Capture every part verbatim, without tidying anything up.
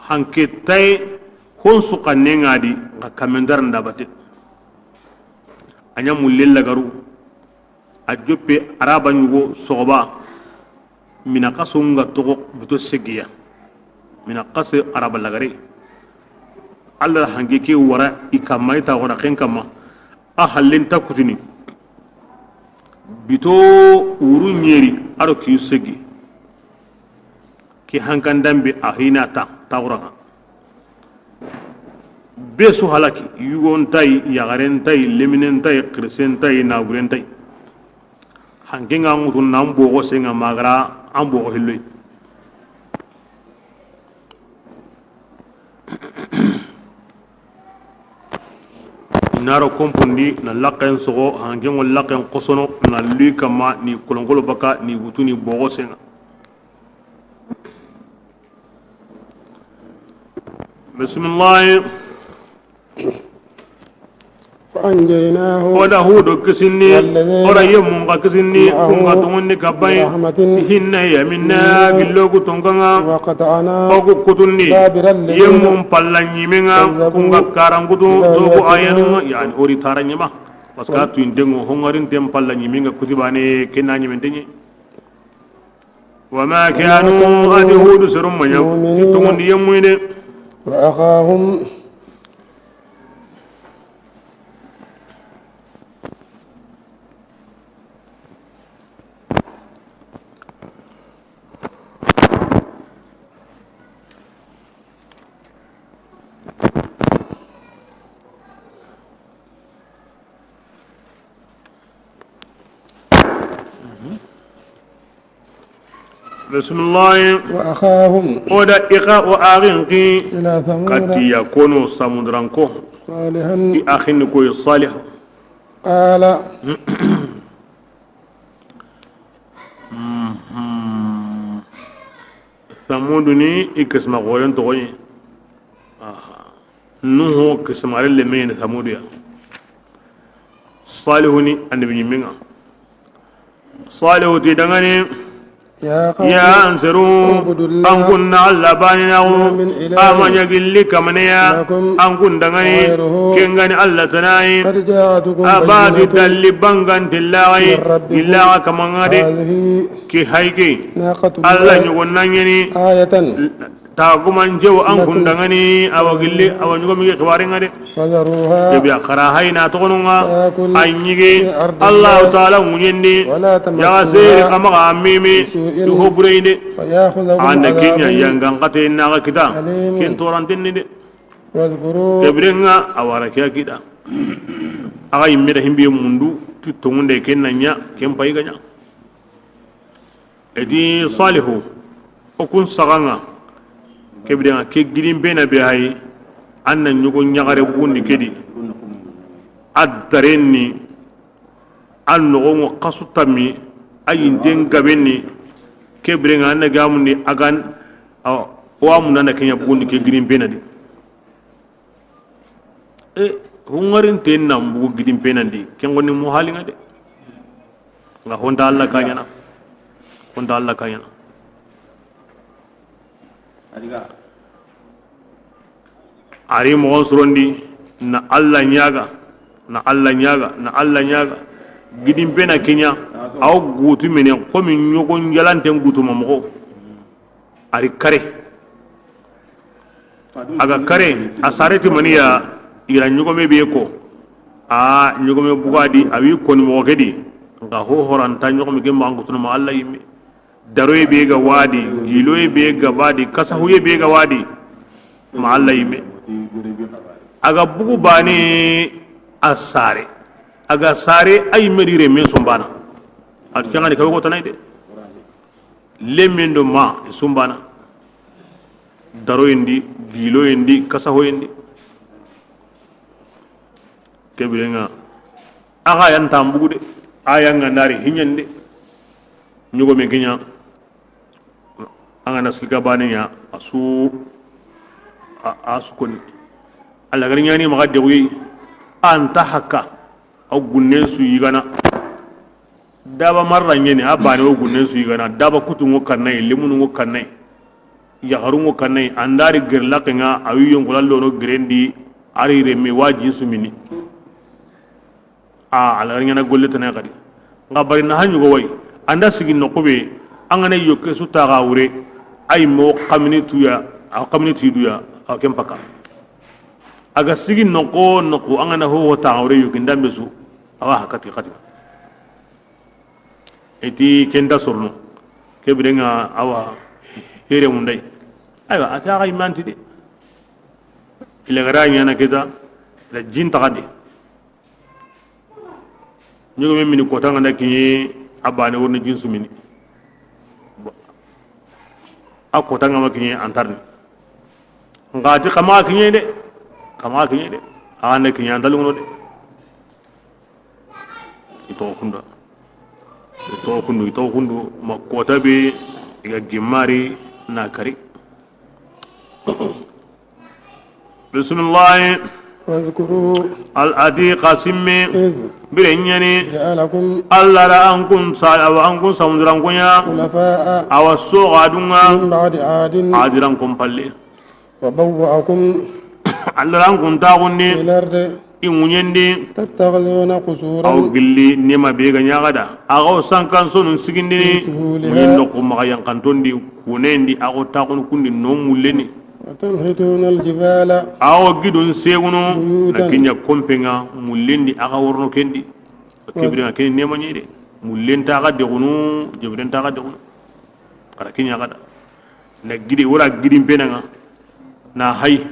Hanke tay hon su xannen ŋa di, nxa kamen dara nda bate. A ɲa mulle lagaru, a joppe araba ɲugo soxoba, mina xaso nga toxo buto segiya, mina xase araba lagare. Alla hanke ke wara i kamma, i taxora ken kamma, a hallen ta kutini. Bito wuru ɲeri, a ro kiyu segi. Ke hankandan be a hina ta, taxuranga. Be su halaki, yugon tay, yaxaren tay, leminen tay, xirisen tay, naburen tay. Hanke nga ŋutu nan boxo senga magara, an boxo hilloy. I na ro kompondi, na laqqen soxo, hanke ŋo laqqen xosono, na luy kamma, ni kolonkolo baka, ni wutu, ni boxo senga. Bisimilahi. فأنجيناه. O da Hudu kisindi, والذين o da yemmun ka kisindi, معه kun ka tongondi ka bay, برحمة ti hinne ya minna, منه gillo ku tonganga, وقطعنا o ku kutundi, دابر الذين yemmun palla ɲimenga, كذبوا kun ka karankutu, بآياتنا toku ayanunga, yani ori tara ɲima. Parce que a tuintengo, hongarinten palla ɲimenga kutibane, kenna ɲimentenye. وما كانوا, a di Hudu serum maɲa, مؤمنين tongondi yemmuy de. وأخاهم. Bisimilahi. وأخاهم. O da i xa wa axin ki. إلى ثمود. Kati ya kono Samuduranko. صالحا. I axin ni koy Salih. قال. Mhm. Samudu ni i kisma xoren toxoye. Aha. Nuhu kisimare lemme ni Samudu ya. Salihu ni annabi ɲimminga. Salihu ti dangani, يا قوم ya anseru, اعبدوا الله an kunna Allah baninaxu, ما من إله a ma ɲa gilli kamaneya, لكم an kun dangani, غيره kengani Allah tanayi, قد جاءتكم a bati بينة dalli bangantillaxi, من ربكم gillaxa kamangade, هذه ke hayke, ناقة Allah الله ɲogon na ɲeni, آية Tagumancewo an kun dangani, awa gilli, awa ɲogomi ke xibarenga de. فذروها Kebiya xara hayna toxononga, تأكل a ɲige, في أرض الله Allahu Taala ŋuɲendi, ولا تمسوها yaxa seri xa maxa a meme, بسوء ti ho bureyinde. فيأخذكم Anda عذاب kenya yangan xate naxa kita, أليم ken torantenni de. واذكروا Kebirenga, a wara ke a kita. Axa yimme da himbe mundu, ti tongunde ken na ɲa, ken payi ga ɲa. Edi Salihu, o kun saxanga, kebirenga ke gidin bena be hayi, an na ɲogo ɲaxare bugundi kedi, a darenni, a noxongo xasu tammi, a yinten gabenni, kebirenga an na gamundi agan, awa, o amunda na kenya bugundi ke gidin bena di. E, hungarinten nan bugu gidin penandi, ken gonni mo halinga de. Nga honta Allah kaɲana. Honta Allah kaɲana. Ari mogon surondi, na Allah ɲaga, na Allah ɲaga, na Allah ɲaga. Gidin pena kenya, aw gutu mene, komi ɲogon jalanten gutu ma mogo. Ari kare. A ga kare, a sareti maniya, ira ɲogome be ko. A ɲogome bugadi, a wi koni mogo ke di. Nga ho horanta ɲogome ke ma ngutuna ma Allah yimme. Daroye be ga wadi, giloye be ga wadi, kasahuye be ga wadi. Ma Allah yimme. A ga bugu bane a sare. A ga sare a yimme di reme sumbana. A ti kangani kawe ko tanay de. Lemmen do ma i sumbana. Daroyendi, giloyendi, kasahoyendi. Kebirenga. Axa yan tambugu de. A yanga nari hinyande. Ɲogome kenya. An ga na silka bane ɲa, a su, a, a su koni. Alla gari ɲani maxa dewuyi, an ta haka, a gunnen su yigana. Daba marra ɲeni, a bane o gunnen su yigana. Daba kutu ŋo kannay, lemunu ŋo kannay. Yaxarun ŋo kannayi, an da ri gere laqqen ŋa, a wi yonkola lono geren di, a ri renme wa jinsu mini. A, a la ɲaana golle tana xadi. Nxa bari na ha ɲugo wa yi, an da sigi noqu be, an ga na yokke su taxa wure, a yi mo xamini tuya, a xamini tuyi duya, a ken paka. A ga sigi noqu noqu, an ga na ho ho taxa wure yokke ndambe su, a wa hakati xati. I ti ken nta sorono. Ke biren ŋa a wa here munday. Aywa, a ta ga imanti de. Ila gara ɲaana keta, la jin taxa de. Ɲogome mini kota ŋa na kiɲe, a bane wori na jinsu mini. Bon. A kota ŋa ma kiɲe antarni. Nxa ti xa maxa kiɲe de. Xa maxa kiɲe de. A na kiɲe antalungono de. I toxo kunda. I toxo kundu, i toxo kundu. Ma kota be i ga gemmari na kari. Bisimilahi. واذكروا Al ati xa simme. إذ Bire ɲani. جعلكم Alla ra an kun sa, awa an kun samunduran kuɲa. خلفاء Awa soxadun ŋa. من بعد عاد Adiran kun palle. وبوأكم Alla ra an kun taxundi. في الأرض I ŋuɲen di. تتخذون قصورا Aw gilli nema be ga ɲaxada. Axa wo sankan sonun sigindini. من سهولها Ŋuɲen do ku maxa yankanton di, kunen di, axa wo taxunu kundi no mulleni. وتنحتون الجبال Axa wo gidun segunu. بيوتا Na kiɲa kompen ŋa mullen di, axa worono ken di. Ke biren ŋa ken nema ɲi de. Mullen ta ga dexunu, jebiren ta ga dexunu. Xara kiɲa xada. Na gide, wora gidin pena ŋa. Na hay.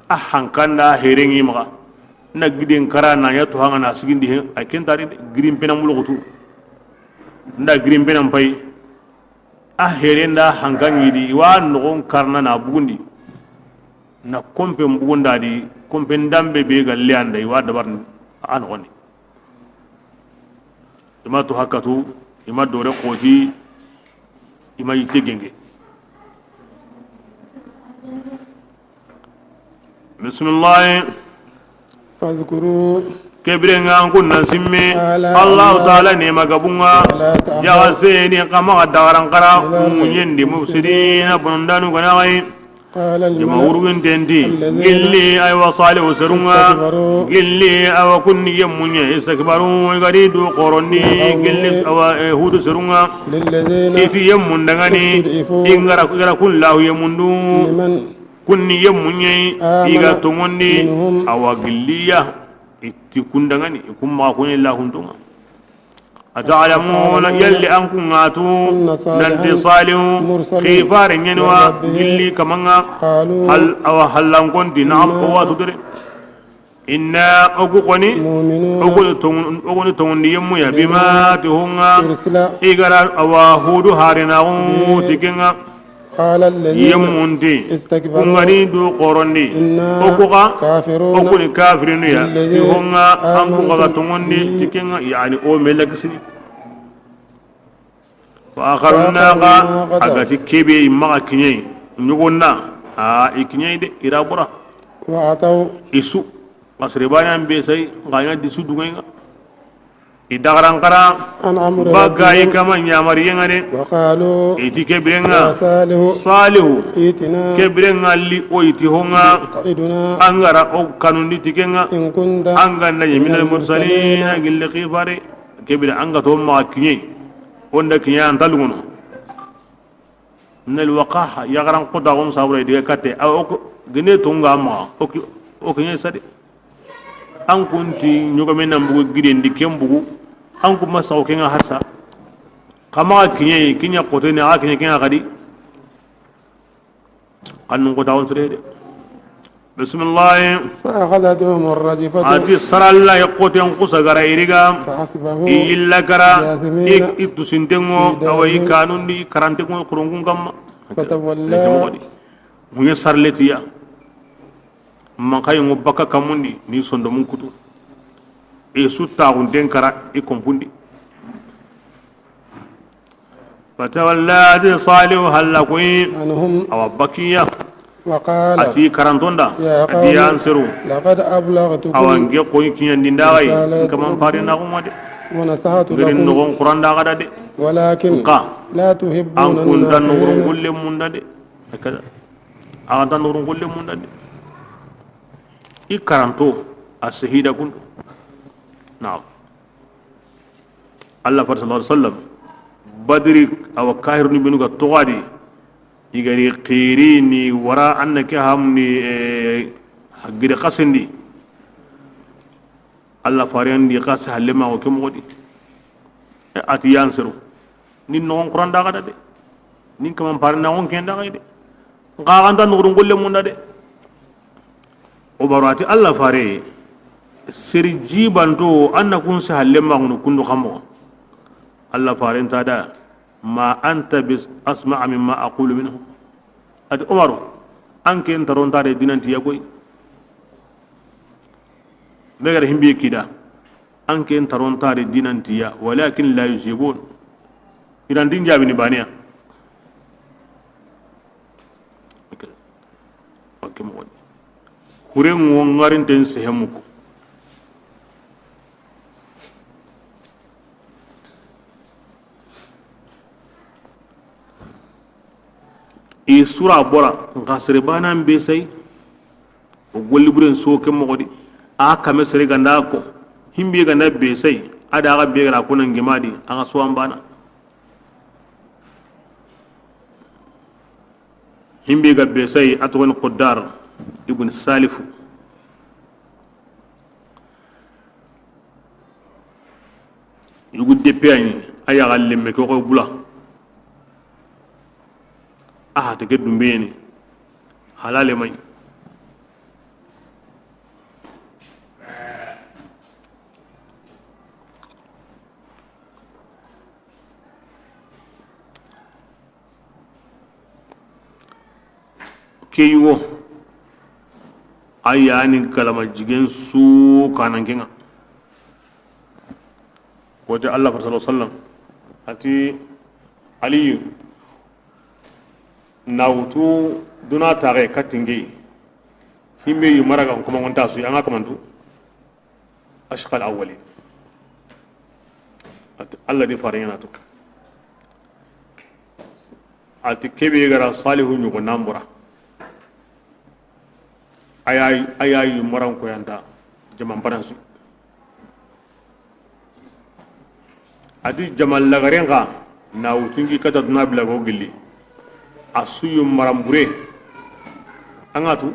A hankanda herengi maxa. Na giden kara na ɲa to hanga na sigindi he. Ay ken tari de, gidin pena mulugutu. Nda gidin pena mpay. A herenda hankangi di, i wa noxon karna na bugundi. Na kompen bugunda di, kompen dambe be galle anda, i wa dabar a noxondi. I ma to hakatu, i ma dore xoti, i ma yitte genge. Bisimilahi. فاذكروا Ke biren ŋa an kun na simme. آلاء Allahu الله taala nema gabun ŋa. ولا تعثوا Jaga seni xa maxa dagaran xara. في الأرض Ŋuɲen di مفسدين mufsidina, bonondanu gana xa yi. قال Jama الملأ wurgin tenti. الذين Gilli aywa Salihu serun ŋa. استكبروا Gilli awa kunni yemmun ɲa istakbaru, i ga di du xorondi. من قومه Gilli awa, eh, Hudu serun ŋa. للذين I ti yemmun dangani. استضعفوا I ga ra, i ga ra kun lahu yemmun du. لمن Kunni yemmun ɲa yi, آمن i ga tongondi, منهم awa gilliya, i ti kun dangani, i kun maxa kuɲe lahunton ŋa. أتعلمون Yalli an kun ŋa tu, أن صالحا nanti Salihu, مرسل xifare ɲeni wa, من ربه gilli kaman ŋa, قالوا hal, awa hallankonti, نعم إنا ko wa tu dere. Inna, o ku xoni, مؤمنون o ku ni tongu-, o ku ni tongundi yemmu ya, بما bima ti honga, أرسل i ga ra awa Hudu harinaxu به ti ken ŋa. قال الذين Yemmunti, استكبروا kun ga ni du xorondi. إنا O ku xa, كافرون o ku ni kafirinu ya, ti بالذي honga, an kun ga آمنتم tongundi, به ti ken ŋa, yani o me lagisini. Wa akharuna ga, a ga ti kebe i maxa kiɲe, ɲogonna, a i kiɲe de, i ra bura. وعتوا I su, masrebani an be sai, ga ɲa di su dungenga. I dagaran xara, عن أمر baga i ربهم kama ɲamariyenga de. وقالوا I ti ke birenga, يا صالح Salihu, ائتنا ke birenga li o i ti honga, تعدنا an ga ra o kanundi ti kenga, إن كنت an ga na من ɲi minal المرسلين mursalina, gille xifare. Ke bire an ga to maxa kiɲe, o nda kiɲe an ta lungono. Nel waqaha, yaxaran xota xon sabura i diga katte, a o ko, gine tonga maxa, o ki, o kiɲe sade. An kun ti ɲogome nan bugu giden di ken bugu, an kun ma saxo kenga harsa. Xa maxa kiɲe, kiɲa xote ni, a kiɲe kenga xadi. Xannun xota xon sere de. Bisimilahi. فأخذتهم الرجفة A ti saralla i xoten xusa gara i riga. فأصبحوا I yilla gara. جاثمين I, i tusintengo, في awa i دارهم kanundi, karantengo, xurunkun kamma. فتولى Leke moxo di. Muɲe sarletiya. Mankayi ŋo baka kamundi, ni sondomun kutu. I su taxunten kara, i kompundi. Fatawalla, a ti Salihu halla koyi. عنهم Awa bakiya. وقال A ti karantonda. يا A ti قوم yan seru. لقد أبلغتكم Awa nke koyi kiɲandindaxayi. رسالات Nkaman ربي pari naxuma de. ونصحت Ngeri لكم noxon kuranda xada de. ولكن Nka لا تحبون an kundan noxon الناصحين kulle munda de. Akada. Axa nta noxon golle munda de. I karanto a sehida kundu. Naam. Allah fati sallallahu alaihi wasallam, Badri, awa kahiruni benu ga toxo a di, i ga ri xiri ni wara, an na ke hamni, eh, gide xasindi. Allah faren di xasi halle ma ko ke moxo di. E, a ti yan sero. Ni noxon Quran daga da de. Ni kaman pare na on ken daga de. Nxa axa nta noxon golle munda de. Umaru a ti, Allah fare, seri jibanto, an na kun si halle maxunu kundu xa moxo. Allah faren ta da, ma anta bi asma'a mimma aqulu minhu. A ti, Umaru, an ke ntaron ta de dinanti ya koy. Me ga da himbe kida, an ke ntaron ta de dinanti ya, walakin la yujibun. I ra nta n jaabini baane ya. Ok. Ok, moxo ni. Huren ŋo ŋarinten sehe muku. I sura bora, nxa sere bana be say, o golli buren so ke moxo di, a kame sere ganda ko, himbe ganda be say, a da ga be gara ko nan gimadi, a ga so an bana. Himbe ga be say, a toxon Quddar ibn Salifu. Yugu deppe a ɲi, a yaxa lemme ke xoy bula. A hate ke dumbeyeni, halale may. Ke yugo, a yani kalama jigen su kanan kenga. Kote Allah fati sallallahu alaihi wasallam a ti, Aliyu, na wutu duna taxe katinge, himbe yu maraga kuma ngonta su, an ga kamantu. Ashqal awwalin. A ti, Allah di faren ɲa na tu. A ti, kebe gara Salihu ɲugo nambura. A ya, a ya yu maran ko yanta jaman paransu. A ti, jaman lagaren xa na wutungi kata duna bila go gilli. A su yu maran bure. An ga tu,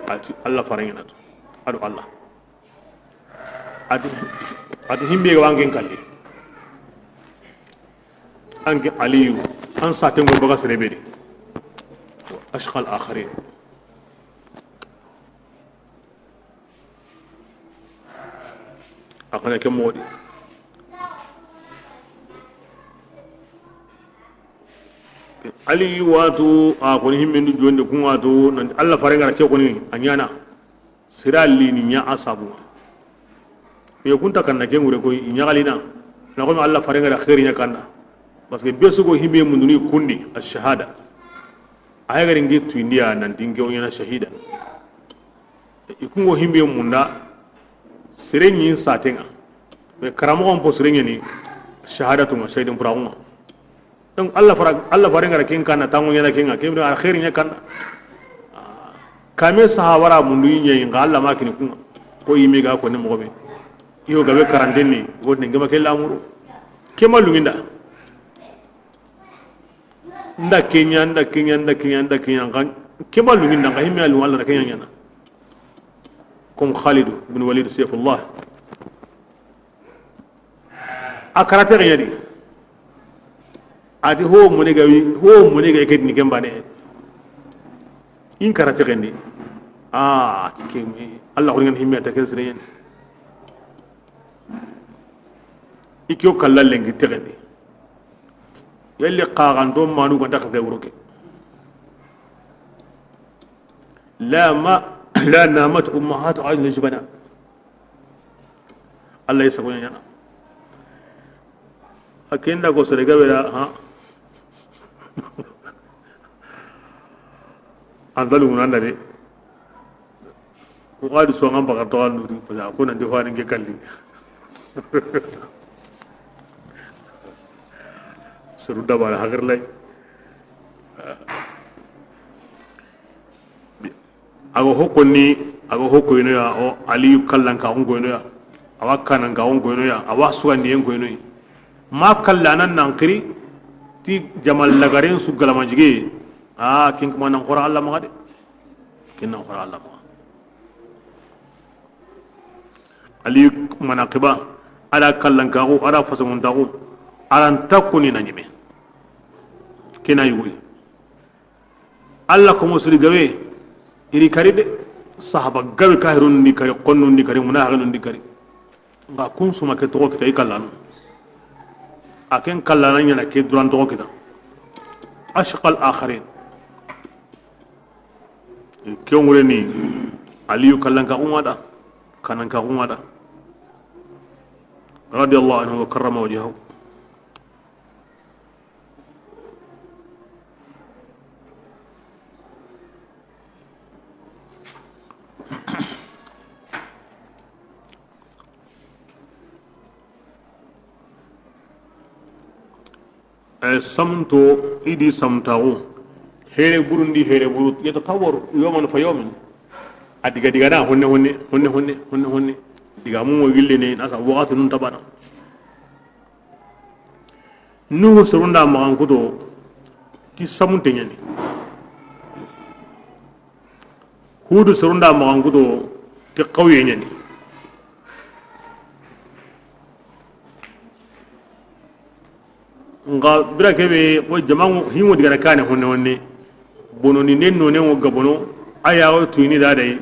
a ti, Allah faren ɲa na tu. A do Allah. A ti, a ti himbe ga wangen kalli. Anke Aliyu, an satengo baga sere be di. Ashqal akhirin. A kana ke moxo di. Aliyu watu, a koni himmendu jonde kun watu, nanti Allah faren gara ke koni, a ɲana. Sira lini ɲa a sabu. Yo kunta kanna ke ŋure koy, i ɲaxalina. Na komi Allah faren gara xeeri ɲa kanda. Parce que be sugo himbe munduni kundi, ashahada. A ya gari ngi tuindiya nanti nge o ɲana shahida. I kungo himbe munda, sere ɲin satenga. Mais karamoxon po sere ɲani, shahadatu ŋa, shahidin puraxu ŋa. Donc Allah fara, Allah faren gara ken kanna tango ɲana kenga, ken a xeeri ɲa kanna. Kame sahabara mundu ɲa yi, nxa Allah ma kini kunga. Ko yimi ga ko ni moxo be. Iyo gabe karantenni, wotini ngema ke lamuru. Kema lunginda. Nda kenya, nda kenya, nda kenya, nda kenya, nxa kema lunginda, nxa himme alu Allah na kenya ɲana. Comme Khalid ibn Walid Sayfullah. A karate ga yadi. A ti ho mone ga wi, ho mone ga ke ni kembane. In karate ga ndi. A ti ke, Allah ko ngani himme ta ken sire. Ikyo kalla lenki tegendi. Yalli xaxanto manu ganta xa ke wuro ke. La ma, la namat ummahatu ayni jubana. Allah ya sago ɲana. Hakenda ko sere gabe da, ha. Andalu nanda de. Ko xadi songa n baga to an duri, parce que ko nan di fani ke kalli. Seru dabara hakir lay. A ga ho konni, a ga ho koyno ya, o Aliyu kallankaxun koyno ya, a wa kanankaxun koyno ya, a wa sugandiyen koyno yi. Ma kalla nan nan xiri ti jamal lagaren su galamanjige. A ken kuma nan xora Allah maxa de. Ken nan xora Allah maxa. Aliyu manaqiba, a da kallankaxu, a da fasanguntaxu, a da nta koni na ɲeme. Kena yugoyi. Allah komo siri gabe, i ri kari de. Sahaba gabe, kahirun di kari, xonnun di kari, munafiqun di kari. Nga kun suma ke toxo kita i kallanu. A ken kallana ɲana ke duran toxo kita. Ashqal akharin. Ke ŋureni Aliyu kallankaxu ŋa da, kanankaxu ŋa da. Radiyallahu anhu wa karrama wajhahu. Eh, samunto, i di samuntaxu, here burundi here buru, yatatawwaru yawman fa yawmin. A diga diga na honne honne, honne honne, honne honne. Diga mu mo gille ne, na sa waxati nun tabana. Nuhu serun da maxan kuto ti samunte ɲani. Hudu serun da maxan kuto ti xawye ɲani. Nxa bira kebe, wo jamaŋu hinŋo digana kane honne honne. Bono ni nen no nen wo gabono, a ya wo tuyini da dai.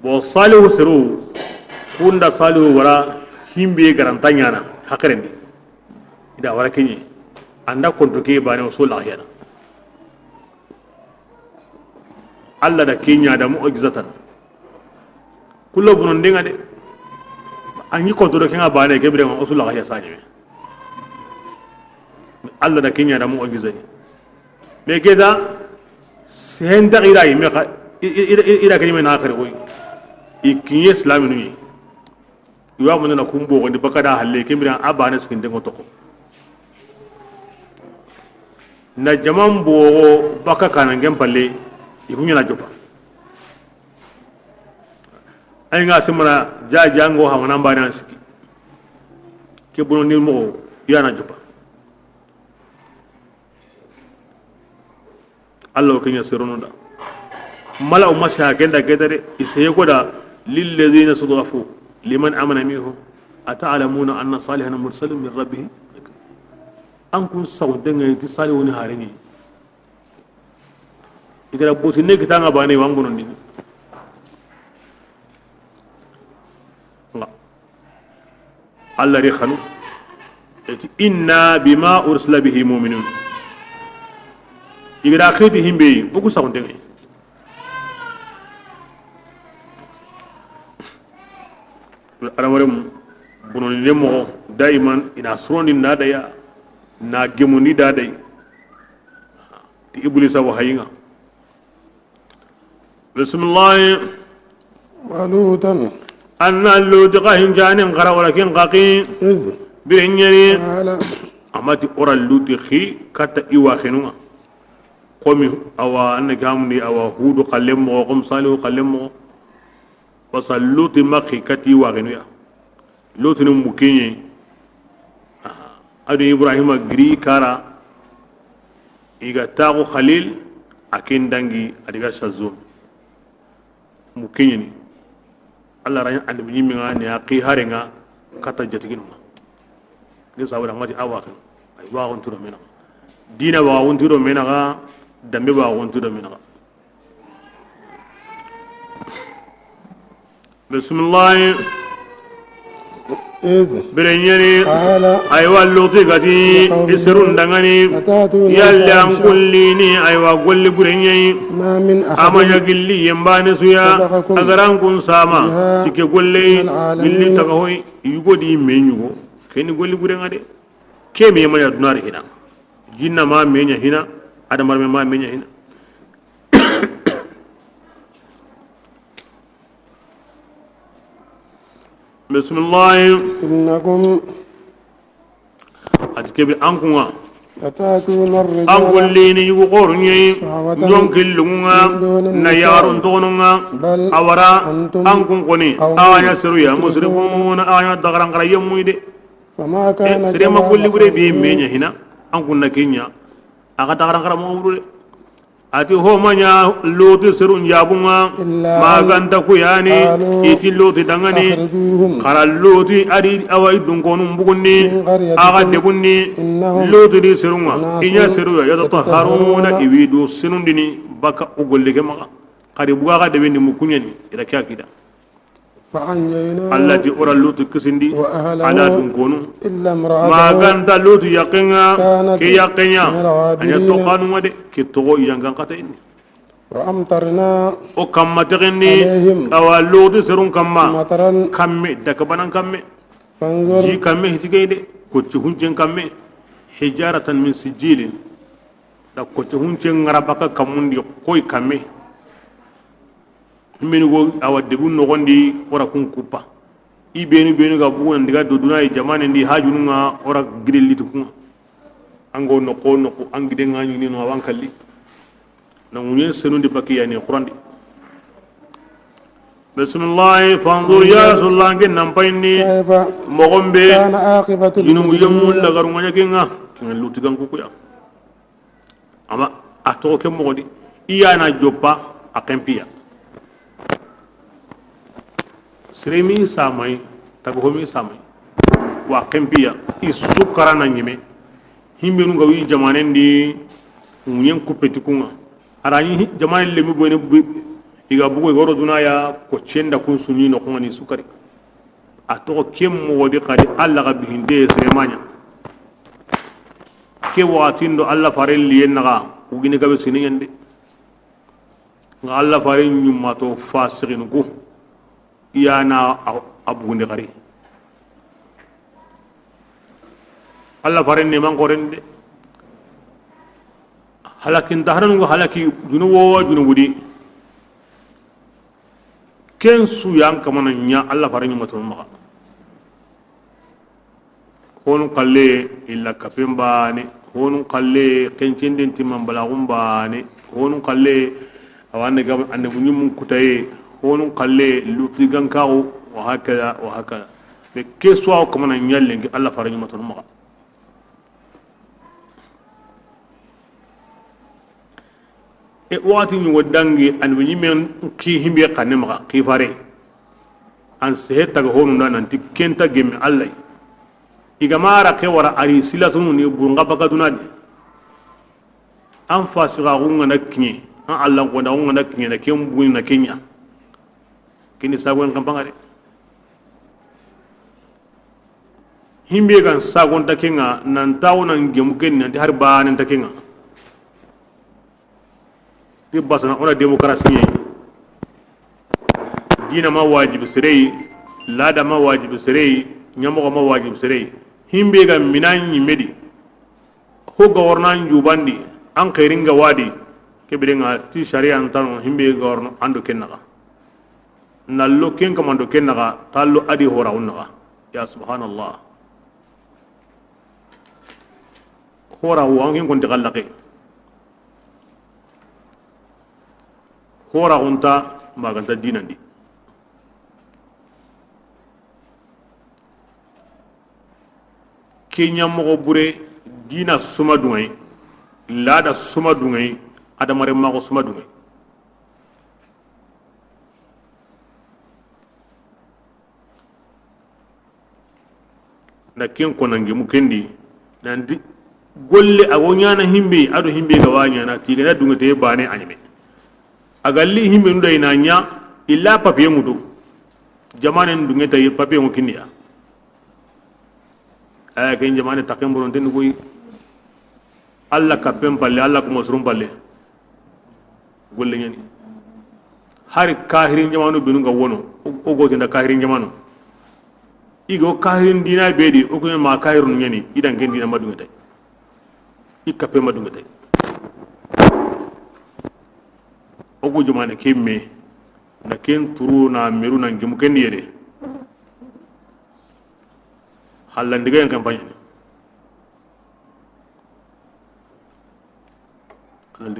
Bo Salihu seru, kunda Salihu wara himbe garanta ɲana, hakirendi. I da wara keɲe, an da konto ke bane wo so laxiyana. Allah da ke ɲa da mu'jizatan. Kullo bonon denga de. An yi konto do kenga bane ke birenga o su laxaya saɲeme. Allah da ke ɲa da mu'jiza. Me ke da sehen da ira yi me xa, i, i, ira, ira ke me na kare koy. I kiɲe islaminu yi. I wa munana kun bogondi baka da halle, ke mira a bane sigindengo toxo. Na jaman bogo baka kanangen palle, i kuɲana jopa. Ay nga simana ja jango hamana bane an siki. Ke bono ni mogo yana jopa. Allah o kenya sirono da. Mala o masa kenda keta de, iseye ko da, lilladhina stud'afu liman amana minhum ata'lamuna anna salihan mursalun min rabbih. An kun saw denga ti sali woni harini. Igara boti ne kitanga bane wangono ni. Allah ri xanu. Eti, inna bima ursila bihi mu'minun. Igara xiti himbe, boku saxunte ngai. Adamaren bononi ne moxo, daiman ina sorondi na daya, na gemundi da dai. Ti Iblisa wa hayinga. Bismillahi. Wa Lutan. Anna Luti xa hinjanen xara wala kin xaqi. Iz. Biren ɲeri. Qala. Amati ora Luti xi kata iwa xenunga. Komi awa anna gamundi awa Hudu xallen moxo, komi Salihu xallen moxo. Wasa Luti maxi kati iwa xenuya. Lotini mukiɲe. Ado Ibrahima giri kara. Iga taxu Khalil, a ken dangi, a diga Shazum. Mukiɲeni. Allah ran andi ɲimminga ne a xi harenga kata jatiginu. Ni sabara ngati awaxin. Ay waxon turo menaga. Dina waxon turo menaga, dambe waxon turo menaga. Bismillahi. Iz. Bire ɲeri. Qala. Aywa, Luti gati, liqawmihi, i serun dangani. Atatuna. Yalle an al-fahisha. Kullini, aywa, golli bure ɲeyi. Ma min ahadin. Amanya gilli yembane suya. Sabaqakum. Agaran kun sama. Biha. Tike golle. Min al-alamin. Gilli taga hoy. Yugo di me yugo. Keni golli bure ngade. Ke me manya dunari hina. Jinna ma menya hina. Adamar me ma menya hina. Bismillahi. Innakum. Ati kebe an kunga. أتأتون الرجال An gollini yugu xoru ɲeyi, شهوة ɲonki lunŋa, من دون النساء na yaxarun toxonun ŋa, بل a wara, أنتم an kun koni, قوم awa ɲa seru ya, مسرفون musrifuna, awa ɲa dagaran xara yemmuyi de. فما E, كان sere ma جواب golli bure bi قومه me ɲa hina, an kun na ke ɲa, a ga dagaran xara mo wuru de. A ti ho ma ɲa Luti serun jabun ŋa, إلا أن ma ga nta ku yani, قالوا i ti Luti danŋa ni, أخرجوهم xara Luti a di awa i dunkonun bugunni, من قريتكم a ga degunni, إنهم Luti di serun ŋa, أناس i ɲa seru ya, يتطهرون i wi du senundini, baka o golle ke maxa. Xari buga ga debendi mu ku ɲa ni, i ra ke ya kita. فأنجيناه Alla ti o ra Luti kisindi, وأهله a na dunkonu. إلا امرأته Ma ga nta Luti yaqqen ŋa, كانت ke yaqqen ɲa, من الغابرين a ɲa toxanu ŋa de, ke toxo yangan xata inni. وأمطرنا O kamma texenni, عليهم awa Luti serun kamma, مطرا kamme, daka banan kamme. فانظر Ji kamme hiti ke yi de, kocci huncen kamme, حجارة من سجيل. Da kocci huncen ŋara baka kammundi koy kamme. Himbenu go awa debun noxondi, o ra kun kuppa. I benu, benu ga bugu nan diga do duna yi jamanen di hajunun ŋa, o ra gide litu kun ŋa. An go noqu noqu, an giden ŋa ɲini no, awan kalli. Na ŋuɲen senundi baki yani Qurandi. Bismillahi, fanzur ya Rasulullah, an ke nan payini. كيف Moxon be كان عاقبة junubu المجرمين yemmu lagarun ŋa ɲa ke ŋa, ke ŋa Luti gan kukuya. Ama a toxo ke moxo di, i ya na joppa, a kempiya. Siremi samay, taga homi samay. Wa kempiya, i sukara na ɲime. Himbenu ga wi jamanen di, ŋuɲen kuppeti kun ŋa. A ra ɲi hi-, jamanen lemi boyene bu-, i ga bugu i ga ro duna ya, ko cenda kun su ɲi noxon ŋa ni sukari. A toxo ke moxo di xadi Alla ga bihinde siremaɲa. Ke waxatin do Alla faren liyen naxa, wugini gabe sini ɲande. Nga Alla faren ɲumma to fasiginu ku, i ya na a, a bugundi xari. Alla faren ne man xoren de. Halakinta haranu nga halaki junubo wa junubu di. Ken su yan kamana ɲa Alla faren ɲumma to maxa. Honu xalle illa kapen bane, honu xalle kencenden timman balaxun bane, honu xalle awa annabi, annabi ɲumun kutaye, honu xalle Luti gankaxu, wa hakada, wa hakada. Mais ke suwa kamana ɲallengi Alla fara ɲumatonu maxa. E waxati ɲugo dangi annabi ɲimen ki himbe xanne maxa, ki fare. An sehe taga honu nda nanti kenta gemme Alla. I ga mara ke wara ari silatunu ni burunga baka duna di. An fasiga xunga na kiɲe, an Alla ko na xunga na kiɲe na ken buni na kenya. Kini sago en kampanga de. Himbe gan sago nta kenga nan tawo nan gemu ken nanti har bane nta kenga. Ti basana o na démocratie ɲeyi. Dina ma wajibi sere yi, lada ma wajibi sere yi, ɲamoxo ma wajibi sere yi. Himbe ga mina ɲimme di, ho ga worna njubandi, an xeringa wadi, ke birenga ti sharia ntano himbe ga worno ando ken naxa. Na lo ken kamando ken naxa, ta lo adi horaxun naxa. Ya subhanallah. Horaxu an ken konti xallaqe. Horaxunta maganta dinandi. Kenya moxo bure dina suma dungay, lada suma dungay, adamare maxo suma dungay. Na ken konange mu kendi nanti golle a wo ɲana himbe, ado himbe ga wa ɲana tigana dungete bane a ɲeme. A galli himbe nu da ina ɲa illa papier ŋutu. Jamanen dungeta ye papier ŋu kinniya. Aya ken jamane taken boronten koyi. Alla kappen palle, Alla kuma surun palle. Golle ɲani. Hari kahirin jamanu benu ga wono, o, o gotenda kahirin jamanu. I go kahirin dina be di, o ko ma kahirun ɲani, i dan ken dina madunga tay. I kappe madunga tay. O go jamane ke me, na ken turu na meru na ngimu ken yere. Hallandiga en campagne.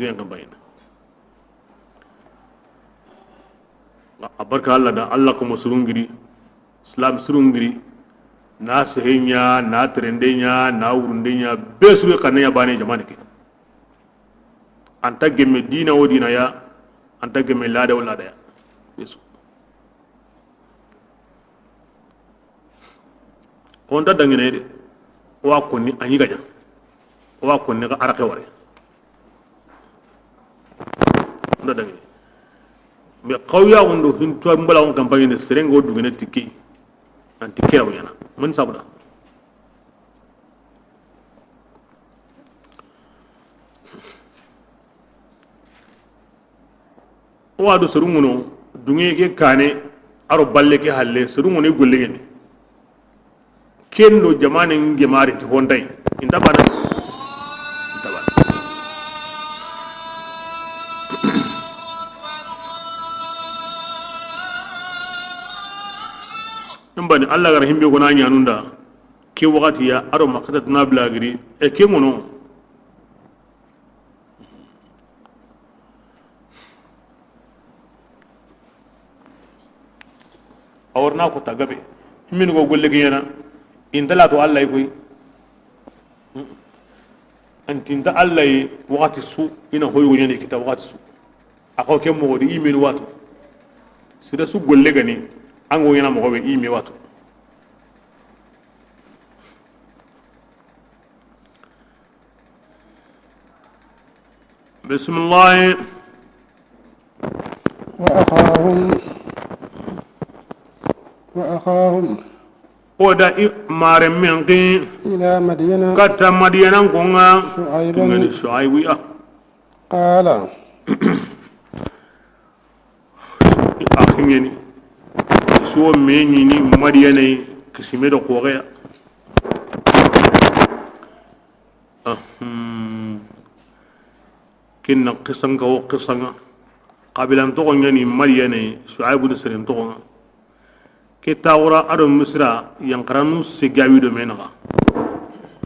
Siren kan bayina. A barka Allah da, Allah ko mo surungiri, Islam surungiri, na sehenya, na terendenya, na wurundenya, be suru kanne ya bane jamane ke. Anta gemme dina wo dina ya, anta gemme lada wo lada ya. Yesu. Xo nta dangine de. Wa konni a ɲi ga ɲa. Wa konni ga arake ware. Nta dangine. Mais xawya wondo hinto mbala on campagne ne serengo dugene tikki. Anti kira wona. Mun sabuda. O wa do soru ŋono, duŋe ke kane, a ro balle ke halle, soru ŋono i golle ŋeni. Ken do jamane ŋemari ti honday. Inta bana. Inta bana. N bani, Allah ga ra himbe gona ɲanunda. Ke waxati ya, a ro makata tuna blagiri. E ke ŋono. A warna ko ta gabe. Min go golle giyana. Inta la to Allah yi koy. Anti inta Allah yi waxati su ina hoy wonyani kita waxati su. A ko ke moxo di i meni watu. Sida su golle gani. An go yana moxo be i me watu. بسم الله. وأخاهم. وأخاهم. O da i mare men ki. إلى مدين. Katta Madiyana konga. شعيبا. Kingani Shuaibu ya. قال. A xingeni. So me ɲini Madiyana yi kisime do koxeya. Ahum. Kinna xisanka wo xisanga. Xabilan toxo ɲani Madiyana yi, Shuaibu ni seren toxonga. Ke taxura a do Misra yanxaranu segawi do me naxa.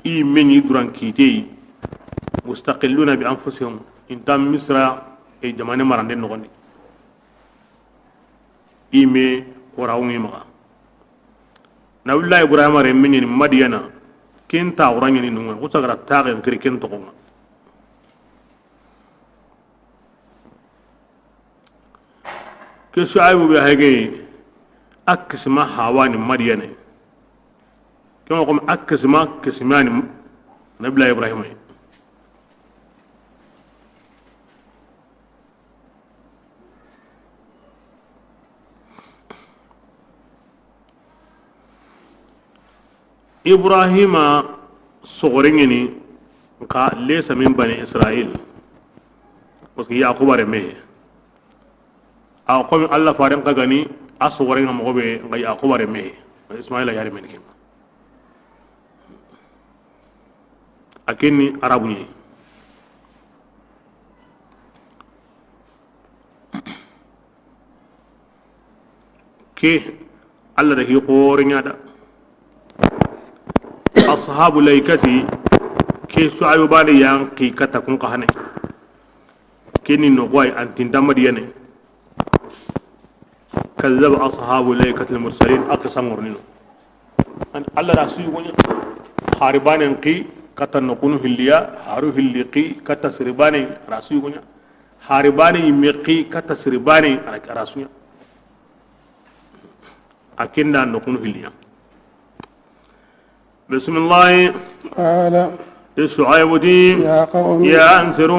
I me ɲi duran kiteyi. مستقلون بأنفسهم. Inta Misra e jamane marande noxondi. I me wara wungi maxa. Nabiyullahi Ibrahima renme ɲeni Madiyana. Ken taxura ɲeni nunga. Xusagara taxen kiri ken toxonga. Ke Shuaibu be hage a kisima hawani Madiyana. Ke ma xo a kisima kisimani Nabiyullahi Ibrahima. Ibrahima soxorengeni, nka laysa min bani Israil, parce que Yaquba renme. A komi Allah faren xa gani a soxorenga moxo be, nka Yaquba renme, Ismaila yari men ken. A kenni arabu ɲi. Ke Allah da hi xore ɲa da. Ashabu laikati ke Shuaibu bane yan ki kata kun xane. Keni no goy antinta Madiyane. Kazzaba ashabu laikati al mursalin, a xisa ŋornino. An Allah rasu yugonya. Hari banen ki kata no kunu hilliya, haru hilli ki kata siri bane rasu yugonya. Hari bane yimme ki kata siri bane a rasunya. A kenda no kunu hilliya. Bisimilahi. Qala. Shuaibu ti, ya qawmi, ya ansiru,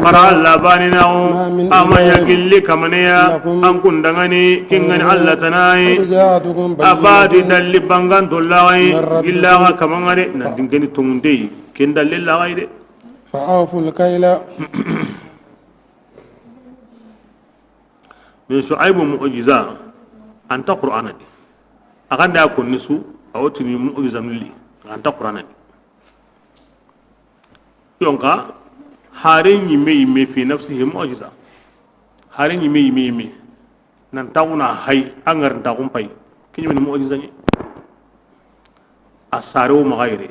qara Allah bani nawo, ma min ilahin, amanya gilli kamaneya, lakum, an kundangani, kingani Allah tanai. Qad ja'atkum, abadi, bayyinatun, dalli bangan to lawai, min rabbikum, gilla ga kamangare, nan dingani tongunde, ken dalli lawai de. Fa awful kayla. Mais Shuaibu mu'jiza, anta Qur'ana di. A ganda konni su, a wotini mu'jiza nulli, anta Qur'ana di. Yonka, hare ɲimme yimme fi nafsihi mu'jiza. Hare ɲimme yimme yimme. Nan taxuna hay, a ŋarin taxun pay. Kiɲimini mu'jiza ɲi. A sare wo maxa yere,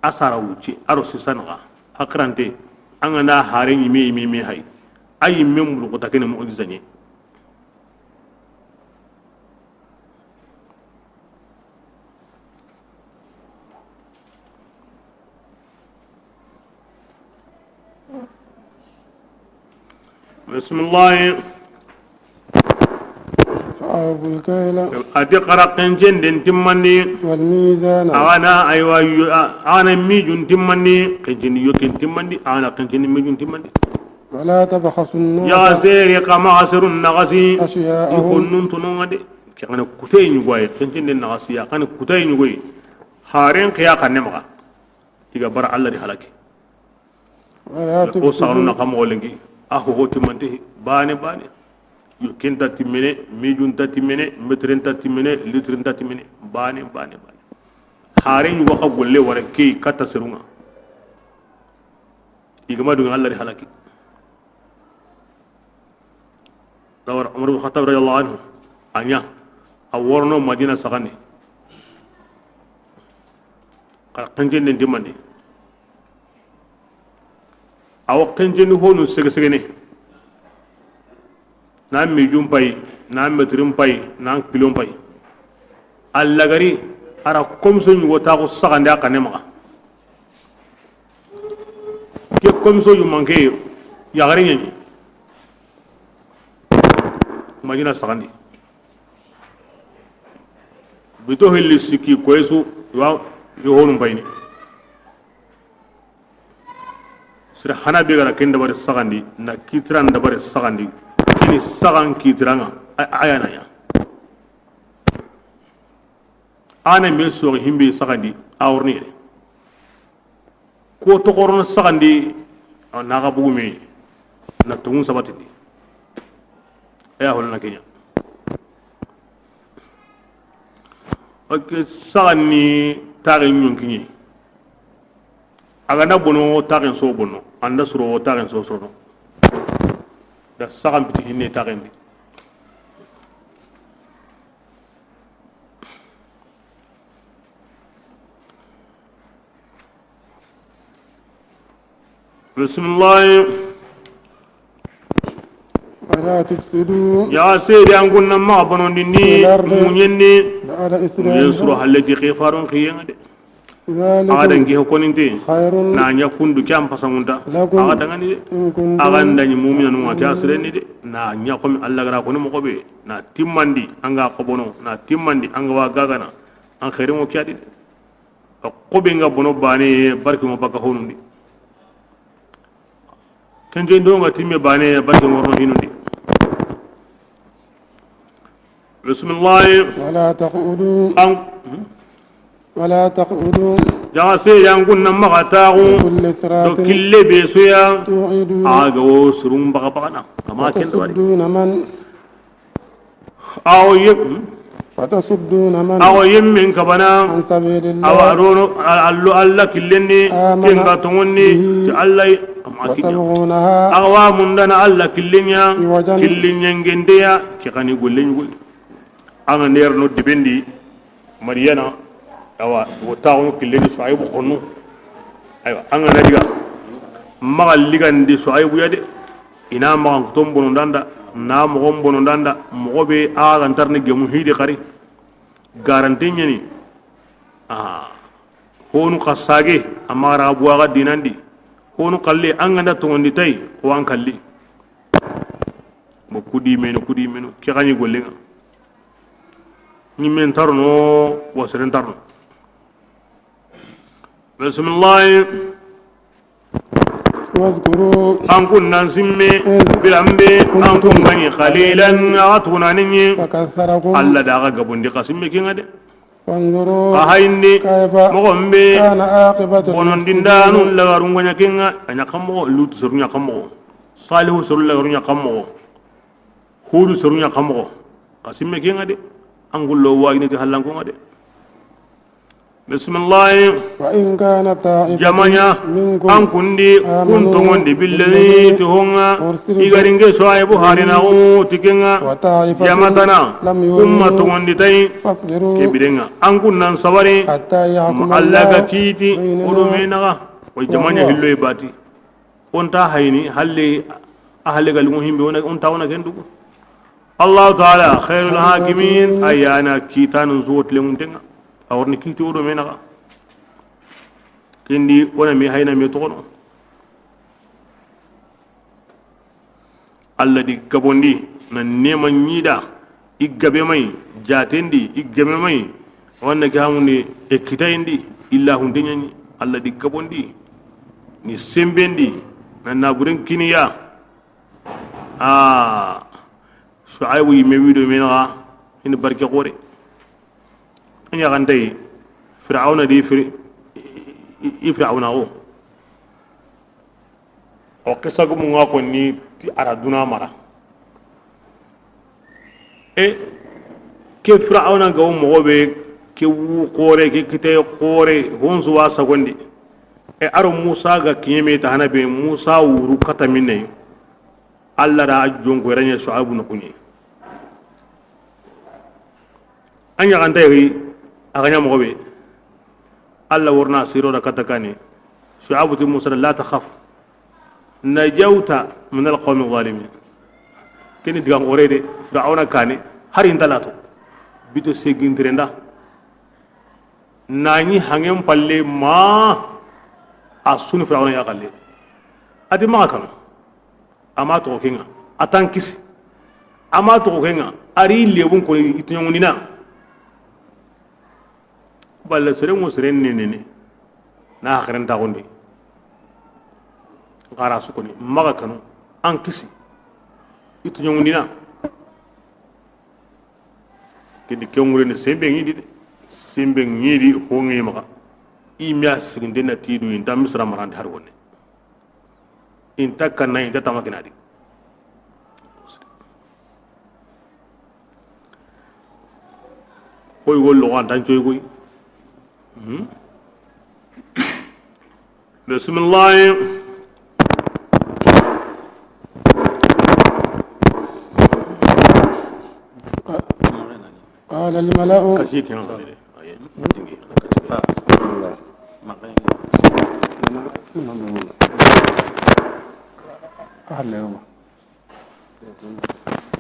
a sara wucce, a ro sisanaxa, a xirante, An ga na hare ɲi me, ɲi me, ɲi me hay, a ɲi me mulu ko ta ke ni mu'jiza ɲi. Bisimilahi. فأوفوا الكيل. A ti xa ra xencenden timmandi. والميزان. A ga na, aywa, yu-, a, a ga na mijun timmandi, xencendi yokken timmandi, a ga na xencendi mijun timmandi. ولا تبخسوا الناس. Yaxa sere xa maxa serun naxasi. أشياءهم. I honnun tonon ŋa de. Ke xa na kutaye ɲugoye, xencenden naxasi ya, xa na kutaye ɲugoye. Haren xiya xanne maxa. I ga bara Alla di halaki. ولا تفسدوا. O saxanu na xa moxo lenki, a hoho timmante, bane, bane. Yokken ta timmene, mijun ta timmene, metiren ta timmene, litirin ta timmene, bane, bane, bane. Hare ɲugo xa golle wara ke yi katta serun ŋa. I ga ma dunŋe Alla di halaki. Lawara Umar bin Khattab radiyallahu anhu, a ɲa, a worono Madina saxandi. Xa ra xencenden timmandi. A wa xencendi honu sege segene. Na mijun pay, na metirin pay, na kilon pay. Alla gari, a ra komiso ɲugo taxu saxandi a xanne maxa. Ke komiso ɲumanke yaxare ɲa ɲi. Madina saxandi. Bito hilli sikki koyesu, wa, yo honu bayni. Sere hana be ga ra ken dabari saxandi, na kitiran dabari saxandi, kini saxan kitiran ŋa, a, a ya na ɲa. A na me soxi himbe saxandi, a worni yere. Ko toxorono saxandi, a na xa bugu me, na tonŋu sabatindi. A ya holana ke ɲa. Ok, saxandi taxe ɲonkiɲe. A ga na bono, taxen so bono. An da suro, taxen so sorono. Da saxan piti hinne taxen di. Bisimilahi. ولا تفسدوا. Ya seydi, an kunna maxa bonondindi, في الأرض, muɲen di, بعد إصلاحها, muɲen suro halle ti xefaron xiyen ŋa de. ذلكم. A ga da n ke koninte, خير, na ɲa kundu ke an pasangunta, لكم, a ga da ŋa ni de. إن كنتم. A ga nda ɲi muminanu ŋa ke a sirenni de, na ɲa komi Alla ga ra koni moxo be, na timmandi an ga xobono, na timmandi an ga wa gagana, an xerin ŋo ke ya di de. Xobe ŋa bono bane, barke ŋo baka honundi. Kenje ndo ŋa timme bane, barke ŋo ro hinundi. Bismillah. ولا تقعدوا. An, hmm? ولا تقعدوا. Jaga se yan kunna maxa taxu. كل صراط. Do kille be soya. توعدون. A ga wo surum baga baga na. Kama ken do bari. وتصدون من Awo yem. وتصدون من Awo yemmen kabana. عن سبيل الله. Awa rono a-, allo Alla killenni, آمن ken ga tonŋonni, به ti Alla yi, amma kinya. وتبغونها Awa mundana Alla killenya, عوجا killenyen gendeya, ke kani gollen yugo. An ga nder no dibendi, Madiyana, awa, wo taxunu killeni Suwaybu xonnu. Aywa, an ga na diga, maxa ligandi Suwaybu ya de, i na maxan kuton bonondanda, na moxon bonondanda, moxo be a ga ntarni gemu hidi xari. Garante ɲani, a, honu xa sage, a maxa ra buwa ga dinandi, honu xalle, an ga nda tonŋondi tay, o an kalli. Bo kudi menu, kudi menu, ke xani gollenŋa. Ɲimmen tarno, wasren tarno. Bismillah. واذكروا An kun nan simme, إذ birambe, an kun كنتم gani qalilan, a tunani. فكثركم Alla da ga gabundi xa simme kinga de. فانظروا Ka hayindi, كيف moxo be, كان عاقبة bonondindanu المفسدين. Lagarun gonya kinga, a ɲa kan moxo, Lut soru ɲa kan moxo, Salihu soru lagarun ɲa kan moxo, Hudu soru ɲa kan moxo. Xa simme kinga de, an gullo wayini ti hallan kunga de. Bismillah. وإن كانت طائفة Jamaɲa, منكم an kundi, kun آمنوا tonŋondi بالذي بالذي ti honga, أرسلت i gari nge Suwaybu به harinaxu ti kenga, وطائفة jamatana, لم يؤمنوا kumma tonŋondi tay, فاصبروا ke birenga. An kun nan sabari, حتى يحكم ma Alla ga الله kiti, بيننا o do me naxa, wa jamaɲa وهو hillo i bati. O nta hayini, halle, a halle ga linŋo himbe, o na, o nta, o na ken dugu. Allahu taala khairul hakimin, a ya na kitanun su wo tilenŋunten ŋa. A wa riini kiti wo do me naxa. Ken di, o na me hayina me toxono. Alla di gabondi, na nema ɲida, i gabe mayi, jatendi, i gabe mayi, wanna ke hamundi, e kitayindi, illa hunde ɲaɲi, Alla di gabondi, ni sembendi, na naburen kiniya. A, Suaybu yimme wido me naxa, ini barke xore. A ɲaxantayi, Firawuna di firi, i, i, i Firawuna xo. O xisa gumun ŋa konni ti a ra duna mara. E, ke Firawuna ga wo moxo be, ke wu xore, ke kite xore, honsu wa sagondi. E, a ro Musa ga kiɲe me ta hana be, Musa wuru kata minne. Alla da a jonko i ra ɲa Suaybu na kuɲe. A ɲaxantayi, a ga ɲa moxo be. Alla wa riini siro da kata kane. Suaybu ti Musa da, la takhaf, najawta min alqawmi zalimin. Keni digan xore de, Firawuna kane, hari nta lato. Bito segintirenda. Na ɲi hangen palle ma, a sunu Firawuna ya xalle. A ti maxa kanu. A ma toxo ke ŋa, a tan kisi. A ma toxo ke ŋa, a ri lebun ko i tuɲongundina. Balle seren ŋo seren nenene. Na haxeren taxundi. Xara su koni, maxa kanu, an kisi. I tuɲongundina. Kedi ke ŋureni sembe ŋi di de. Sembe ŋi di ho ŋi maxa. I me a siginde na ti du inta Misra marandi har wonne. Inta kanna, inta tamakinadi. Koy gollo an tan coy koy. Hmm? Bismillah. قال الملأ.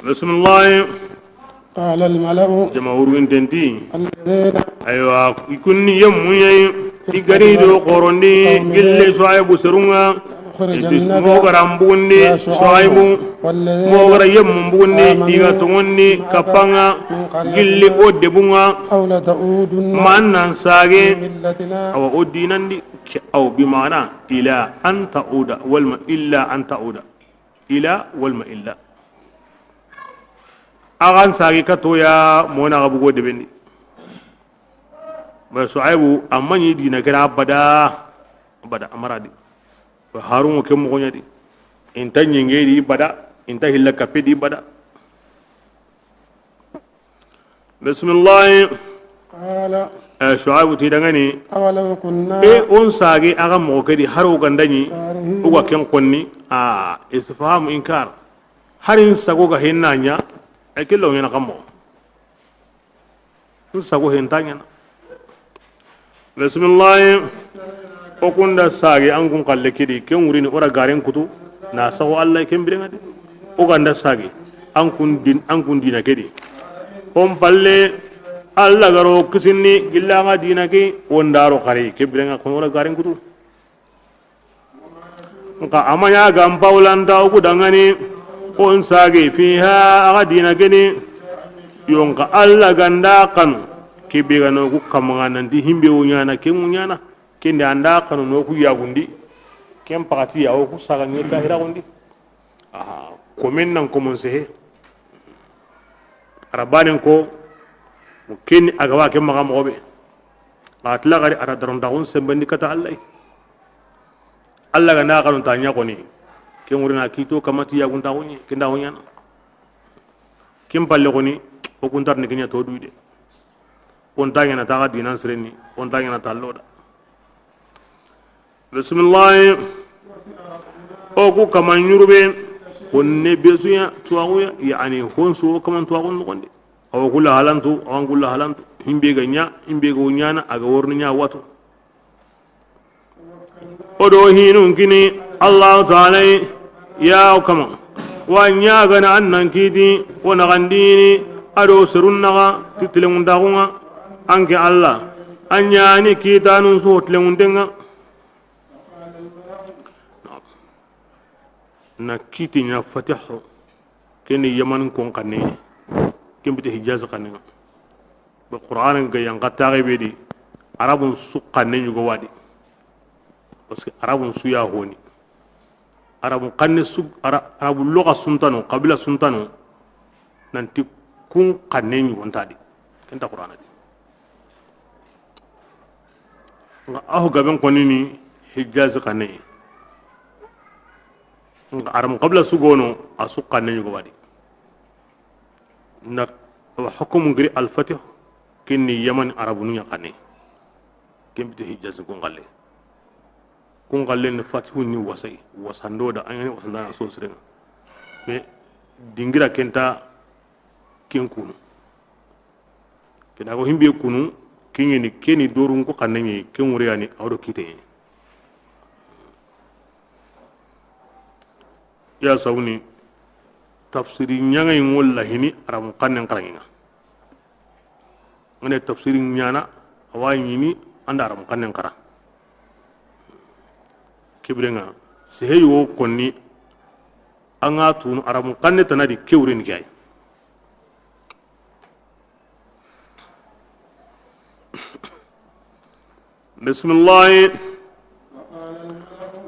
Bismillah. قال الملأ. Jama wurgintenti. الذين. Aywa, i kunni yemmu yayi. I gari do xorondi, gille Suaybu serun ŋa. Iti mo gara mbugundi Suaybu. Mo gara yemmu mbugundi, i ga tongondi kappa ŋa, gilli o debun ŋa. Man nan sage, awa o dinandi, aw bi mana ila an tauda, walma illa an tauda. Ila walma illa. Agan sage katoya mona ga bugo debendi. Ba Suaybu, amma ni dina kira abada. Abada, amara di. Harun ke moxo ɲa di. Inta ɲenge di bada, inta hilla kappe di bada. Bismillah. قال. Eh, Suaybu ti dangani. أولو كنا. E, on sage aga moxo ke di, haro gandani. كارهين. Uga ken konni. A, istifham inkar. Harin sago ga hinna ɲa. E, kello ɲana kammo. N sago henta ɲana. Bismillahi. O kunda sage an kun kalle kidi, ken wurini ora garen kutu, na sago Allah ken birenga de. O ganda sage an kun din, an kun dina kedi. On palle Allah garo kisinni gilla nga dina ke, on daro xare ke birenga kon ora garen kutu. Nka amaɲa gan pawlanta o ku dangani, on sage fiha, aga dina keni. Yo nka Allah ganda kanu, kebe gano ku kamanga nanti himbe o ɲana, ke mu ɲana. Kende anda kanu no ku yagundi. Ken pakati ya o ku saga ŋe ta hiragundi. Aha, komen nan komon sehe. Arabanen ko, ken aga wa ke maga mogobe. Atla gari ara daron dagun sembandi kata Allah. Allah ga na xanu ta ɲa xoni, ke ŋurina kito kamati ya gunta xoni, kinda xoni ɲana. Kin palle xoni, o kuntar ni kinya to duide. On ta ɲana ta ga dinan sireni, on ta ɲana ta loda. Bismillah. O ku kaman ɲurube, honne besuya, tuwaxuya, yani honsu o kaman tuwaxun noxondi. Awa kula halantu, awan kula halantu. Himbe ga ɲa, himbe ga ɲana, aga worni ɲa watu. O do hinun kini Allahu taala ya kama, wa ɲaagana an nan kiti, wa naxandini, a do serun naxa, ti telenŋundaxun ŋa, an ke Alla, an ɲa ni kitanun su telenŋunden ŋa. Na kiti ɲa Fatihu, ken ni Yaman kon xanne, ken bite Hijaz xanne ŋa. Be Qur'an ga yan xataxe be di, Arabun su xanne ɲugo wa di. Parce que Arabun su ya honi. Arabun xanne su, Ara-, Arabu loxa suntano, qabila suntano, nanti kun xanne ɲugo nta di. Ken ta Qur'an di. Nga aho gaben konini Hijaz xanne. Nga Arabun qabila su gono, a su xanne ɲugo wa di. Na wa hukumu ngiri Al-Fatih, ken ni Yaman Arabunu ɲa xanne. Ken bite Hijaz kun xalle. Kun xalle ni Fatihu ni wasai. Wasando da, an ɲa ni wasanda na so siren ŋa. Mais dingira ken ta ken kunu. Ken da ko himbe kunu, ken ɲa ni, ken ni dorun ko xanne ɲi, ken wure ya ni, a wo do kite ɲi. Ya sawni, tafsiri ɲaŋa yi ŋo lahini Arabun xannen xaraŋe ŋa. Ŋa ne tafsiri ɲaana, a wa ɲini an da Arabun xannen xara. Ke bire ŋa, sehe yo konni, an ga tunu Arabun xanne tana di ke wure ni ke yi. Bisimilahi.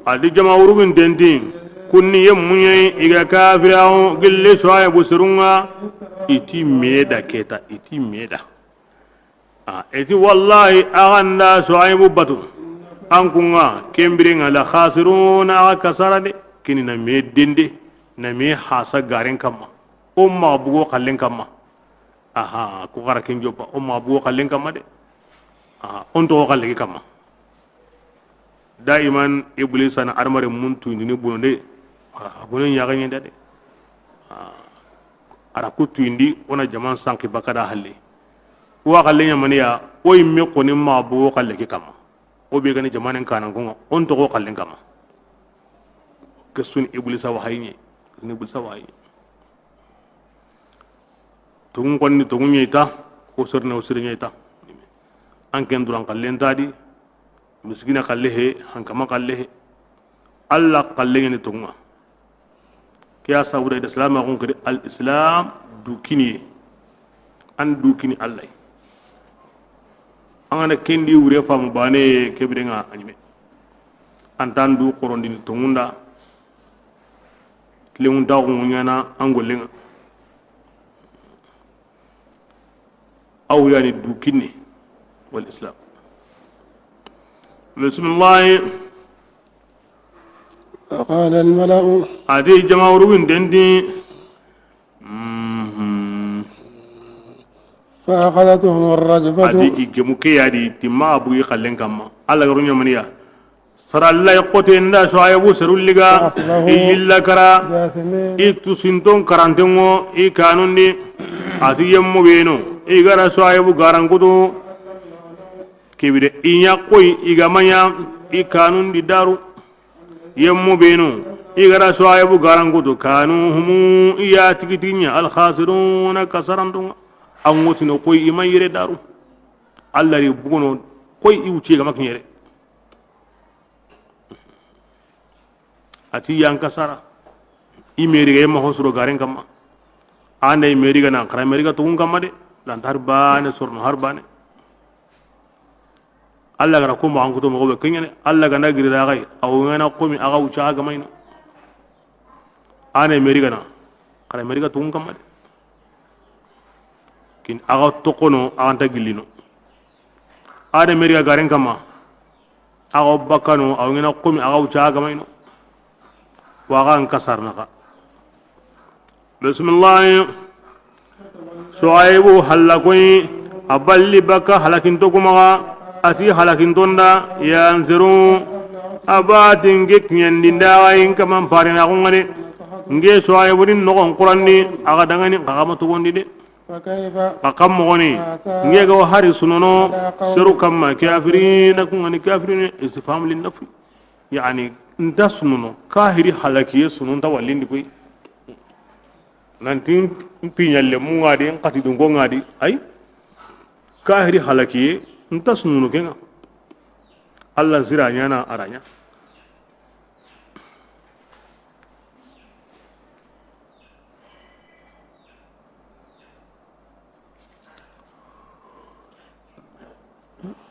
A di jama wurugin tenti, kunni ye muɲe, i ga kafirawo gilli Suwaibu serun ŋa, i ti me da keta, i ti me da. A, i ti wallahi, a ga nda Suwaibu batu, an kun ŋa, ken bire ŋa la khasiruna, a ga kasara de, kini na me dende, na me hasa garen kamma, o ma bugo xallen kamma. Aha, ku xara ken joppa, o ma bugo xallen kamma de. Aha, o n toxo xalle ke kamma. Daiman Iblisa na adamaren mun tuyindini bono de. A gone ɲaxaɲe da de. A ra ku tuyindi, o na jaman sanki baka da halle. Wa xalle ɲamaniya, o yimme xoni ma bugo xalle ke kamma. O be gani jamanen kanan ko ŋa, o n toxo xallen kamma. Ke suni Iblisa wahayi ɲe. Ke suni Iblisa wahayi ɲe. Togun konni, togun ɲe ta, ko serne o sere ɲe ta. An ken duran xallen ta di, miskina xalle he, hankama xalle he. Alla xalle ɲa ni togun ŋa. Ke ya sabu da i da silamaxun xiri al Islam du kiniye. An du kini Alla yi. An ga na ken di wure famu bane ke bire ŋa a ɲime. An ta an du xorondini togun da. Tilenŋun taxu ɲaana an gollen ŋa. Aw yani du kinni wal Islam. Bisimilahi. وقال الملأ. A di jama wurugin tenti. Mhm. فأخذتهم الرجفة. A di i gemu ke ya di, timma a bugi xallen kamma. Alla ga ru ɲamaniya. Sarallayi xote nda Suwaibu serun liga, فأصبحوا i yilla kara, جاثمين. I tusinton karantenŋo, i kanundi, a ti yemmu benu, i gara Suwaibu garankutu, kebire, i ɲa koyi, i ga maɲa, i kanundi daru, yemmu benu, i gara Suwaibu garankutu, kanu humu, i ya tigitiɲa, alkhasiruna, kasarantunŋa, a ŋotino koyi, i ma yere daru, Alla ri bugono koyi, i wuce ga ma kiɲere. A ti yan kasara. I meri ga yemma hosuro garen kamma. Anda i meri ga na xara meri ga tugun kamma de. Lanta har bane sorno har bane. Alla gara ko ma an kuto mo be kenyane. Alla gana giri da gai. Aw ngana ko mi aga ucha aga mayno. Anda i meri ga na xara meri ga tugun kamma de. Kin aga tokono aga nta gillino. Anda i meri ga garen kamma. Axa bakano, aw ngena xumi, axa wucca a gamayno. Waxa an kasarnaxa. Bismillahi. Suwaibu halla koyi, a balli baka halakinto kumaxa, a ti halakintonda, yanziru, a bati nke kiɲandinda axa yi n kaman parinaxungani, nke Suwaibu ni noxon xurandi, axa dangani, xa xa ma togondi de. Xa xa moxoni, nge ga wa hari sunono seru kamma, kafirina kungani, kafirina, istifham lin nafi. Yani, Nta sunono, kahiri halakiye suno nta wallindi koy. Nanti n piɲalle mu ŋa di, n xati dunko ŋa di, ay. Kahiri halakiye nta sunono ke ŋa. Allah sira ɲana a ra ɲa.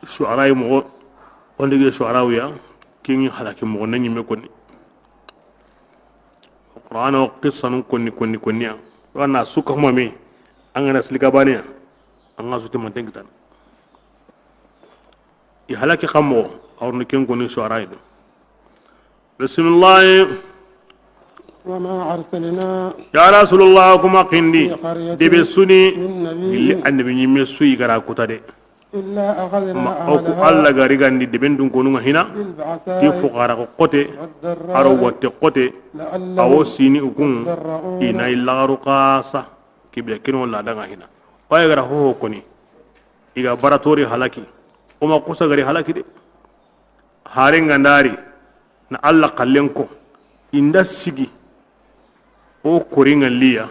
Shu'ara yi moxo, o ndege Shu'ara ya, ken ŋi halaki moxo na ɲimme konni. Qur'ana o qissanu konni, konni, konni ya. Wa na suka huma me, an ga na silika bane ya, an ga su timanten kitana. I halaki xa moxo, a wa ri ken konni Shu'ara yi de. Bisimilahi. وما أرسلنا Ya Rasulullah, kuma xindi في قرية debe su ni من نبي gilli annabi ɲimme su yi ga ra kuta de. إلا أخذنا Ma o ku أهلها Allah ga rigandi deben dun konu ŋa hina, بالبأساء ti fuqara ko xote, والضراء aro watte xote, لعلهم awo sini u kun, يضرعون i na i laxaru xasa, kibila kino la da ŋa hina. O ya ga ra ho ho koni, i ga baratori halaki, o ma kusa gari halaki de. Haren ga ndari na Allah xallen ko, i nda sigi o kori ŋa liya,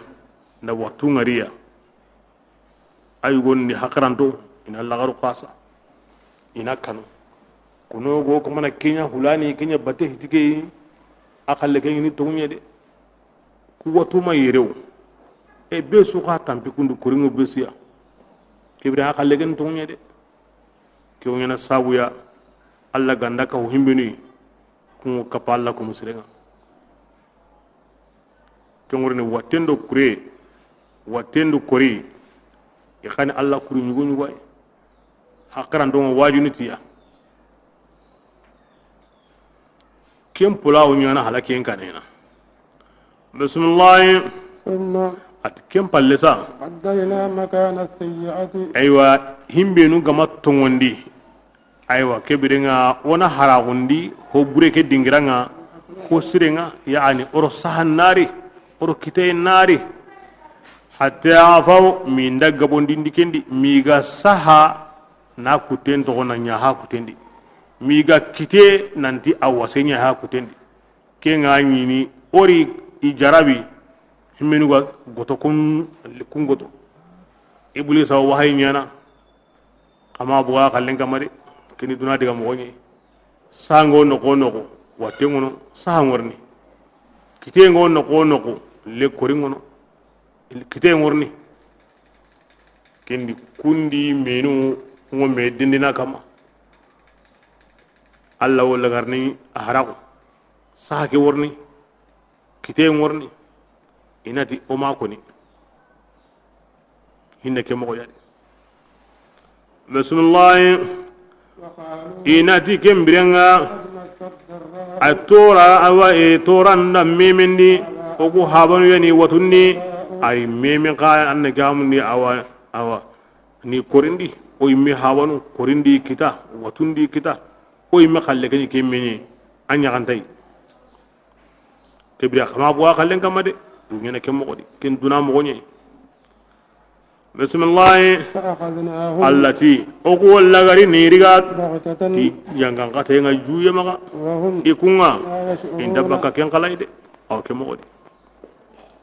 na wattu ŋa riya. Ay gondi hakaranto, i na laxaru xasa, i na kanu. Kuno go kamana kenya hulani, kenya bate hitike, a xalle kenya ni tonye de. Ku wattu ma yerew. E be su xa tampi kundu kori ŋo be su ya. Kibira a xalle ken tonye de. Ke wo ɲana sabu ya, Allah ga nda ka ho himbenu yi, kuŋo kapa Allah ko musirenŋa. Ke ŋorni watten do kure, watten do kori, i xa ni Allah kuri ɲugo ɲugo ay. Hakaranto ŋa wajuni tiya. Ken pula wo ɲana halakiyen kanena. Bisimilahi. ثم Ati ken palle sa. بدلنا مكان السيئة Aywa, himbenu gama tongondi. Aywa, ke birenŋa wona haragundi ho bure ke dingiranŋa, ho sirenŋa, yani oro saha nari, oro kiteye nari. Hatta afaw, mi nda gabondindi kendi, mi ga saha na kuten toxo na ɲa ha kutendi. Mi ga kite nanti a wase ɲa ha kutendi. Ke ŋa ɲini ori i jarabi, himmenu ga goto kun, kun goto. Iblisa wahayi ɲana, kama buga xallen kama de, keni duna diga moxo ɲe. Sango noxo noxo, watte ŋono, saha ŋorni. Kite ŋo noxo noxo, le kori ŋono, kite ŋorni. Kendi kundi menu ŋo me dindina kama. Allah wo lagarni a haraxu. Saha ke worni, kite worni, i na ti o ma koni. Hinne ke moxo ya di. Bisimilahi. I na ti ken birenŋa, a tora, awa, e tora nda memendi, o ku habanu yani watundi, ay meme xa anne gamundi, awa, awa, ni korindi, o yimme habanu, korindi kita, watundi kita, o yimme xalle keni ke meɲe, a ɲaxantay. Ke bire xa ma buga xallen kama de, du ɲene ke moxo di, ken duna moxo ɲe. Bisimilahi. فأخذناهم Allah ti, o ku walla gari ni riga بغتة ti yangan xate ŋa juye maxa. وهم I kunŋa, لا يشعرون i nda baka ken xalay de. Aw ke moxo di.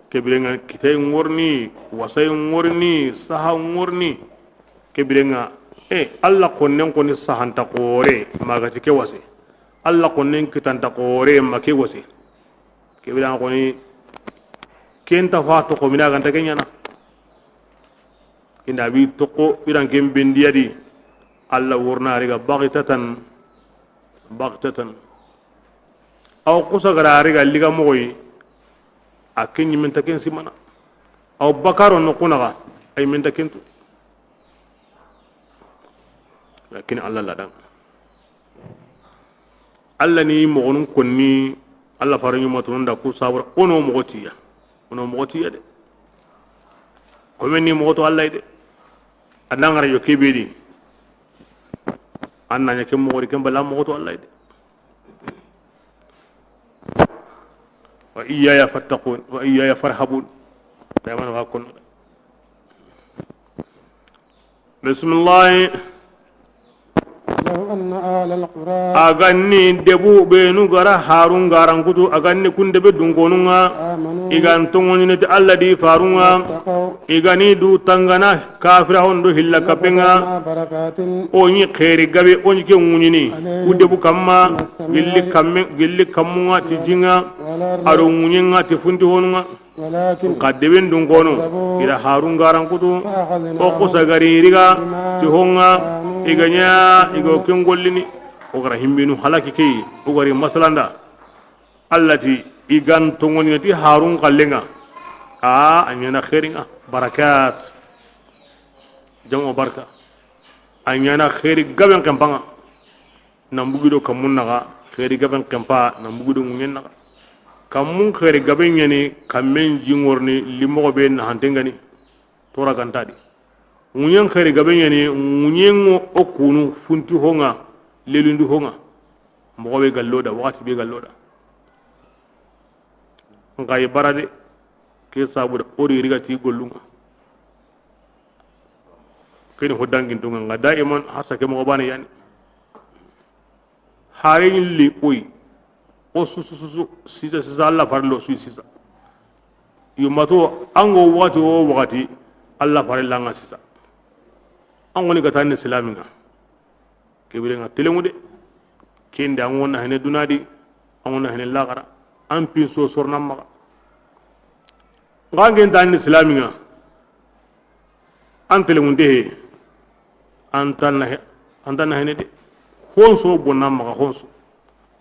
Ke bire ŋa kitay ŋorni, wasay ŋorni, saha ŋorni. Ke bire ŋa, e, Allah konnen koni sahanta xore, magati ke wase. Allah konnen kitanta xore, ma ke wase. Ke bire ŋa koni, ken ta fa toxo mina ganta ke ɲana. Inda bi toxo iran ken bendiya di. Allah worna riga baghtatan, baghtatan. Aw kusa gara riga liga moxoyi. A ken ɲimen ta ken simana. Aw bakaro no kunaga ay men ta ken tu. Lakin Allah ladan. Allah ni moxonun konni, Allah fara ɲuma tunun da ku sabura, ono moxo tiya. Ono moxo tiya de. Komen ni moxo to Allah de. A da ŋa ra yo ke be di. An na ɲa ke moxo di, ken bala moxo to Allah de. Wa iyyaya fattaqun, wa iyyaya farhabun. Dayman wa kun. Bismillah. لو أن أهل A ga ni debu benu ga ra Harun ga ra n kutu, a ga ni kun debe dunkonun ŋa, i ga n toŋoɲini ti Alla do i faarun ŋa, i ga ni du tangana kafira hondo hilla kapen ŋa. O ɲi xeeri gabe, o ɲi ke ŋuɲini ku debu kanma, gilli kanme, gilli kanmun ŋa ti jin ŋa, a do ŋuɲen ŋa ti funti honun ŋa. Nxa deben dunkono, i ra Harun ga ra n kutu, o xusa ga ri riga ti hon ŋa, i ga ɲa, i ga ken gollini, o ga ra himbinu halaki ke yi, o ga ri masalanda. Alla ti, i ga n toŋoɲini ti Harun xallen ŋa, a, a ɲaana xeerin ŋa, barakat, jamo barka, a ɲaana xeeri gaben xenpan ŋa. Nan bugi do kanmun naxa, xeeri gaben xenpa, nan bugi do ŋuɲen naxa. Kanmun xeeri gaben ɲa ni, kanmen ji ŋoroni, limoxo be naxanten ga ni, toora ga nta di. Ŋuɲen xeeri gaben ɲa ni, ŋuɲen ŋo o kunu, funti hon ŋa, lelundi hon ŋa. Moxo be ga lo da, waxati be ga lo da. Nxa i bara de, ke sabu da, o ri riga ti gollun ŋa. Keni ho dangintun ŋa, nxa daiman hasa ke moxo baane ya ni. Hare ɲi li o yi. O susu susu, sisa sisa, Alla faare lo su yi sisa. Yumato, an ŋo waxati wo waxati, Alla faare la ŋa sisa. An ŋo ni ga ta ni silaamin ŋa. Ke biren ŋa telenŋu de. Ken di an ŋo na hene duna di, an ŋo na hene laxara. An pinso sorona maxa. Nxa an ke nta ni silaamin ŋa, an telenŋunte he, an ta na he, an ta na hene de. Honso bonna maxa honso.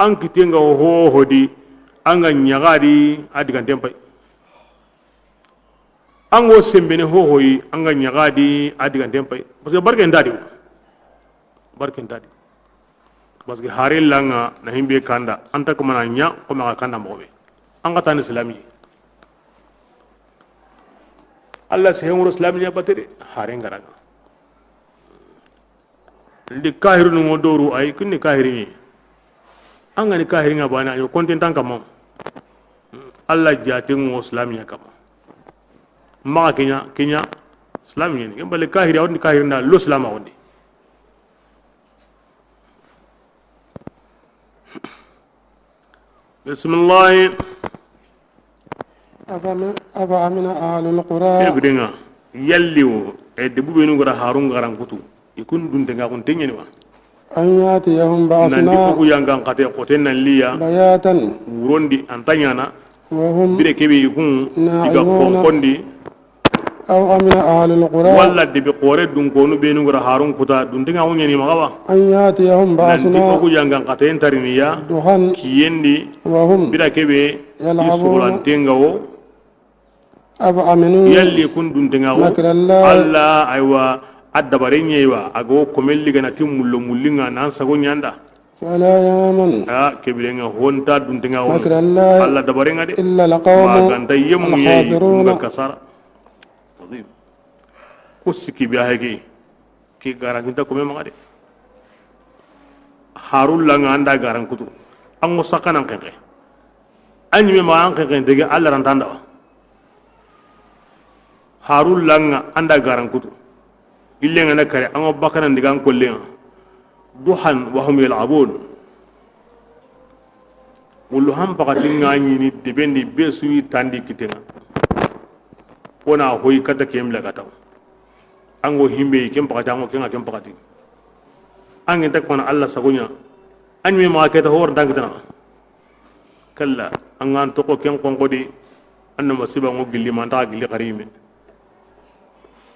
An kitten ga ho ho di, an ga ɲaxa di, a diganten pay. An ŋo senbene ho ho yi, an ga ɲaxa di, a diganten pay. Parce que barke nta di. Barke nta di. Parce que hare la ŋa na himbe kanda, an ta kamana ɲa, ko maxa kanda moxo be. An ga ta ni silami. Alla se hengoro silami ɲa batte de, hare n ga ra ŋa. Ndi kahirinu ŋo doru ay, kunni kahiri ɲi. An ga ni kahiri ŋa baane, a ɲo konten tan kamma. Alla jaate ŋo silami ɲa kamma. Maxa ke ɲa, ke ɲa silami ɲa ni. Ken bale kahiri, a wondi kahiri nda lo silama wondi. Bisimilahi. Afa-, afa amina ahlul qura. Ke biren ŋa, yalli wo, e, debu benu ga ra Harun ga ra n kutu, i kun dunte ŋa kun teɲeni wa? An yatiyahum ba'suna. Nan ti o ku yangan xate xote nan liya. Bayatan. Wuron di an ta ɲaana. Wa hum. Bire ke be i kun, i ga na'imun. Konkondi. Aw amina ahlul qura. Walla debe xoore dunkonu benu ga ra Harun kuta, dunte ŋa ŋuɲeni maxa wa? An yatiyahum ba'suna. Nan ti o ku yangan xate n ta ri ni ya. Duhan. Kiyen di. Wa hum. Bire ke be. Yal'abun. I suxulanten ŋa wo. Afa aminu. Yalli kun dunte ŋa wo? Makrallah. Alla, aywa, a dabare ɲa yi wa, a ga wo komen ligana ti mullo mullin ŋa nan sago ɲa nda. Fala ya'manu. A, ke biren ŋa ho nta dunte ŋa wo. Makrallah. Alla dabare ŋa de. Illa al-qawmu. Ma ga nta yemu ɲa yi, al-khasirun. Nga kasara. Azim. Ko sikki be a hege. Ke garanti nta kome maxa de. Harun la ŋa an da ga ra n kutu. An ŋo saxanan xenxe. An ɲi me maxa an xenxen tege Alla ra nta an da wa. Harun la ŋa an da ga ra n kutu. Gillen ŋa na kare, an ŋo bakana ndi ga n kollen ŋa. Duhan wa hum yal'abun. Wulu han pakati ŋa ɲi ni deben di be su yi tandi kitten ŋa. O na hoyi kata ken bila ga taw. An ŋo himbe yi ken pakati, an ŋo ken ŋa ken pakati. An ŋa nta ko na Alla sago ɲa. An ɲi me maxa ke ta hor nta n kitana. Kalla, an ga n toxo ken xonxo di, an na masiba ŋo gilli ma nta gilli xari me.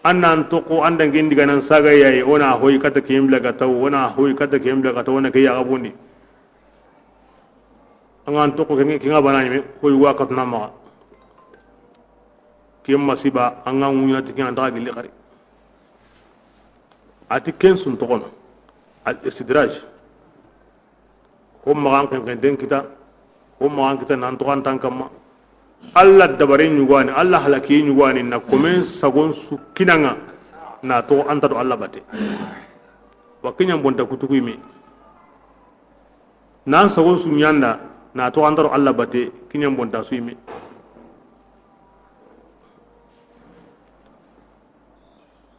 An na n toxo an da ŋen diga nan saga yayi, o na hoyi kata ken bila ga taw, o na hoyi kata ken bila ga taw, o na ke ya ga bondi. An ga n toxo ken, ken ŋa bana ɲi me, hoyi wa katuna maxa. Ken masiba, an ga ŋuɲa ti ken an ta gilli xari. A ti ken su n toxono, al istidraj. Ho maxa an xenxenten kita, ho maxa an kita nan toxo an tan kamma. Alla dabare ɲugani, Alla halaki ɲugani, na komen sagon su kinanga, na toxo an ta do Alla bate. Wa kiɲan bonta kutuku yi me. Nan sagon su ɲanda, na toxo an ta do Alla bate, kiɲan bonta su yi me.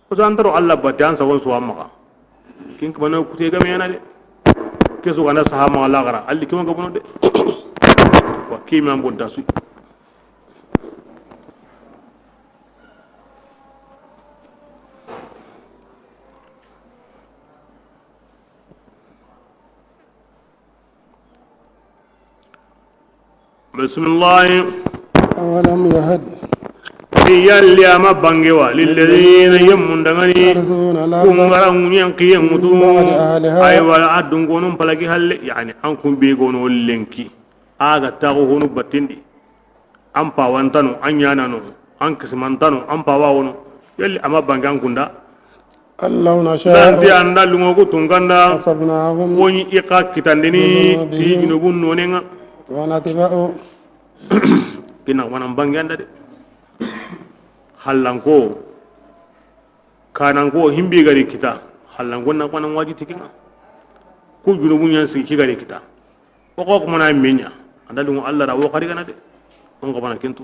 Kusa an ta do Alla bate, an sagon su wa maxa. Kin kamana kute ga me yana de. Ke su ga na saha maxa laxara, a li ke ma gabono de. Wa ke me an bonta su. Bisimilahi. أولم يهد Yalli a ma bange wa, للذين yemmun dangani, يرثون الأرض kun ga ra ŋuɲen kiyen ŋutu, من بعد أهلها aywa, a dunkonun palaki halle, yani, an kun be gono lenki, a ga taxu honu battindi, an pawantanu, an ɲananu, an kisimantanu, an pawawono, yalli a ma bange an kunda. أن لو نشاء Nanti an da lungo ku tunkanda, أصبناهم woni i xa kitandini, بذنوبهم ti junubun nonenga. ونطبع Kina wana bange anda de. Hallanko, kananko, himbi gari kita. Hallanko na wana waji tikinga. Ku junubun yan si ki gari kita. O ko kuma na menya. An da lungo Allah ra wo kari gana de. On ko bana kintu.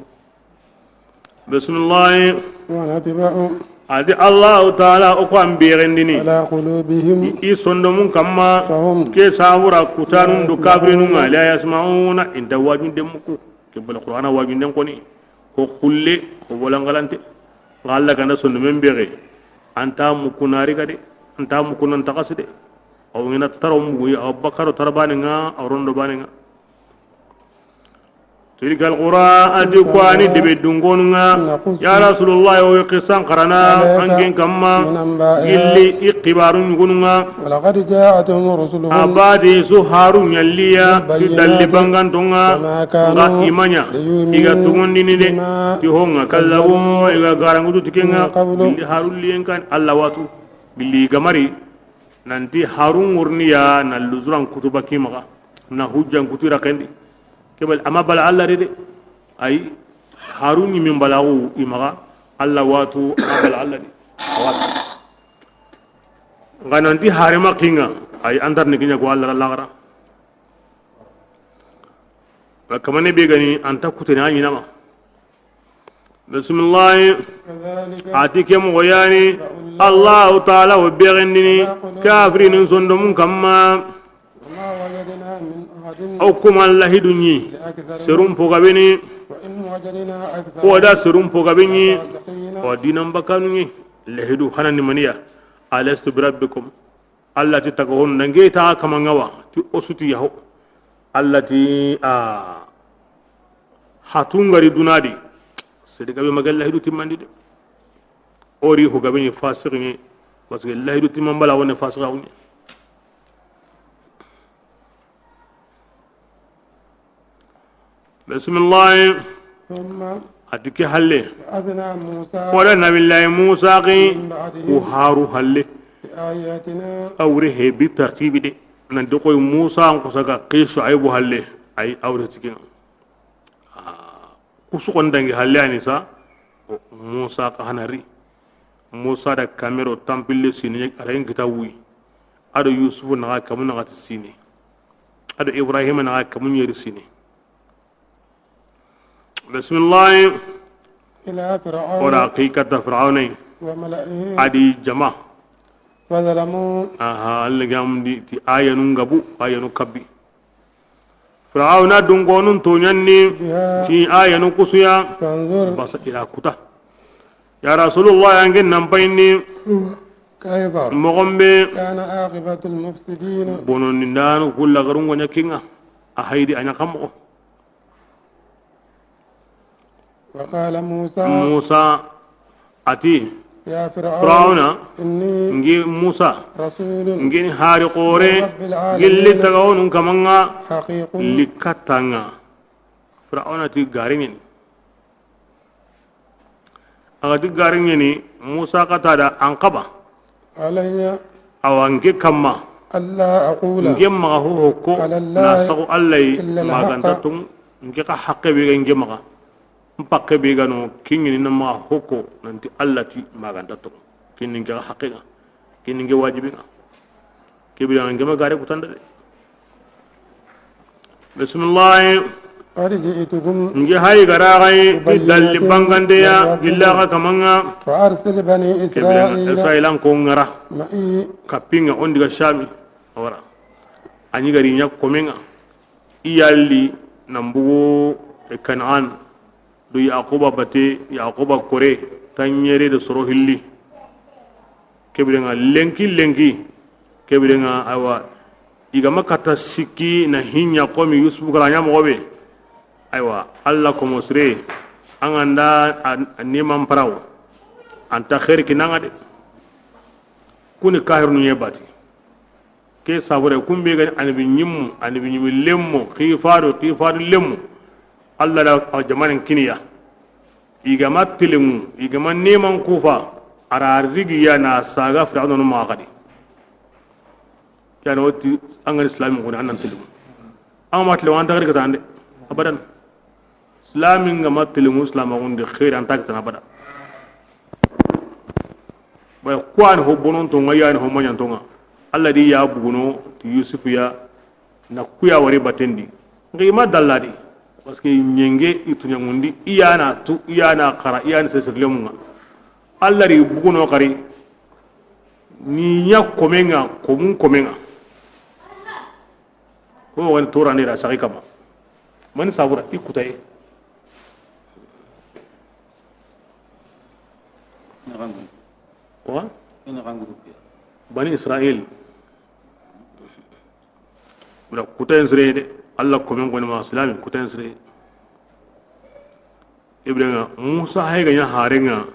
Bisimilahi. ونطبع A di Allahu Taala, o ko an berendini. على قلوبهم I, i sondomun kamma, فهم ke sabura kutanun do لا يسمعون kafirinun ŋa, la yasmauna, i nta wajun demmuku. Ke bala Qur'ana wajun den koni. Ko kulle, ko bolangalante. Nga Allah ganda sondomen bere. An ta muku nari gade. An ta muku nan takasi de. Aw ngena taro mugu, aw bakaro tarbane nga, aw rondo bane nga. تلك القرى a di ko ani debe dungonu nga. نقص Ya Rasulullah, o yi qisan qarana عليك an ken kamma. من أنبائها Gilli i xibaru ɲugunu nga. ولقد جاءتهم رسلهم A badi su haru ɲalliya بالبينات ti dalli banganto nga. وما كانوا Nga i ma ɲa ليؤمنوا i ga tugundini de. بما Ti ho nga كذبوا kallabu i ga garangutu tikenga. من قبل Gilli haru liyen kan Allah watu. Gilli gamari. Nanti harun ŋurniya na luzuran kutuba ki maxa, na hujjan kutu i raxen di. Ke bal, a ma bala Allah de. Ay, harun ɲi min balaxu i maxa, Allah watu, a ma bala Allah de. A watu. Nga nanti harema kinga, ay, antar ni kinya ko Allah laxara. Kamane be gani anta kutene a ɲinama. Bisimilahi. كذلك A ti ke moxo yani, يطبع الله Allahu Taala wo berendini على قلوب kafirinin sondomun kamma. وما وجدنا من عهد O kuma lahidu ɲi, لأكثرهم serun pogabeni, وإن وجدنا أكثرهم o da serun pogabeni, لفاسقين o dinan bakanu ɲi, lahidu hanani maniya. ألست بربكم Allah ti taga hon nange ta kamanga wa ti osuti yaho. Allah ti a hatungari dunadi. Sedi gabe magal lahidu timmandi de. Ori ho gabe ni fasiqi ni. Parce que lahidu timman bala woni fasiqa woni. Bisimilahi. ثم A ti ke halle. بعثنا موسى Wala nabillahi Musa ki من بعده ku haru halle. بآياتنا Awre he bi tartibi de. Nan de koy Musa an kusaga ke Shuaibu halle. Ay awre tikin. Kusu kon dangi halle ani sa. O Musa ka hanari. Musa da kamero tampille sini a rayin kita wuyi. Ado Yusufu naxa kamu naxati sini. Ado Ibrahima naxa kamu ɲeri sini. Bisimilahi. إلى فرعون Ora xi katta Firawuna yi. وملئه Adi jama. فظلموا Aha, Allah gamundi ti ayanu ngabu, ayanu kabbi. Firawuna dungonun toɲanni بها ti ayanu kusuya. فانظر Basa ila kuta. Ya Rasulullah, yangen nan payini. كيف Moxon be كان عاقبة المفسدين. Bonondindanu ku lagarun ŋa ɲa kinga. A haydi a ɲa xa moxo. وقال موسى Musa a ti, يا فرعون Firawuna, إني ngi Musa, رسول ngi ni hari xore, من رب العالمين gilli tagawonun kamanga, حقيق likattanga. Firawuna ti gariŋeni. A ga ti gariŋeni, Musa xa ta da an xaba. علي Awa nke kamma. ألا أقول Nke maxa ho hokko على الله na saxu Allah yi إلا الحق. Maganta tun. Nke xa haqqe be ga nke maxa. N pakke be ga no kingini na maxa hokko nanti Allah ti maganta tun. Kinni nke xa haqqe nga. Kinni nke wajibi nga. Kebira nke ma gare kutanda de. Bisimilahi. قد جئتكم Nge hayi garaxayi ti dalli ببينة bangandeya من ربكم. Gilla xa kamanga. فأرسل بني Kebira إسرائيل Israilan ko ngara. معي Kapinga on diga Shami. Awara. A ɲi gari ɲa komen ŋa, i yalli nan bugu Kanaan do Yaquba bate, Yaquba kore, tanɲere do soro hilli. Ke biren ŋa lenki lenki, ke biren ŋa, aywa, i ga ma katta sikki na hi ɲa komi Yusufu ga ra ɲa moxo be. Aywa, Alla komo sire, an ga nda a, a neman parawo, an ta xeeri kinanŋa de. Kuni kahirunu ɲe bati. Ke sabure kumbe gani anabi ɲimmu, anabi ɲimmi lemmu, xifadu, xifadu lemmu. Alla da a jamanen kiniya. I ga ma tiliŋu, i ga ma neman kufa, a ra rigiya na saga Firawuna nu maxa xadi. Ke yani woti an ga ni islami xoni an nan tiliŋu. An ma tiliŋu an ta xeeri kata an de. Abadan. Islamin ga ma tiliŋu, silamaxun di xeeri an ta kitana abada. Bay, kuwani ho bononto ŋa, yani ho maɲanto ŋa. Alla di ya buguno ti Yusufu ya, na kuya wari batendi. Ngi ma dalla di. Parce que ɲenge i tuɲaŋundi, i ya na tu, i ya na xara, i ya ni sesirlemun ŋa. Alla di buguno xari, ni ɲa komen ŋa, komun komen ŋa. Ko wani torane ra saxi kama. Mani sabura i kutaye. Wa? Bani Israil. Bura kutayen sire de. Alla komen koni ma silami kutayen sire. Ibrahima, Musa hay ga ɲa haren ŋa,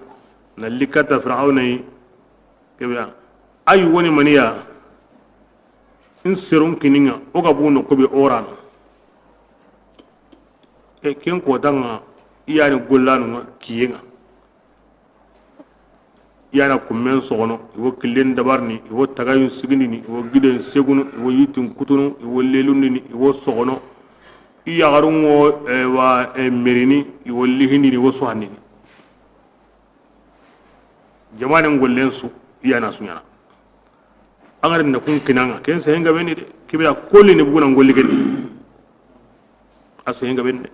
na li kata Firawuna yi, ke be ya, ayi woni maniya, in serun kini ŋa, o ga bu noxu be o ra no. E ken kota ŋa, i yani gollanu ŋa, kiye ŋa. I yana kummen soxono, i wo killen dabarini, i wo tagayun sigindini, i wo giden segunu, i wo yittin kutunu, i wo lelundini, i wo soxono. I yaxarun ŋo, e, wa, e, merini, i wo lihindini, i wo suhandini. Jamanen gollen su, i yana su ɲana. An ga ri na kun kinanŋa, ken sehen ga beni de, ke be ya kolli ni buguna golli ken. A sehen ga beni de.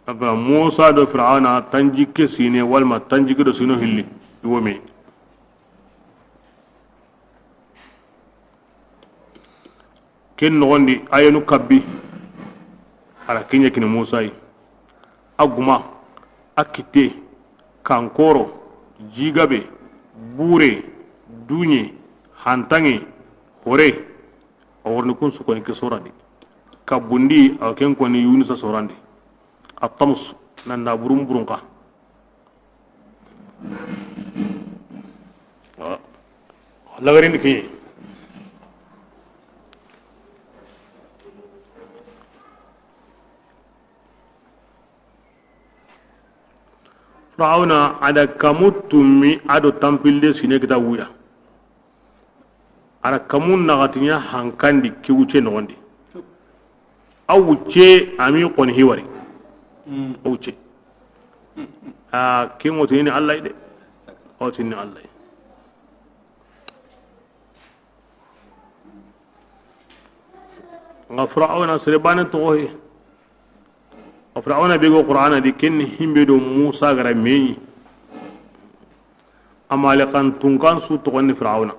Aba Musa do Firawuna tanjikke sine walma tanjikke do sino hilli, i wo me. Ken noxondi, ayenu kabbi, a ra ke ɲa kini Musa yi. A guma, a kitte, kankoro, jigabe, bure, duɲe, hantanŋe, hore. A worini kun su koni ke sorandi. Kabundi, a ken koni Yunusa sorandi. A tamus, nan da burun burun ka. Lagarin ke. Firawuna a da kamu tummi a do tampille sine kita wuya. A ra kamu naxatiɲa hankandi ke wucce noxondi. A wucce a mi xoni hiwari. A wucce. A ke ŋo tini Alla de. O tini Alla. Nga Firawuna sere bane toxo he. A Firawuna be go Qur'ana di, ken ni himbe do Musa ga ra meɲi. Amalekan tunkan su toxo ni Firawuna.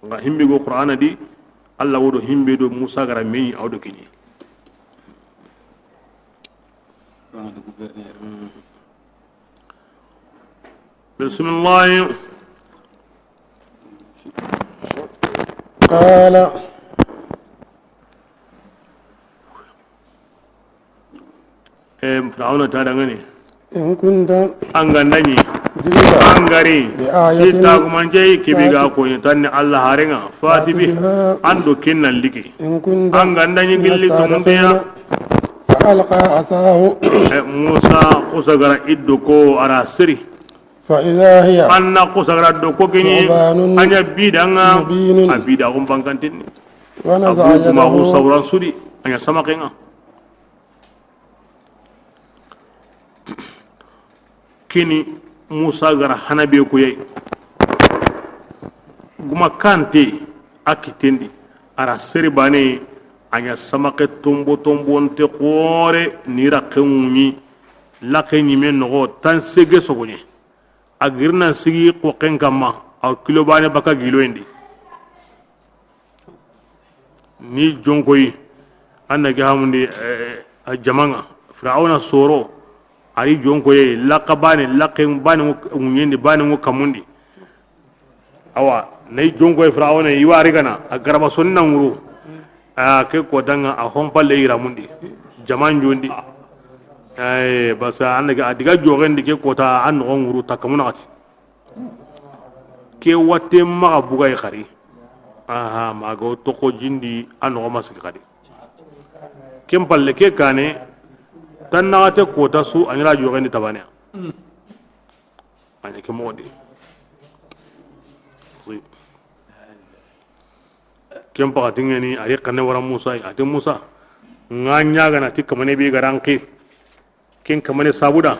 Nga himbe go Qur'ana di, Alla wo do himbe do Musa ga ra meɲi, a wo do kini. Bismillah. قال. E, Firawuna ta dangani. إن كنت. An ga nda ɲi. جئت. An ga ri. بآية. Ti tagumance ke be ga ko ni tanni Alla harenŋa. فأت بها. An do ken na liki. إن كنت. An ga nda ɲi gilli tumundiya. فألقى عصاه. E, Musa xusa ga ra i do ko a ra siri. فإذا هي. An na xusa ga ra do ko kini. ثعبان. A ɲa bidanŋa. مبين. A bida xun bankantinni. ونزع يده. A bu guma xu sawran su di. A ɲa samaxenŋa. Kini Musa ga ra hana be ko yi. Guma kante a kitten di. A ra seri bane a ɲa samaxe tombo tombonte xoore ni ra xenŋuɲi. Laxe ɲime noxo tan sege sogoɲe. A girinan sigi xoxen kamma, a kilo bane baka giloyen di. Ni jonkoyi, an na ke hamundi, eh, a jamaŋa, Firawuna soro, a ri jonkoye, laqa bane, laqe bane ŋo ŋuɲendi, bane ŋo kamundi. Awa, na i jonkoye Firawuna, i wa ri gana, a garaba sonni na ŋuru. A ke kotaŋa, a honpalle yiramundi, jaman jondi. Eh, basa, an na ke, a diga joxendi ke kota, a noxo ŋuru, ta kamu naxati. Ke watte maxa bugay xari. Aha, maga o toxo jindi a noxo ma sigi xadi. Ken palle ke kane, tan naxate kota su a ɲira joxendi tabaneya. A ɲa ke moxo di. Ken paxati ŋeni, a ri xanne wara Musa, a ti Musa, ŋa ɲagana ti kamane be garanke. Ken kamane sabuda.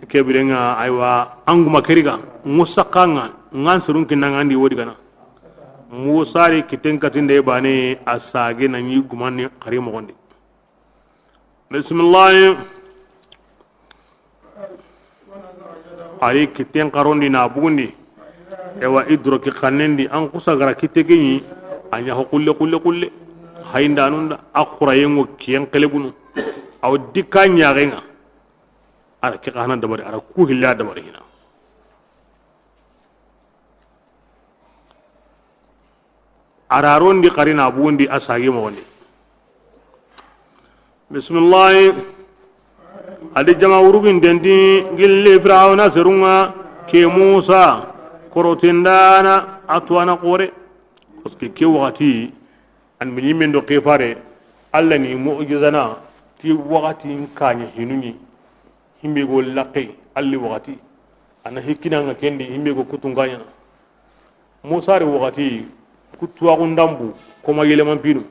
Ke birenŋa, aywa, an guma keriga, ŋo saxanŋa, ŋan serun kinnaŋa andi wodi gana. Musa ri kitten katinde bane, a sage na ɲi gumani xari moxondi. Bisimilahi. A ri kitten xarondi na bugundi. Ewa, i doroki xannendi, an kusa gara kitte ke ɲi, a ɲa ho xulle, xulle, xulle. Hayindanunda, a xurayenŋo kiyen xelebunu. Aw dikka ɲaxenŋa. A ra ke xa hana dabari, a ra ku hilla dabari hina. A ra rondi xari na bugundi a sagi moxondi. Bisimilahi. A di jama wuruginten ti gilli Firawuna serunŋa ke Musa korotindana a tuwana xore. Parce que ke waxati, an bi ɲimmen do xefare, Alla ni mu'jizana ti waxati kaɲa hinuni. Himbe go laxe, alli waxati. A na hikkinanŋa kendi, himbe go kutunkaɲana. Musa ri waxati, ku tuwaxu ndambu, koma yelemanpinu.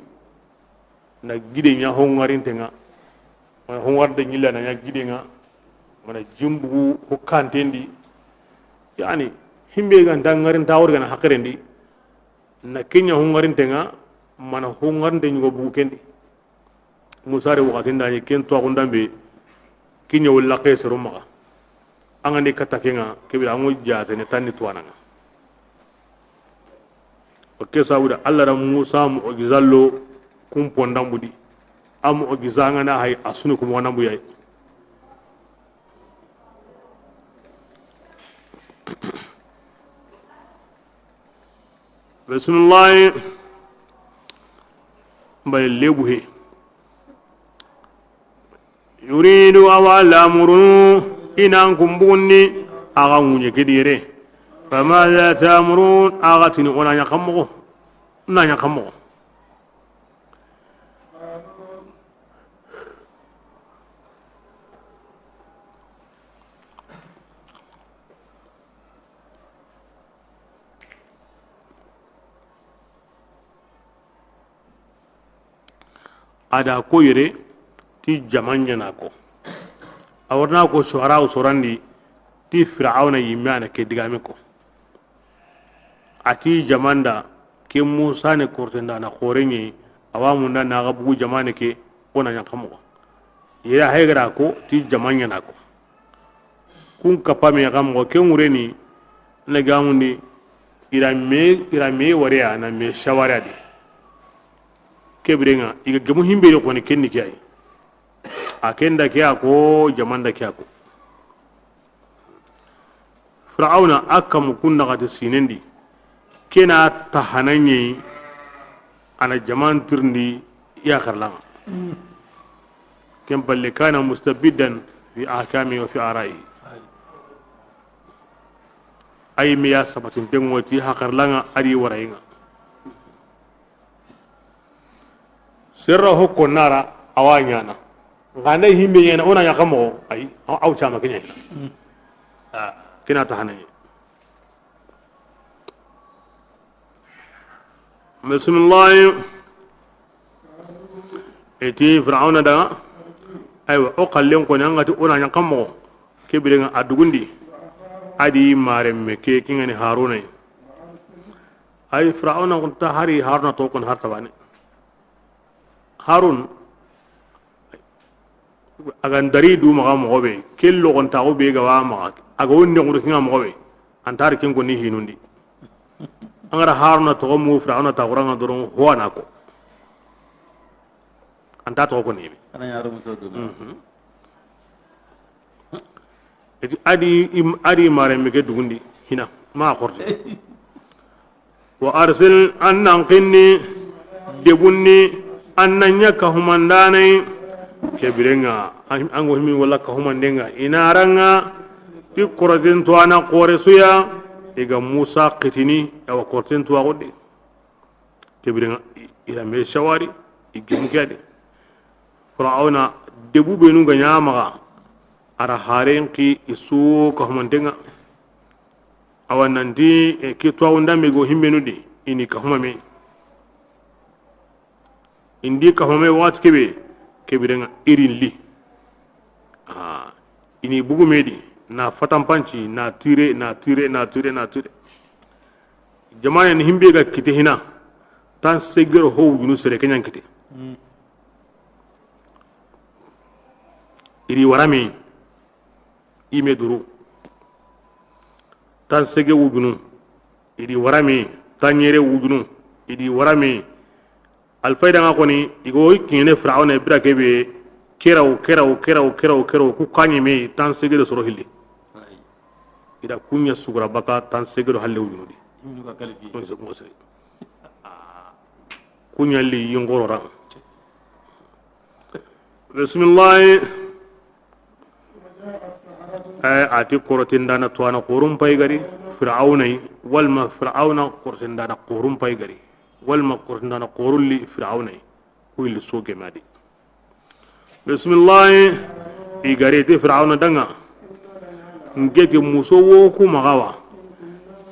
Na gide ɲa hongarintenŋa. Mana hongarinte ɲilla na ɲa gidenŋa. Mana jimbugu ho kantendi. Yani, himbe ga nta ngarinta wori gana haqirendi. Na ke ɲa hongarintenŋa, mana hongarinte ɲugo bugu kendi. Musa ri waxati ndani ken tuwaxu ndambe, ke ɲa wo laxe sero maxa. An ga ndi katta kenŋa, ke bire an ŋo jatene tanni tuwananŋa. O ke sabuda, Alla da Musa mu'jiza lo kumpo ndambu di. A mu'jiza ŋa na hay a sunu kumo ndambu yayi. Bisimilahi. Mbaye lebu he. Yuridu awa lamuru inan kumbundi. Axa ŋuɲe ke di yere. Fama la tamurun, axa tini o na ɲa xa moxo. Na ɲa xa moxo. A da ko yere ti jama ɲana ko. A warna ko Suhara o sorandi ti Firawuna yimme a na ke digame ko. A ti jamanda ke Musa ne kortenda na xoreɲe, awa munda na ga bugu jamane ke, o na ɲa xa moxo. Yere haygara ko ti jama ɲana ko. Kun kappa me xa moxo, ke ŋureni na gamundi, ira me, ira me wareya na me shawara di. Ke birenŋa i ga gemu himbe ri xoni kenni ke ay. A kenda ke a ko, jamanda ke a ko. Firawuna a kamu kun naxati sinendi. Kena tahananɲe, a na jaman tirindi i ya xarlaŋa. Ken palle kana mustabiddan fi ahkami wa fi arai. Ay mi ya sabatin dengo ti hakarlaŋa a di warayiŋa. Serra hokko nara awa ɲana. Nganda himbe ɲana o na ɲa xa moxo ay, aw cama ke ɲana. Ah, kena tahananɲe. Bisimilahi. Eti Firawuna daga. Aywa, o xallen koni an ga ti o na ɲa xa moxo. Ke birenŋa a dugundi. A di maremme ke, ke ŋani Haruna yi. Ay Firawuna kun ta hari Haruna to kun har tabane. Harun, a ga ndari du maxa moxo be, ke loxontaxu be ga wa maxa, a ga wonde ŋurusinŋa moxo be, an tari ken koni hinundi. An ga ra Haruna toxo mu Firawuna taxuraŋa doron ho a na ko. An ta toxo ko neme. Kana ɲaro muso duna. Mhm. Eti adi im-, adi mare mege dugundi hina ma xorti. Wa arsil, an nan kinni, debunni, an nan ɲa kahumandanay. Kebirenga an go himi wala kahumandenga i na ranga ti koroten to ana kore suya. I ga Musa kitini, awa koroten to agodi. Kebirenga i ra me shawari, i gemu kedi. Firauna debu benu ga ɲamaga, ara haren ki isu kahumandenga. Awa nanti, e, ke tuwaxu ndame go himbenu di, i ni kahuma me. I ndi kahuma me waxati kebe, kebirenga i ri li. Ah, i ni bugu me di, na fatanpanci, na tire, na tire, na tire, na tire. Jamane ni himbe ga kite hina, tan segero ho wujunu sere ke ɲan kite. Mm. I ri wara me. I me duru. Tan sege wujunu. I di wara me. Tan ɲere wujunu. I di wara me. Alfayda nga koni, i go i kiɲene Firauna bira kebe, keraw, keraw, keraw, keraw, keraw, ku kaɲi me, tan sege do soro hilli. I da kuɲa sugura baka, tan sege do halle wujunu di. Kuɲa li yingoro ran. Bismillah. Eh, a ti korotindana tuwana korun pay gari, Firauna yi, walma Firauna korotindana korun pay gari, walma korotindana korun li Firauna yi, ku illi so gemadi. Bismillah, i gari ti Firauna danga. Ngeti muso wo ku magawa.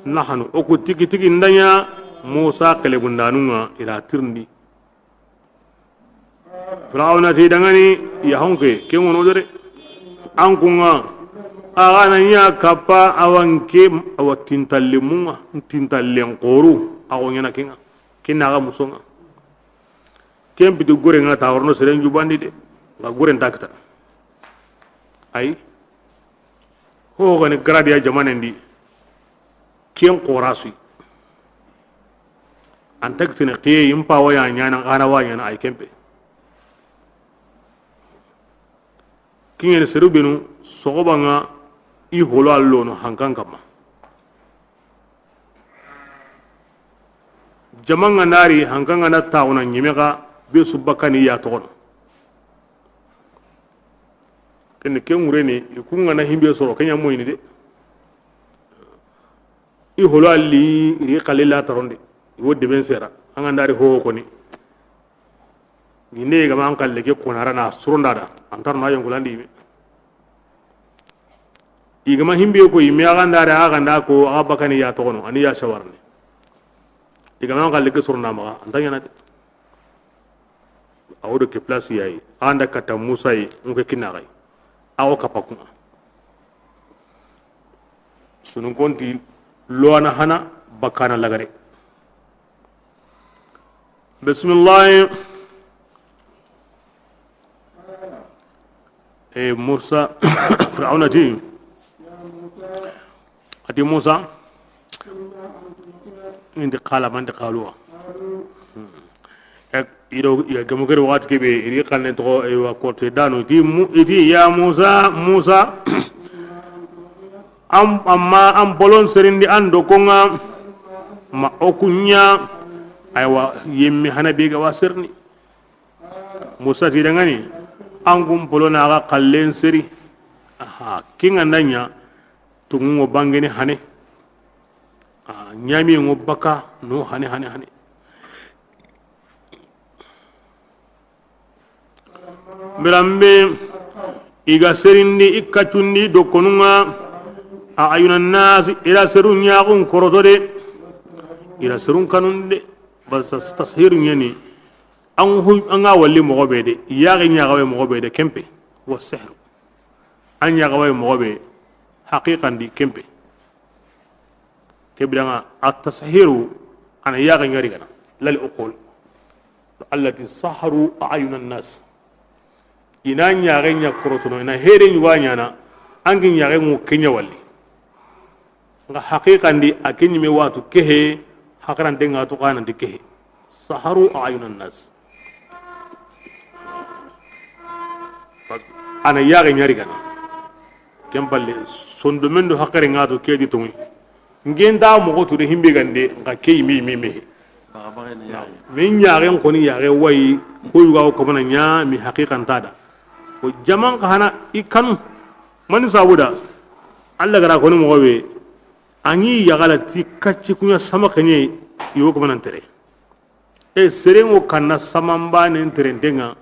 Nahanu, o ku tigi tigi ndanya Musa kelegundanunga ila tirndi. Firauna ti dangani, ya honke, ke ŋono dere. An kunga, a gana ɲa kappa awanke, awa tintalle munga, tintallen koru, a go ɲana kenga. Kenna ga musonga. Ken piti gore nga ta worno seren jubandi de. Nga gore nta kita. Ay. Ho gani garadi ya jamanen di. Ken xora suyi. An ta kitene xiye yimpa waya ɲana, xana wa ɲana ay kempe. Kiɲeni seru benu soxoba nga i holo allono hankan kamma. Jama nga nari hankan nga na taxuna ɲime xa be su bakani ya toxono. Kene ke ŋureni i ku nga na himbe soro ke ɲa moyini de. I holo alli i ri xalle la taronde. I wo deben sera an ga ndari ho koni. Inde gama an xalle ke konara na suronda da an tarna yonkulandi me. I gama himbe ko i me a ga ndari a ga nda ko a ga bakani ya toxono ani ya sawarni. I gama an xalle ke suronda maxa an ta ɲana de. A wo do ke place yayi. An da kata Musa yi, nke kinaxay. A wo kapa kuma. Sunun konti loana hana bakana lagare. Bismillah. E Musa, Firauna ti. Ati Musa, inti xala manti xaluwa. E, ido ya gemu gere waxati kebe iri xanne toxo, e, wa korte dano ti mu, iti ya Musa, Musa. Am, amma an bolon serindi an do konga ma o kunya. Aywa, yemmi hana be ga wa serni. Musa ti dangani, an kun polo na ga xallen seri. Aha, kinga ndanya tungu ngo bangene hane. A, ɲami ngo baka no hane, hane, hane. Birambe i ga serindi i kacundi do konunga. A ayuna nasi ila serun ɲaxun koroto de. Ila serun kanun de. Basa tashiru ɲani. An hu-, an ga walli moxo be de, yaxe ɲaxawe moxo be de, kempe wa sihru. An ɲaxawe moxo be, haqiqan di kempe. Ke bidanga, at-tashiru, ana yaxe ɲari gana, lal uqul. Allati saharu a'yuna nas. Ina ɲaxe ɲa korotono, ina here ɲuga ɲana, an gi ɲaxe ŋo kenya walli. Nga haqiqan di a ke ɲime watu kehe, haqaran de nga to kananti kehe. Saharu a'yunan nas. A na yaxe ɲa ri gana. Ken palle, sondomen do haxere ŋa to ke di toŋi. N ke nta moxo tu de himbe gande, n xa ke yime, yime, yime. Baxa, baxa ni yaxe. Me ɲaxen xoni yaxe wayi, ko yuga ko mana ɲa mi haqiqa nta da. Ko jaman xa hana i kanu. Mani sabu da, Alla ga ra koni moxo be, a ŋi yaxala ti kacci kuɲa sama xeɲe, i wo ko mana ntere. E, seren ŋo kanna samanbanen terenten ŋa,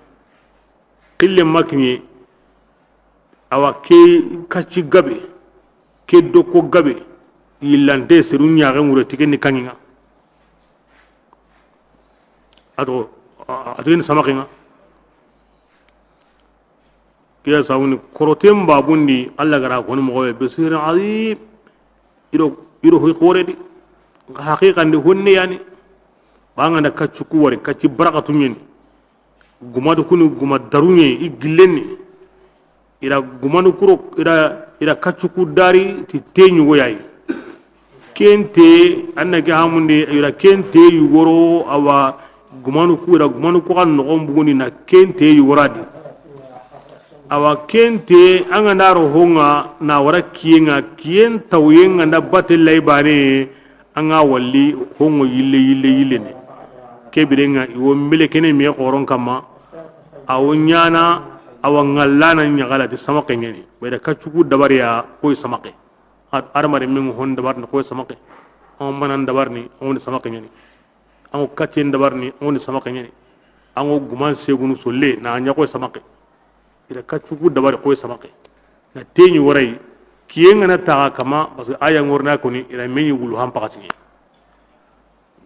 xille ma kiɲe, awa ke kacci gabe, ke dokko gabe, yillante seru ɲaxen ŋure ti ke ni kaŋi ŋa. A to, a, a to ni sama xeŋa. Ke ya sawuni koroten babundi, Alla ga ra koni moxo be, bisirin azim. I do, i do hoy xore di. Haqiqan di honne yani. Ba ŋa na kaccu ku wari, kacci barakatu ɲeni. Guma do kuni guma daru ɲe, i gillenni. I da gumanu kuro, i da, i da kaccu ku dari ti te ɲugo yayi. Kente, an na ke hamundi, i da kente yugoro, awa gumanu ku, i da gumanu ku xa noxon bugundi na kente yugora di. Awa kente, an ga nda ro hoŋa, na wara kiyen ŋa, kiyen tawyen ŋa nda bate lay bane, an ga walli hoŋo yille, yille, yille ne. Ke biren ŋa, i wo mele kene me xoron kamma, a wo ɲana, awa ŋallana ɲaxala ti samaqe ɲeni. Be da kaccu ku dabariya koy samaqe. Ad-, adamaren min hon dabarni koy samaqe. An banan dabarni, an samaqe ɲeni. An ŋo kaccen dabarini, an ŋo ni samaqe ɲeni. An ŋo guman segunu solle, na ɲa koy samaqe. I da kaccu ku dabari koy samaqe. Na teɲi waray, kiyen ŋa na taxa kama, parce que aya ŋorna koni, i da meɲi wulu han paxati ɲe.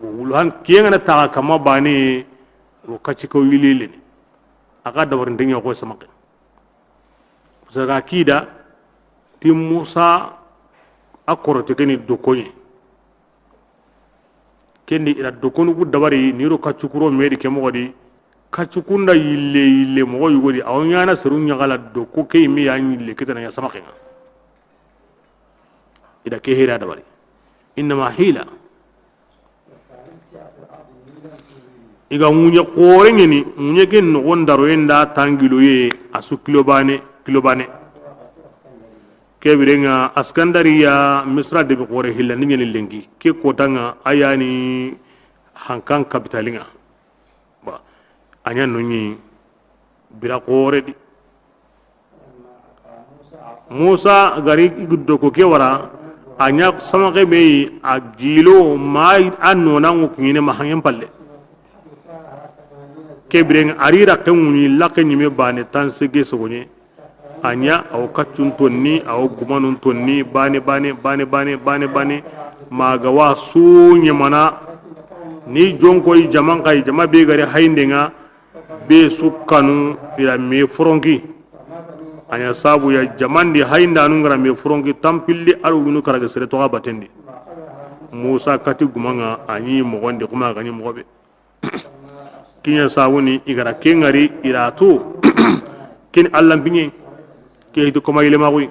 Wulu han, kiyen ŋa na taxa kama bane, wo kacci ko yilileni. A ga dabarin teɲa koy samaqe. Parce que a kida, ti Musa a korote keni dokoɲe. Kendi i da dokonu ku dabari, ni ro kaccu kuro me di ke moxo di, kaccu kunda yille, yille moxo yugo di, a wo ɲana seru ɲaxala doko ke yime ya yille kitana ɲa samaqe ŋa. I da ke hera dabari. Innama hila. I ga ŋuɲe xore ɲeni, ŋuɲe ke noxon daroye nda tangiloye, a su kilo bane, kilo bane. Ke biren ŋa Askandariya, Misra debi xore hillandi ɲeni lenki. Ke kotan ŋa a yani hankan kapitali ŋa. Ba, a ɲa no ɲi bira xore di. Musa gari i guddo ko ke wara, a ɲa samaqe me yi, a gilo ma a nona ŋo kuɲine ma hangen palle. Ke biren ŋa a ri raqe ŋuɲi, laqe ɲime bane tan sege sogoɲe. A ɲa a wo kaccun tonni, a wo gumanun tonni, bane, bane, bane, bane, bane, bane. Ma ga wa su ɲamana, ni jonkoy jaman kay, jama be gari hayinde ŋa, be su kanu i da me foronki. A ɲa sabu ya jamandi hayindanu ŋa ra me foronki, tampilli a ro winu karage sere toxa batendi. Musa kati guman ŋa, a ɲi moxon di, kuma ga ɲi moxo be. Ke ɲa sabu ni i ga ra ke ŋari i ra to. Ken Alla mpiɲe. Ke hiti koma yile maxuy.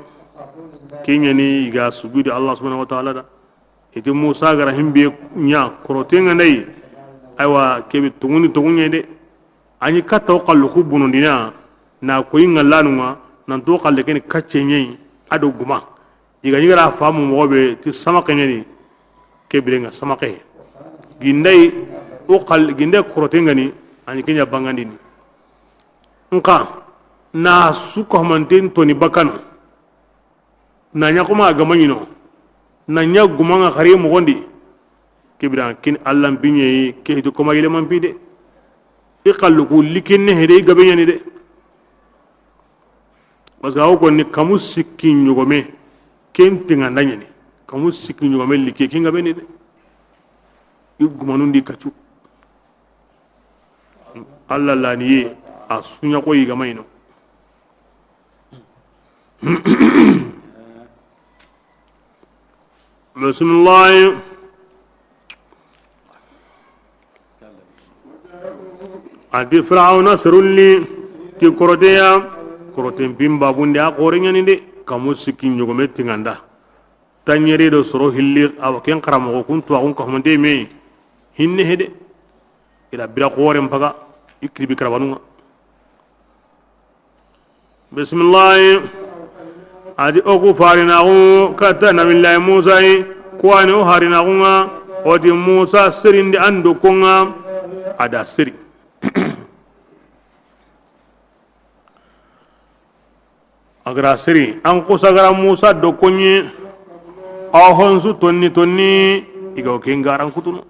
Ke ɲa ni i ga sujudi Alla subhanahu wa ta'ala da. I ti Musa ga ra himbe ɲa korote ŋa nda yi. Aywa, ke be tonguni tonguɲe de. A ɲi katta wo xallu ku bonondina, na koyi ŋallanu ŋa, nan to xalle keni kacce ɲeyi, a do guma. I ga ɲi ga ra famu moxo be ti samaqe ɲeni, ke biren ŋa samaqe. Ginday, wo xal-, ginday korote ŋa ni, a ɲi ke ɲa bangandini. Nxa, na su ko manten toni bakana. Na ɲa koma a ga ma ɲi no, na ɲa guman ŋa xari moxon di. Ke biren ŋa ken Alla mpiɲe yi, ke hiti koma yile mampi de. I xallu ku likinne hede i gabe ɲani de. Parce que a wo koni kamu sikki ɲogome, ken tiŋa nda ɲani. Kamu sikki ɲogome like ken gabe ni de. I gumanun di kaccu. Alla laniye a suɲa ko i ga ma ɲi no. Bisimilahi. A ti Firawuna serun li ti koroteya, koroten pin babundi a xore ɲani de, kamu sikki ɲogome tiŋa nda. Taɲeri do soro hilli, a wa ken xaramoxo kun tuwaxun kahumanten me hinne hede. I da bira xoren paga, i kiribi karabanun ŋa. Bisimilahi. A ti o ku farinaxu katta Nabilahi Musa yi, ku wa ni o harinaxu ŋa, o ti Musa serindi an do ko ŋa, a da seri. A ga ra seri, an kusa ga ra Musa do ko ɲi, a honsu tonni tonni, i ga o ke ŋaran kutunu.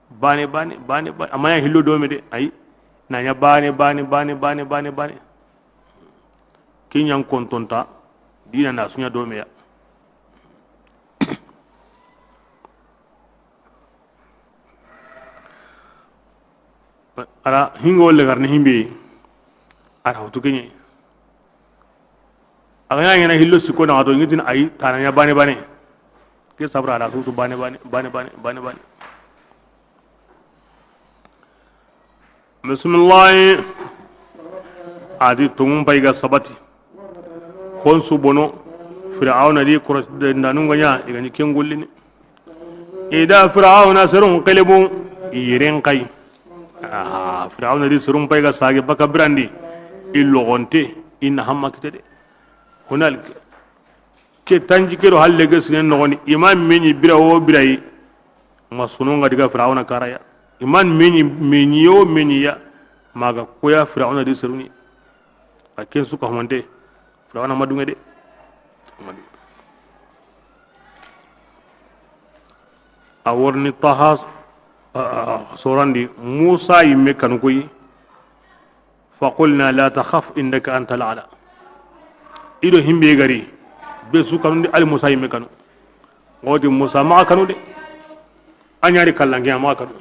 Bane, bane, bane, bane. A ma ɲa hillo do me de, ayi. Na ɲa bane, bane, bane, bane, bane, bane. Ke ɲan kontonta, dina na su ɲa do me ya. A ra hingo le garni himbe, a ra hutu ke ɲi. A ga ɲa ɲa na hillo sikko na to ŋitin ayi, tana ɲa bane bane. Ke sabra a ra hutu bane bane, bane bane, bane bane. Bisimilahi. A ti tonŋun pay ga sabati. Honsu bono. Firawuna di korosi ndanun ga ɲa, i ga ni ken gollini. I da Firawuna serun qelebu, i yiren kay. Aha, Firawuna di serun pay ga sage baka birandi. I logonte, i na hamma kite de. Hunalika. Ke tanji ke do halle ga sinen noxoni, i ma meɲi bira wo birayi. Ma sono ŋa diga Firawuna karaya. I ma meɲi, meɲi yo meɲi ya. Maga koya Firawuna di seruni. A ken su ka humante. Firawuna ma dunŋe de. A worni Taha, a, a, a, sorandi Musa yimme kanu koyi. Faqulna la takhaf innaka antal a'la. I do himbe gari be su kanundi, Ali Musa yimme kanu. Ŋoti Musa maxa kanu de. A ɲa ri kallanke, a maxa kanu.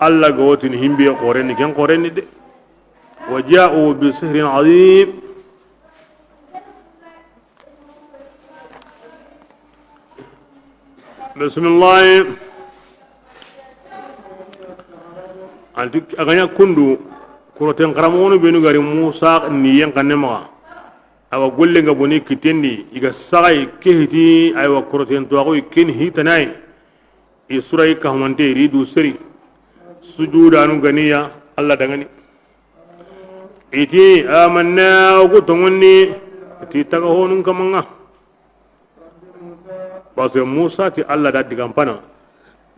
Allah ga wotini himbe xorenni, ken xorenni de. Wa ja'u bi sihrin azim. Bisimilahi. Anti a ga ɲa kundu, koroten xaramoxonu benu gari Musa ni yen xanne maxa. Awa golle nga boni kitendi, i ga saxay ke hiti, aywa koroten toxoy ken hitanayi. I sura i kahumante, i ri du seri. Sujudanu ganiya, Allah dangani. I ti, amanna, o ku tonŋundi, ti taga honun kamanŋa. Parce que Musa ti Allah da digampana,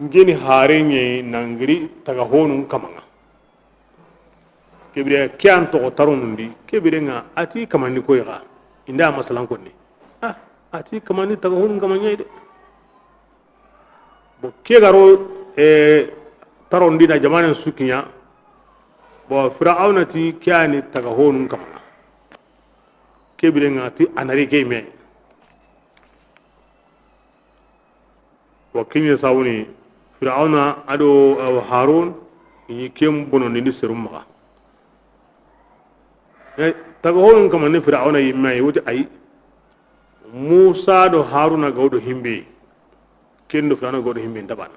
ngeni hare ɲe nangiri taga honun kamanŋa. Kebire ke an toxo taronundi, kebire nga a ti kamandi koy xa. Inda masalan konni. Ah, a ti kamandi taga honun kamanŋa de. Bon, ke garo, eh, tarondi na jamanen sukiɲa. Bon, Firawuna ti ke ani taga honun kamanŋa. Kebire nga ti anari ke me. Wa kiɲe sawuni Firawuna ado, eh, Harun, i ɲi ken bonondi ni serum maxa. Eh, taga honun kamanni Firawuna yimme yi, woti ayi. Musa do Haruna ga wo do himbe. Ken do Firawuna ga wo do himbe nta bana.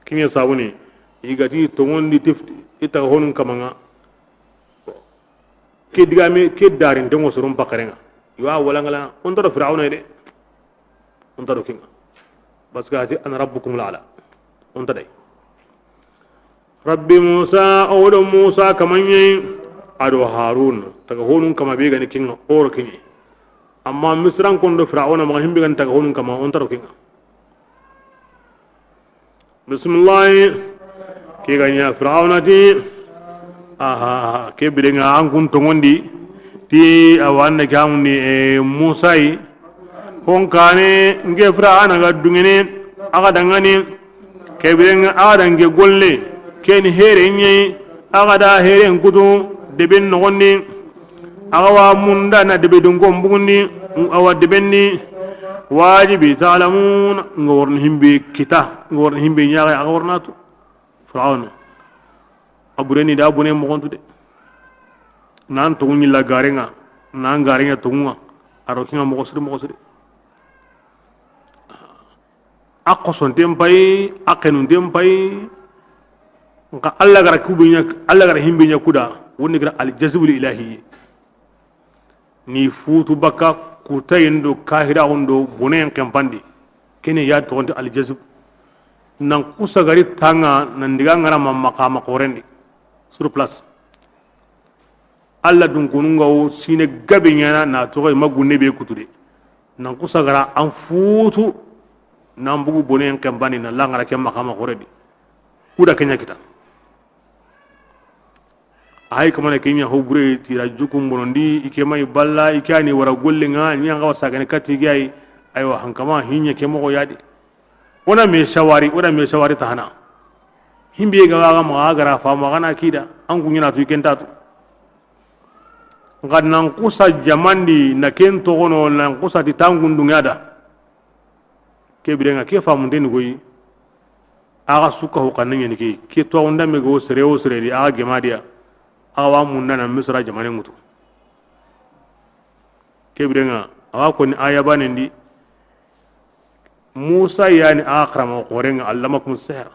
Kiɲe sawuni, i ga ti tonŋundi tifti, i taga honun kamanŋa. Ke digame, ke darinten ŋo soron pakarenŋa. Iwa walangala, o nta do Firawuna de. O nta do kinŋa. Parce que a ti, ana rabbukumul a'la. O nta day. Rabbi Musa, o do Musa kamanɲe, ado Harun. Taga honun kama be gani kinŋa, o ro kinɲe. Amma Misran kondo Firawuna maxa himbe gani taga honun kama, o nta do kinŋa. Bisimilahi. Ke ga ɲa Firawuna ti, aha, aha, ke bire nga an kun tonŋundi ti, awa anna ke amundi, eh, Musa yi. Hon kane, nke Firawuna ga dungene, a ga dangani, ke bire nga a ga dange golle, ken here ɲe yi, a ga da here nkutu, deben noxondi. Axa wa munda na debe dunko mbugundi, awa debenni. Wajibi ta'lamuna, nga worni himbe kita, nga worni himbe ɲaga, axa worna tu. Firawuna. A bureni da bune moxontu de. Nan togu ɲilla garenŋa, nan garenŋa togunŋa, a ro kinŋa moxo siri, moxo siri. A xosonten pay, a xenunten pay. Nxa Allah gara kubiɲa, Allah gara himbiɲa kuda, woni gara aljazbul ilahi. Ni futu baka kutayen do kahiraxun do bonen kempandi. Kene ya toxonti aljazb. Nan kusagari tanga nan diga ngara ma maqama xorendi. Sur place. Alla dunkonun ga wo sine gabe ɲaana na toxo i ma gunne be kutu de. Nan kusa gara an futu, nan bugu bonen ken bani na langara ke maxama xore di. Kuda ke ɲa kita. Ay kamana ke ɲa ho bure tira jukun bonondi, i ke may balla, i ke ani wara golle ŋa, ni an ga wasa gane kati gay. Aywa, hankama hinya ke moxo yadi. Wona me sawari, wona me sawari tahana. Himbe ga waga ma gara fa ma gana kida, an kunya na tu i ken tatu. Nga nan kusa jamandi na ken togono, nan kusa ti tangundunga da. Ke birenga ke famunden goyi. Aga suka ho kanne ɲeni ke, ke to unda me go sere o sere di, aga gemadiya. Aga wa munda na Misra jamane ŋutu. Ke birenga awa koni aya banendi. Musa yani a xarama xorenga, allamakum sihr.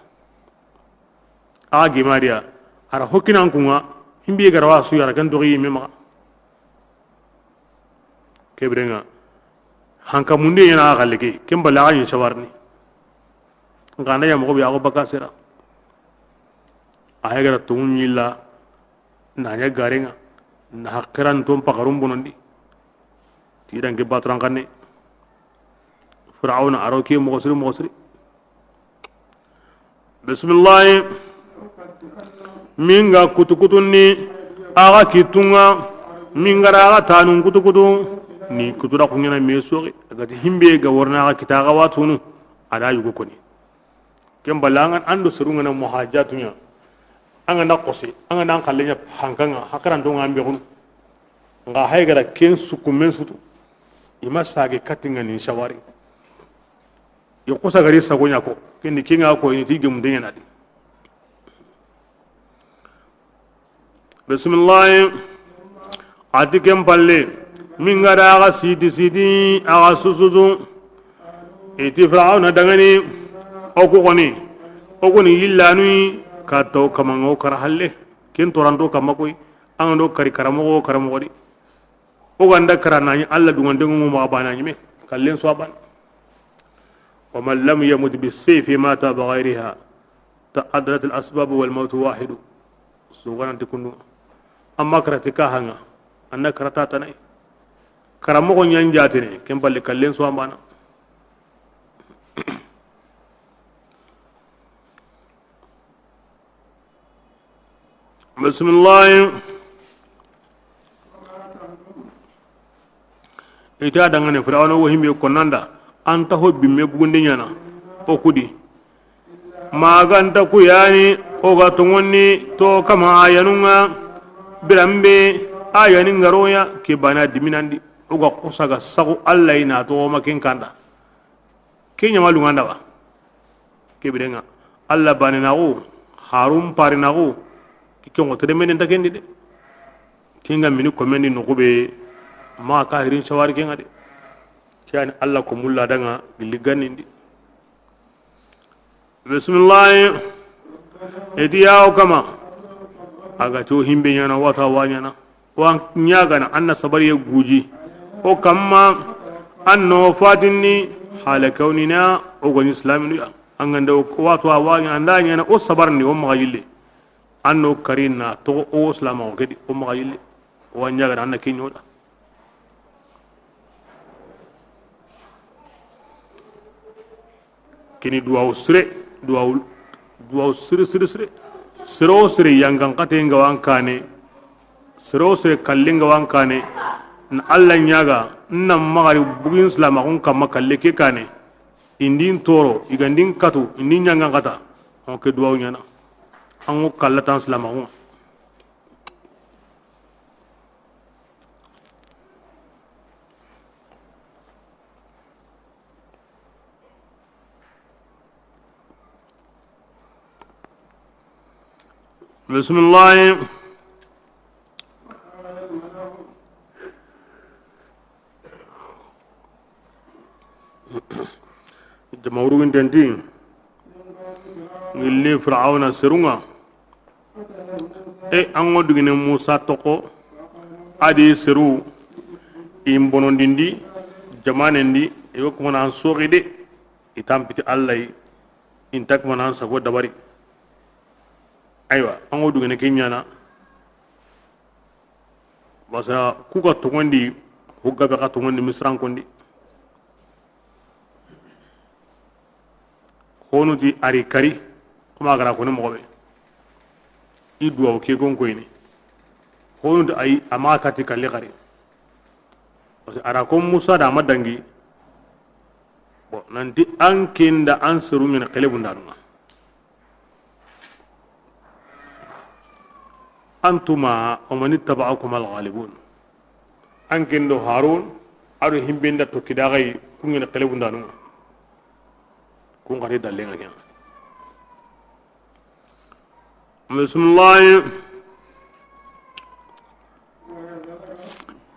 A gemariya, ara hokinan kunga, himbi garawa su yara kan dogi yimme maxa. Ke birenga hanka munde yana a xalle ke, ken balla a ɲi sawarni. Nga nda ya moxo be a go baka sera. A hegara tungu ɲilla. Na ɲa garenga, na haqiran ton pakarum bonondi. Tidan ke batran kanne. Fir'auna aro ke moxo siri, moxo siri. Bismillahi. Minga kutukutunni, aga kitunga, mingara aga tanun kutukutu, ni kutura kunyana me soxi, agati himbe ga warna aga kita aga watunu, ada yugo koni. Ken balla an ga, an do serunga na muhajatunya. An ga na xose, an ga na xalle ɲa hankanga, hakaran do ngambe gun. Nga haygara ken suku men sutu. Ima sage katinga ni sawari. Yo kusa gari sago ɲa ko, ken ni kinga ko ini ti gemunde ɲa nadi. Bisimilahi. A ti ken palle, min ga da axa siti siti, axa sususu. I ti Firawuna dangani, o ku xoni, o koni yillanu yi, ka taw kamanŋa o kara halle. Ken toranto kamma koy, an ga do kari karamoxo, karamoxo di. O ga nda kara na ɲi Alla dunŋanten ŋo maxa bana ɲime, kallen so a bana. ومن لم يمت بالسيف مات بغيرها. تعددت الأسباب والموت واحد. Sugananti kundu. Amma karati ka hanga. Anna karata tanai. Karamoxo ɲan jatene, ken palle kallen so a bana. Bisimilahi. Ita dangane Firawuna wo himbe konnanda, anta ho bimme bugunde ɲana, o kudi. Maganta kuyani, o ga tongonni, to kama ayanunga, birambe, ayani ngaroya, ke bana diminandi, o ga kusaga sagu Alla ina to o ma ken kanda. Ke ɲama lunganda ba? Ke birenga. Alla bane naxu, Harun pari naxu, ke ŋo tere menen ta kendi de. Kinga mini komendi noxu be, ma kahirin sawari kenga de. Ke yani Alla ko mulla danga gilli ganindi. Bisimilahi. Edi yawo kama. Aga to himbe ɲana wata wa ɲana. Wa ɲagana anna sabariye guji. O kamma anno fatinni hala kawnina o goni islaminu ya. An ganda o wato a wa ɲana, anda ɲana o sabarni o maxa yille. Anno karina to o islama o kedi o maxa yille. Wa ɲagana anna kinyoda. Kini duwawu sire, duwawu, duwawu sire, sire, sire. Sere wo sere yangan xate nga wan kane. Sere wo sere kalle nga wan kane. Na Alla ɲaga, na maxari bugin silamaxun kamma kalle ke kane. Indin toro, igandin katu, indin ɲangan xata. On ke duwawu ɲana. An ŋo kallatan silamaxun. Bisimilahi. Jama wurugintenti. Ngilli Firawuna serunga. E, an ŋo dugine Musa toxo, a di seru, i n bonondindi, jamanendi, i wo kumana an soxi de, i tampiti Alla yi, i nta kumana an sago dabari. Aywa, an ŋo dugine ke ɲana. Basa ku ga tonŋundi, ku gabe xa tonŋundi Misirankon di. Honu ti a ri kari, kuma a ga ra koni moxo be. I duwawu ke gon koyini. Honu ti ayi, a maxa kati kalli xari. Parce que a ra ko Musa da ma dangi. Bon, nanti an ken da an seru ŋene xelebundanun ŋa. Antuma wa mani taba'akuma al-ghalibun. An ken do Harun, a do himbe nda tokki da xayi, ku ŋene xelebundanun ŋa. Kun xati dallen ŋa ken ŋa. Bisimilahi.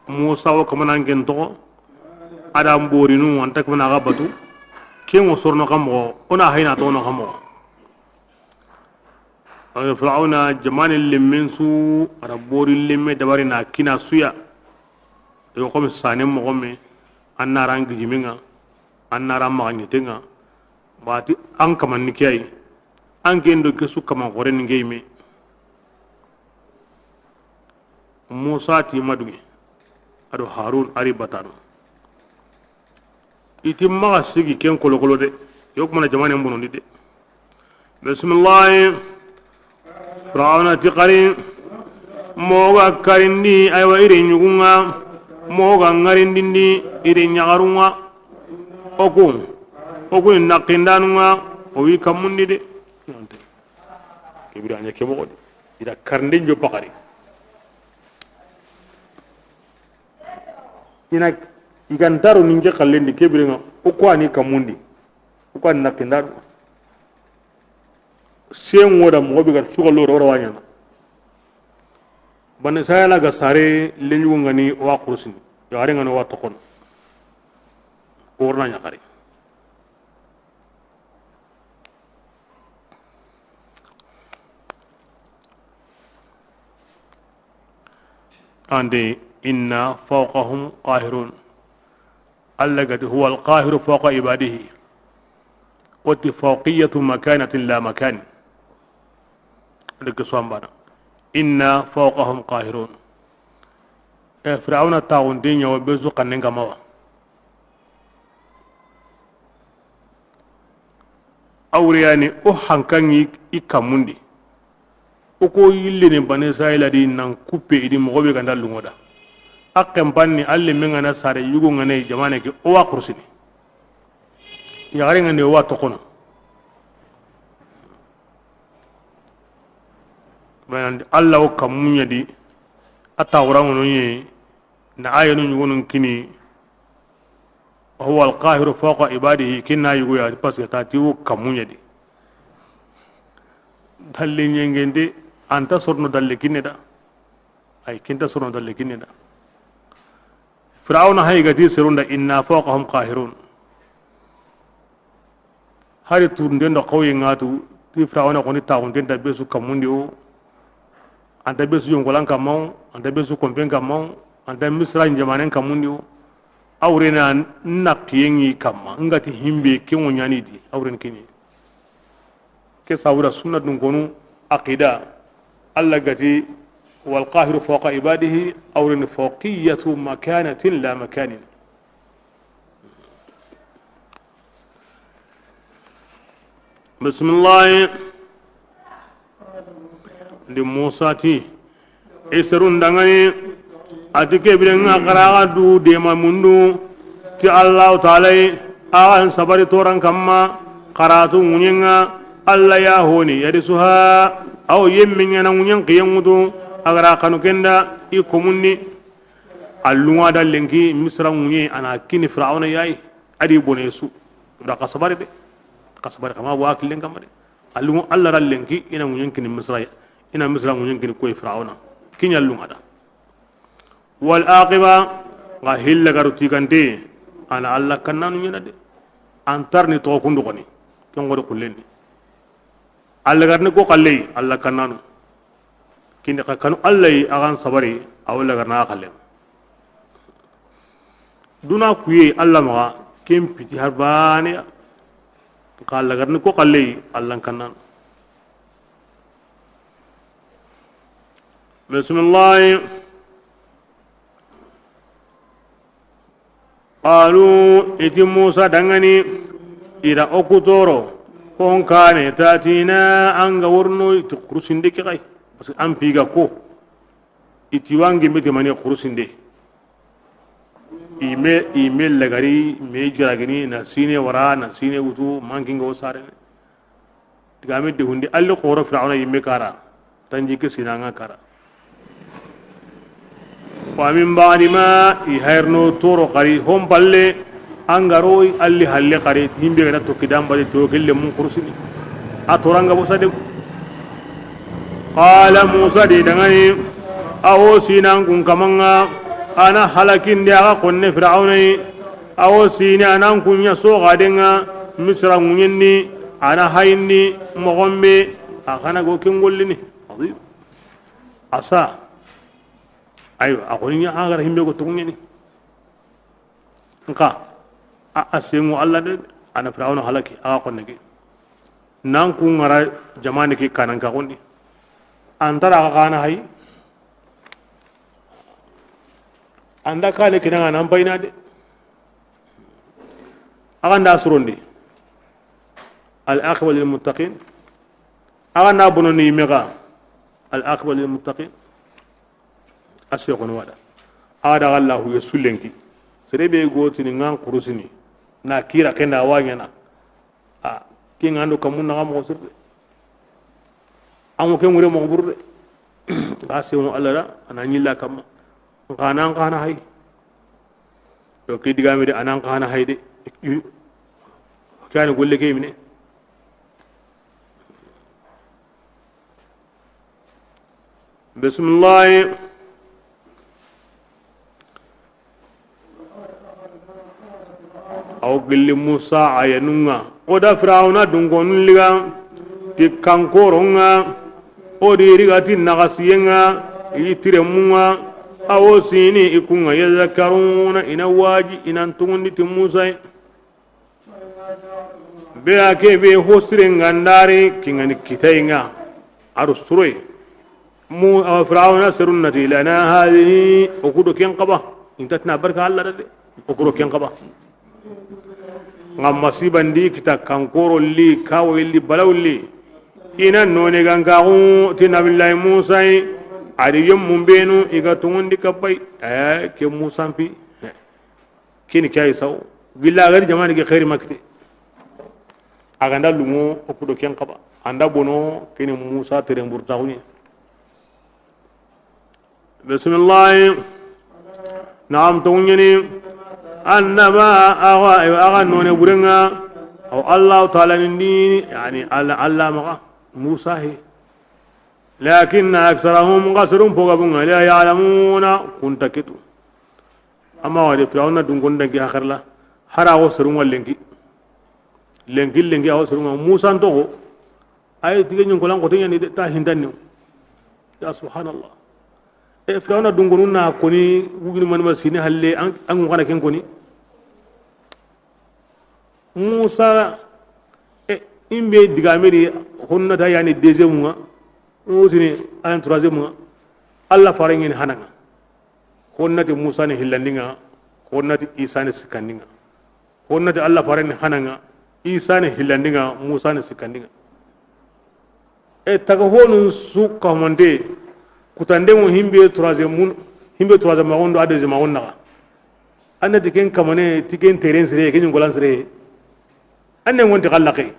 Musa wo kamanan ken toxo. A da n borinu, an ta kamana xa batu. Ken wo sorono xa moxo, o na hayina toxono xa moxo. Ayo, Firawuna jamaane lemmen su, a da bori lemme dabari na kina suya. Yo, comme sane moxo me, an na ran gijimen ŋa, an na ran maxa ɲeten ŋa. Bati an kamanni ke yi, an ken do ke su kaman xoren ŋe yi me. Musa ti ma duŋe, a do Harun a ri batano. I ti maxa sigi ken kolokolo de, yo kumana jamaane mbonondi de. Bisimilahi. Firawuna ti xari, moxo ga karindi, aywa, i re ɲugun ŋa, moxo ga ŋarindindi, i re ɲaxarun ŋa, o ku, o ku ni naxindanun ŋa, o wi kammundi de. Ke bire a ɲa ke moxo de, i da karinden joppa xari. I na i ga nta ro ninke xallendi ke bire ŋa, o ku a ni kammundi, o ku a ni naxindanu. Sen wo da moxo be ga suga loro, o ra wa ɲaana. Bani Israila ga sare leɲugo ŋa ni o wa xurusini, yaxare ŋa ni o wa toxono. O ra na ɲa xari. Ande, inna fawqahum qahirun. Allah ga ti, huwa alqahiru fawqa ibadihi. Wo ti fawqiyatu makanatin la makan. Ande ke su an bana. Inna fawqahum qahirun. E, Firawuna taxunte ɲa wo be su xannen kama wa. A wure ya ni o hankan ŋi i kammundi. O ku yille ni Bani Israila di nan kuppe i di moxo be ga nda lunŋo da. A xenpan ni a lemme ŋa na sare yugo ŋa na i jamaane ke o wa xurusini. Yaxare ŋa ni o wa toxono. Bayan Allah wo kammu ɲa di, a tawuranŋono ɲe, na ayanu ɲugonun kini. Huwa alqahiru fawqa ibadihi, kinna yugo ya, parce que ta ti wo kammu ɲa di. Dalle ɲengende, an ta sorono dalle kinne da. Ay, ken ta sorono dalle kinne da. Firawuna hay ga ti serun da, inna fawqahum qahirun. Hari turunden do xawye ŋa tu, ti Firawuna xoni taxunten ta be su kammundi o, an ta be su yonkolan kamma o, an ta be su konpen kamma o, an ta Misira jamaanen kammundi o. A wure na naqiyen ŋi kamma, n ga ti himbe ke ŋo ɲaani di, a wure ni kini. Ke sabu da sunna dun konu aqida, Allah ga ti, wal qahiru fawqa ibadihi, a wure ni fawqiyatu makanatin la makanin. Bisimilahi. Ndi Musa ti, i serun danŋa ni, a ti ke bire ŋa xa ra xa du dema mundu ti Allahu Taala yi, a xa n sabari toran kamma, xa ra tu ŋuɲen ŋa, Allah ya honi, yarisuha, a wo yemme ɲaana ŋuɲen kiyen ŋutu, a ga ra xanu ken da, i komunni. A lunŋa da lenki Misira ŋuɲe, a na kini Firawuna ya yi, a di bone su. Da xa sabari de. Xa sabari xa ma wa killen kamma de. A lunŋa Allah da lenki, i na ŋuɲen kini Misira ya. I na Misira ŋuɲen kini koy Firawuna. Ken ɲa lunŋa da. Wal aqiba, nga hilla garu tigante, a na Allah kannanu ɲaana de. An ta ri ni toxo kundu xoni. Ken ŋo di xullendi. Allah ga ri ni ko xalle yi, Allah kannanu. Kindi xa kanu Allah yi, a xa n sabari, a wo lagarna a xallen. Duna kuye Allah maxa, ken piti har baane ya. Xa lagarni ko xalle yi, Allah n kannan. Bisimilahi. Qalu, i ti Musa danŋa ni, i da o ku toro, hon kane tatina, an ga worno ti kurusinde ke xay. Parce que an piga ko, i ti wangi mete mani kurusinde. I me, i me lagari, me jiragini, na sine wara, na sine wutu, mankinga o sarene. Digame de hundi, alli xoro Firawuna yimme kara, tanji ke sinanga kara. Wa min ba'di ma, i hayrno toro xari, hon palle, an ga ro alli halle xari, ti himbe gana tokki dambali, ti o gelle mun kursini. A toranga bosa de. Qala Musa de danŋa ni, awo sinan kun kamanga, a na halakinde a ga konne Firawuna yi. Awo sini a nan kunya soxadenŋa Misira ŋuɲenni, a na hayindi moxon be, a xana go ken gollini. Azim. A sa. Aywa, a xoni ɲa a gara himbe go tuguɲeni. Nka a, a sengu Allah de, a na Firawuna halaki, a ga xonne ke. Nan ku ŋara jamane ke kanan ka xonni. Antara a ga xana hay. Anda kale kinanga nan bayna de. A ga nda surondi. Al aqiba lil muttaqin. A ga nda bonondi mexa. Al aqiba lil muttaqin. A se xono wada. A da Allahu ye sullenki. Sere be gotini ngan kurusini. Na kira kenda wanyana. A, ke ŋando kamun naxa moxo sirde. An ŋo ke ŋure moxo burde. Xa sewo Allah da, a na ɲilla kamma. Nxa nan xana hay. Yo ke digame de, a nan xana hay de. Ke ani golle ke mine. Bisimilahi. Aw gilli Musa ayanunŋa. O da Firawuna dunkonun liga. Ti kankoronŋa. O di rigati naxasiyenŋa. I tiremunŋa. Awo sini i kunŋa. Yadhakkaruna, i na waji, i nan tungundi ti Musa yi. Be a ke be ho sire ngandari kingani kitayi ŋa. Aru suroy. Mu, awa Firawuna serun nati, lana hadhihi, o kudo ken xaba. Inta tina barka Allah da de. O kudo ken xaba. Nga masiba ndi kita kankoro li, kawo li, balaw li. Ina none gankaxu ti Nabillahi Musa yi, a di yemmun benu i ga tungundi kabbay. Eh, ke Musa mpi. Kini ke ay saw. Gilla gari jamani ke xeeri makite. A ga nda lumo o kudo ken xaba. Anda bono kini Musa tere mburtaxuɲe. Bisimilahi. Naam, toŋuɲeni. Annama awa, awa, axa none burenŋa. Aw Allahu taala nindi, yani, Allah, Allah maxa. Musa he. Lakinna aksarahum, ngasirun pogabunga, la ya'lamuna, kunta kitu. Amma wadi Firawuna dungon dangi hakarla. Hara awo serunga lenki. Lenki, lenki awo serunga. Musa ntogo. Ay, tige ɲin kolan kote ɲani de, ta hindanni. Ya subhanallah. E, Firawuna dungonu na koni, wugini manima sini halle, an, an gana ken koni. Musa, e, imbe digameri, honnata yani deuxième ŋa, wutini, an troisième ŋa. Allah fare ngini hananga. Honnati Musa ni hillandinga, honnati Isa ni sikkandinga. Honnati Allah fare ni hananga, Isa ni hillandinga, Musa ni sikkandinga. E taga honun su kamande, kutande mo himbe troisième mun, himbe troisième magondo a deuxième magon naga. Annati ken kamane, ti ken teren sire, ken golan sire. Anne ngonti kallake.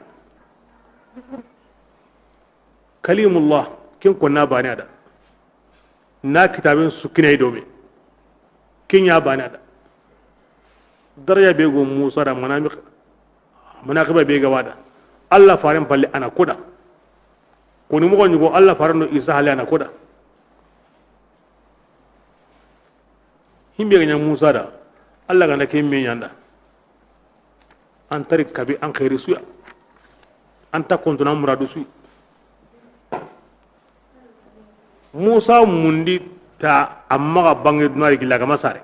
Kalimullah, ken konna bane ada. Na kitaben sukkinay dome. Kenya bane ada. Daraja be go Musa da manami, manaqiba be ga wada. Allah faren palle ana koda. Koni mo go Allah faren do Isa hale ana koda. Himbe ga ɲa Musa da, Allah ganda ke me ɲanda. An tari kabi an xeeri suya. An ta kontona muradu suyi. Musa mundi ta amma ga bange dunari gilla ga masare.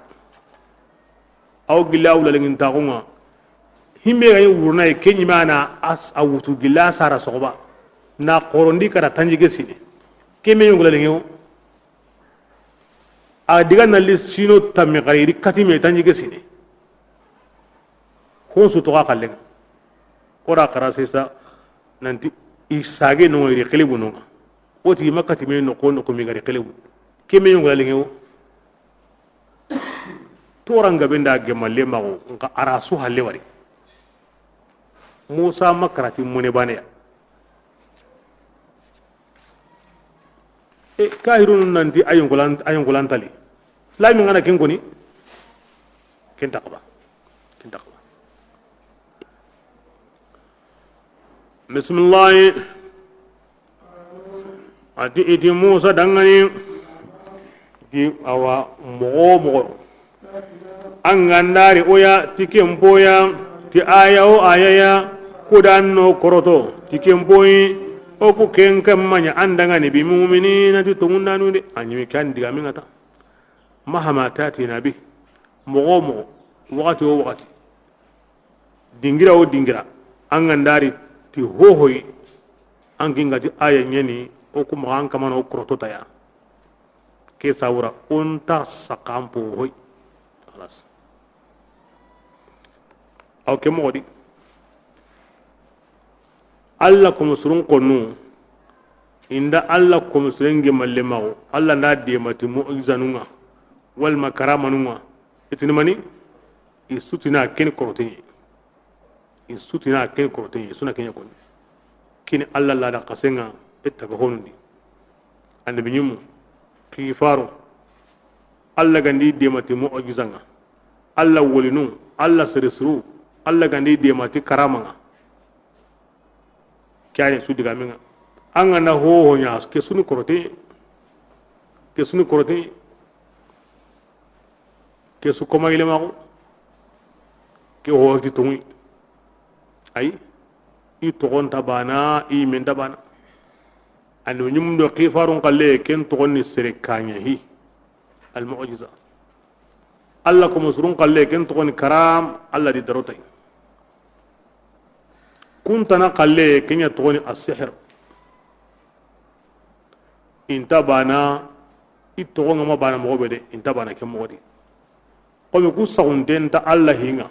Aw gilla wula lengin taxunga. Himbe ga ɲi wurna ke ɲimana as a wutu gilla sara soxoba. Na xorondi kara tanjige sine. Ke me ɲugula lengi o. A diga nalli sino tammi xari, i di kati me tanji ke sine. Honsu toxa xallen ŋa. O ra xara sisa nanti i sage no ŋa, i ri xelebu no ŋa. O ti Makka ti me noxo noxo mi ga ri xelebu. Ke me ɲogola liŋe wo. Toranga be nda gemalle maxo nka a ra su halle wari. Musa ma karati mone baneya. E, kahirunu nanti a yonkolan, a yonkolantali. Silami ngana ken koni. Ken taxaba. Ken taxaba. Bisimilahi. A ti i ti Musa danŋani. Ti awa moxo wo moxo. An ga nda ri o ya ti ken po ya, ti aya wo aya ya, ku da no koroto ti ken po yi, o ku ken kamma ɲa an danŋani bi muminina ti tonŋundanu de. A ɲimi kan digamen ŋa ta. Mahama tatina bi, moxo wo moxo, waxati wo waxati. Dingira wo dingira, an ga nda ri ti hohoyi, an kin ga ti aya ɲeni, o ku maxa an kamana o koroto ta ya. Ke sawura, o nta saxa an po hoyi. Xalas. Aw ke moxo di. Alla komo surun konnu, inda Alla komo suren gemalle maxo, Alla nda demati mu'jizanu ŋa, walma karamanu ŋa, i tini mani, i su tina ken koroteɲe. I su tina ken koroteɲe, i su na keɲa koni. Kini Alla lada xasen ŋa, i taga honundi. Annabi ɲimmu, xifaro, Alla ga ndi demati mu'jizan ŋa. Alla wolinu, Alla sere suru, Alla ga ndi demati karaman ŋa. Ke yani su digamen ŋa. An ga na hoho ɲa, ke su ni korote. Ke su ni korote. Ke su koma yilemaxu. Ke hoho ti tonŋi. Ayi. I toxon ta bana, i men ta bana. Annabi ɲimmu do xifarun xalle, ken toxon ni sere kaɲa hi. Al mu'jiza. Alla komo surun xalle, ken toxoni karam, Alla di darotay. Kuntana xalle, ken ɲa toxoni asihir. Inta bana, i toxon ŋa ma bana moxo be de, inta bana ke moxo di. Komi ku saxunte nta Alla hinŋa.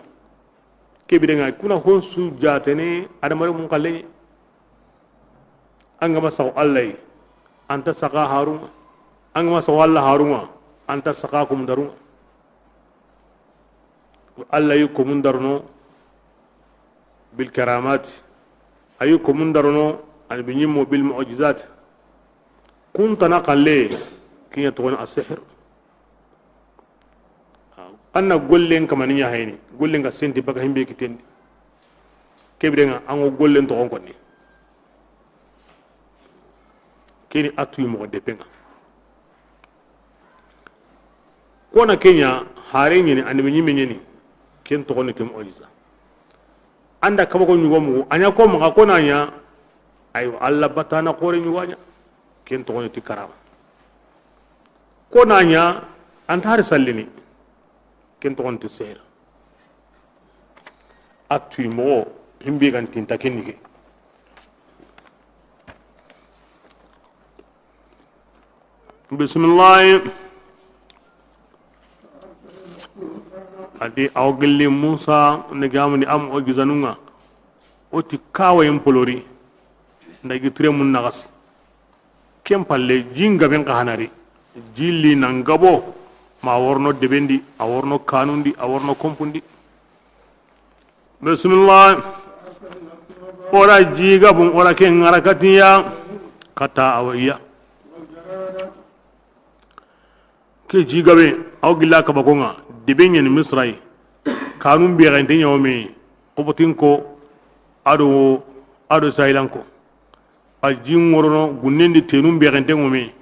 Ke birenŋa, kuna honsu jatene, adamare mun xalle. An ga ma saxu Alla yi, an ta saxa harun ŋa. An ga ma saxu Alla harun ŋa, an ta saxa komun daru ŋa. Alla yi komun darono bil karamat. A yi komun darono, Annabi ɲimmu bil mu'jizat. Kuntana xalle, ken ɲa toxoni asihir. An na gollen kamani ɲa hayni, gollen ga senti baka himbe kitendi. Ke birenŋa, an ŋo gollen toxon konni. Keni a tuyi moxo depenŋa. Kona ke ɲa, hare ɲeni, annabi ɲime ɲeni, ken toxoni ti mu'jiza. An da kaba ko ɲugo mugu, a ɲa ko maxa kona ɲa, aywa, Alla batana xore ɲugo a ɲa, ken toxoni ti karama. Kona ɲa, an ta hari sallini, ken toxoni ti sehir. A tuyi moxo, himbe gan tinta kenni ke. Bisimilahi. A di aw gilli Musa ne gamuni am o gizanun ŋa. O ti kawayen polori. Nda gi ture mun naxasi. Ken palle, jin gaben xa hanari. Jilli nan gabo. Ma worno debendi, a worno kanundi, a worno kompundi. Bismillah. Ora jigabun, ora ke ŋara katiya. Kata awaiya. Ke jigabe, aw gilla kaba ko ŋa, debe ɲani Misra yi. Kanun be ga inte ɲawme, Qobotinko, ado, ado Israilanko. A ji ŋorono gunnendi tenun bexenten ŋome.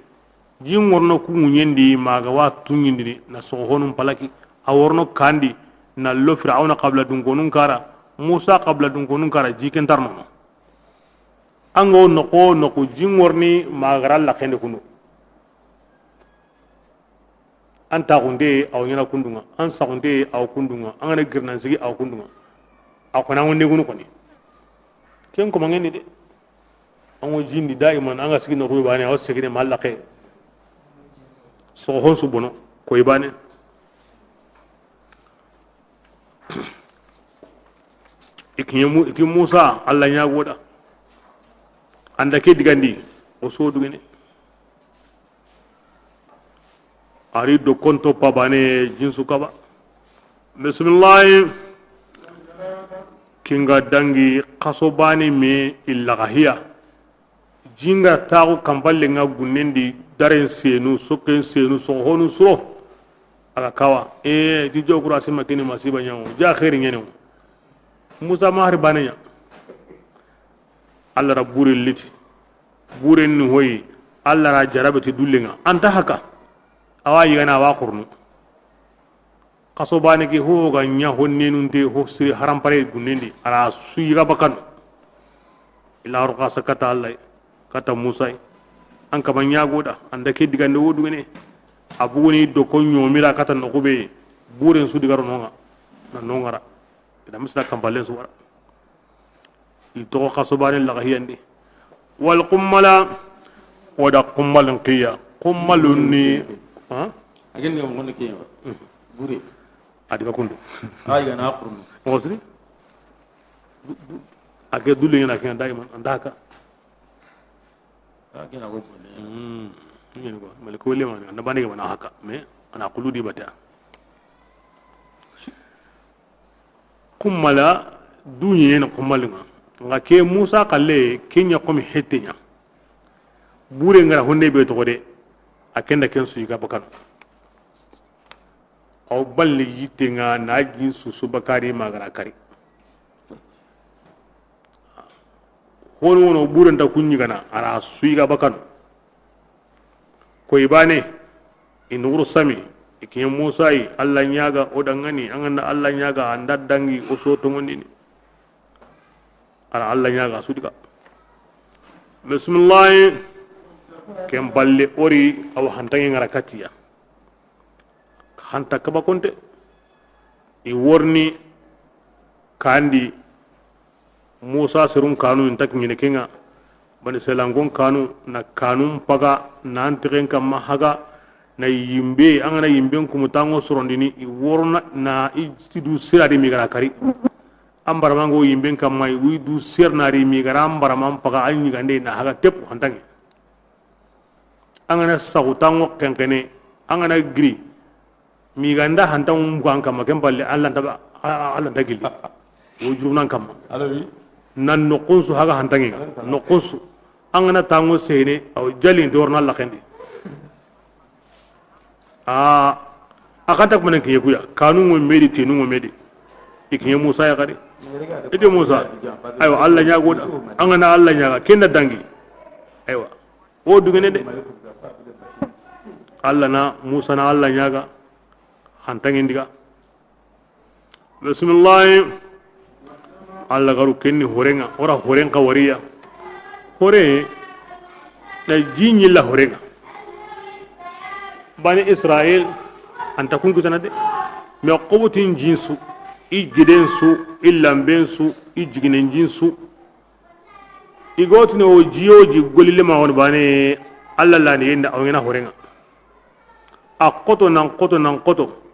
Ji ŋorono ku ŋuɲendi maga wa tuɲindini na soxohonun palaki. A worono kandi na lo Firauna xabila dunkonun kara, Musa xabila dunkonun kara, ji ken tarnono. An ga wo noxo noxu ji ŋoroni maga ra laxende kundu. An taxunte awa ɲana kunduŋa, an saxunte awa kunduŋa, an gana girnan sigi awa kunduŋa. A kona ŋonde gunu koni. Ken koma ŋeni de. An wo jindi daiman an ga sigi noxu bane awa segine ma laxe. Soxon su bono koy bane. I kiɲe Mu-, i ti Musa, Alla ɲaago da. An da ke digandi, o so dugene. A ri do konto pabane jinsu kaba. Bisimilahi. Kinga dangi xaso bani me illa gahiya. Jinga taxu kanpalle nga gunnen di daren senu, sokken senu, soxonu suro. A ga kawa. E, ti jo kura sima kini masiba ɲaŋo. Ja xeeri ɲene wo. Musa ma hari bane ɲa. Alla ra bure liti. Bure ni hoyi. Alla ra jarabe ti dullenga. Anta haka. Awa yigana awa xurnu. Xaso bane ke ho ga ɲa ho nenunte ho siri harampare gunnen di. A ra su yiga bakano. Ila ro xasa kata Alla, kata Musa. An kama ɲaago da, an da ke digande wo dugene. A buguni do ko ɲomira kata noxu be. Buren su digaro nonga. Na nongara. Ida misla kanpallen su wara. I toxo xaso bane laga hiyandi. Wal qummala, o da qummalin qiya. Qummalun ni, ha? A gen ni mo ne kiya. Bure. A diga kundu. Ay, gana qurnu. O siri. A ke dullenga na kiyan daiman, an da haka. A kena go. Hmm. Ni ko, mali ko le man, an da bane ga bana haka. Mais, ana qulu di bata. Kummala duɲe na kummalinga. Nga ke Musa kalle kenya komi hetenya. Bure ngara honde be to de. A kenda ken suyi ga bakano. Aw balli yitte nga na jin susu bakari magara kari. Hono wono bure nta kunyi gana ara suyi ga bakano. Koy bane, i nuguru sami, i kiɲe Musa yi, Alla ɲaga, o dangani, an ganda Alla ɲaga, an da dangi, o so tongondini. Ara Alla ɲaga, a su diga. Bisimilahi, ken balle ori, awa hantange ngara katiya. Hanta kaba konte, i worni kandi, Musa serun kanu inta kiɲene kenga. Bani selankon kanu na kanun paga nan tegen kamma haga na yimbe, an gana yimben kumu tango sorondini i worona na i sidu sira di migara kari. An baramango yimben kamma i wi du sir na ri migara an baraman paga an yigande na haga tep hantange. An gana sagu tango kenkene an gana giri. Miganda hantangu mugan kamma ken palle Alla nta ba, Alla nta gilli. Wo jurunan kamma. Nan noqun su haga hantange nga. Noqun su. An gana tango sene aw jali dorna la kendi. A, a kanta kuma nan kiye kuya. Kanu ngo medi, tenu ngo medi. I kiye Musa ya kadi. Ite Musa. Aywa, Alla ɲago da. An gana Alla ɲaga kenda dangi. Aywa. Wo dugene de. Alla na Musa na Alla ɲaga hantangen diga. Bisimilahi. Alla garu kenni horenga, ora horen ka wariya. Hore da jiɲilla horenga. Bani Israil anta kun kitana de. Mais qobutin jinsu, i giden su, i lamben su, i jiginen jinsu. I gotini o jiyo ji golile ma woni bane Alla lani yenda awngena horenga. A koto nan koto nan koto.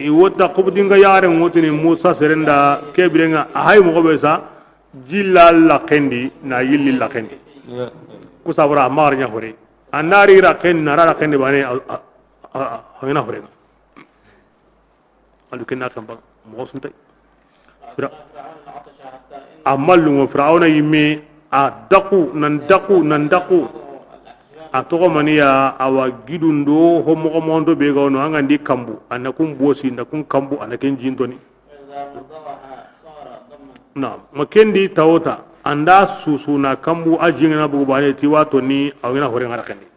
I wotta qubdinga yaren wotini Musa serenda kebirenga a hay mogo be sa jilla la kendi na yilli la kendi. Kusabara mar nya hore. Andari ra kendi na ra kendi bane a, a, a, a, awngena horenga. Alu kenna kan ba moxo suntay. Fira. Amma lungo Firawna yimme a daku nan daku nan daku. A toxo maniya awa gidundo ho moxo moxonto be ga wono an gandi kambu a na kun bosi na kun kambu a na ken jintoni. Na ma kendi tawota anda susu na kambu a jingana bugu bane ti wato ni awina hore ngara kendi.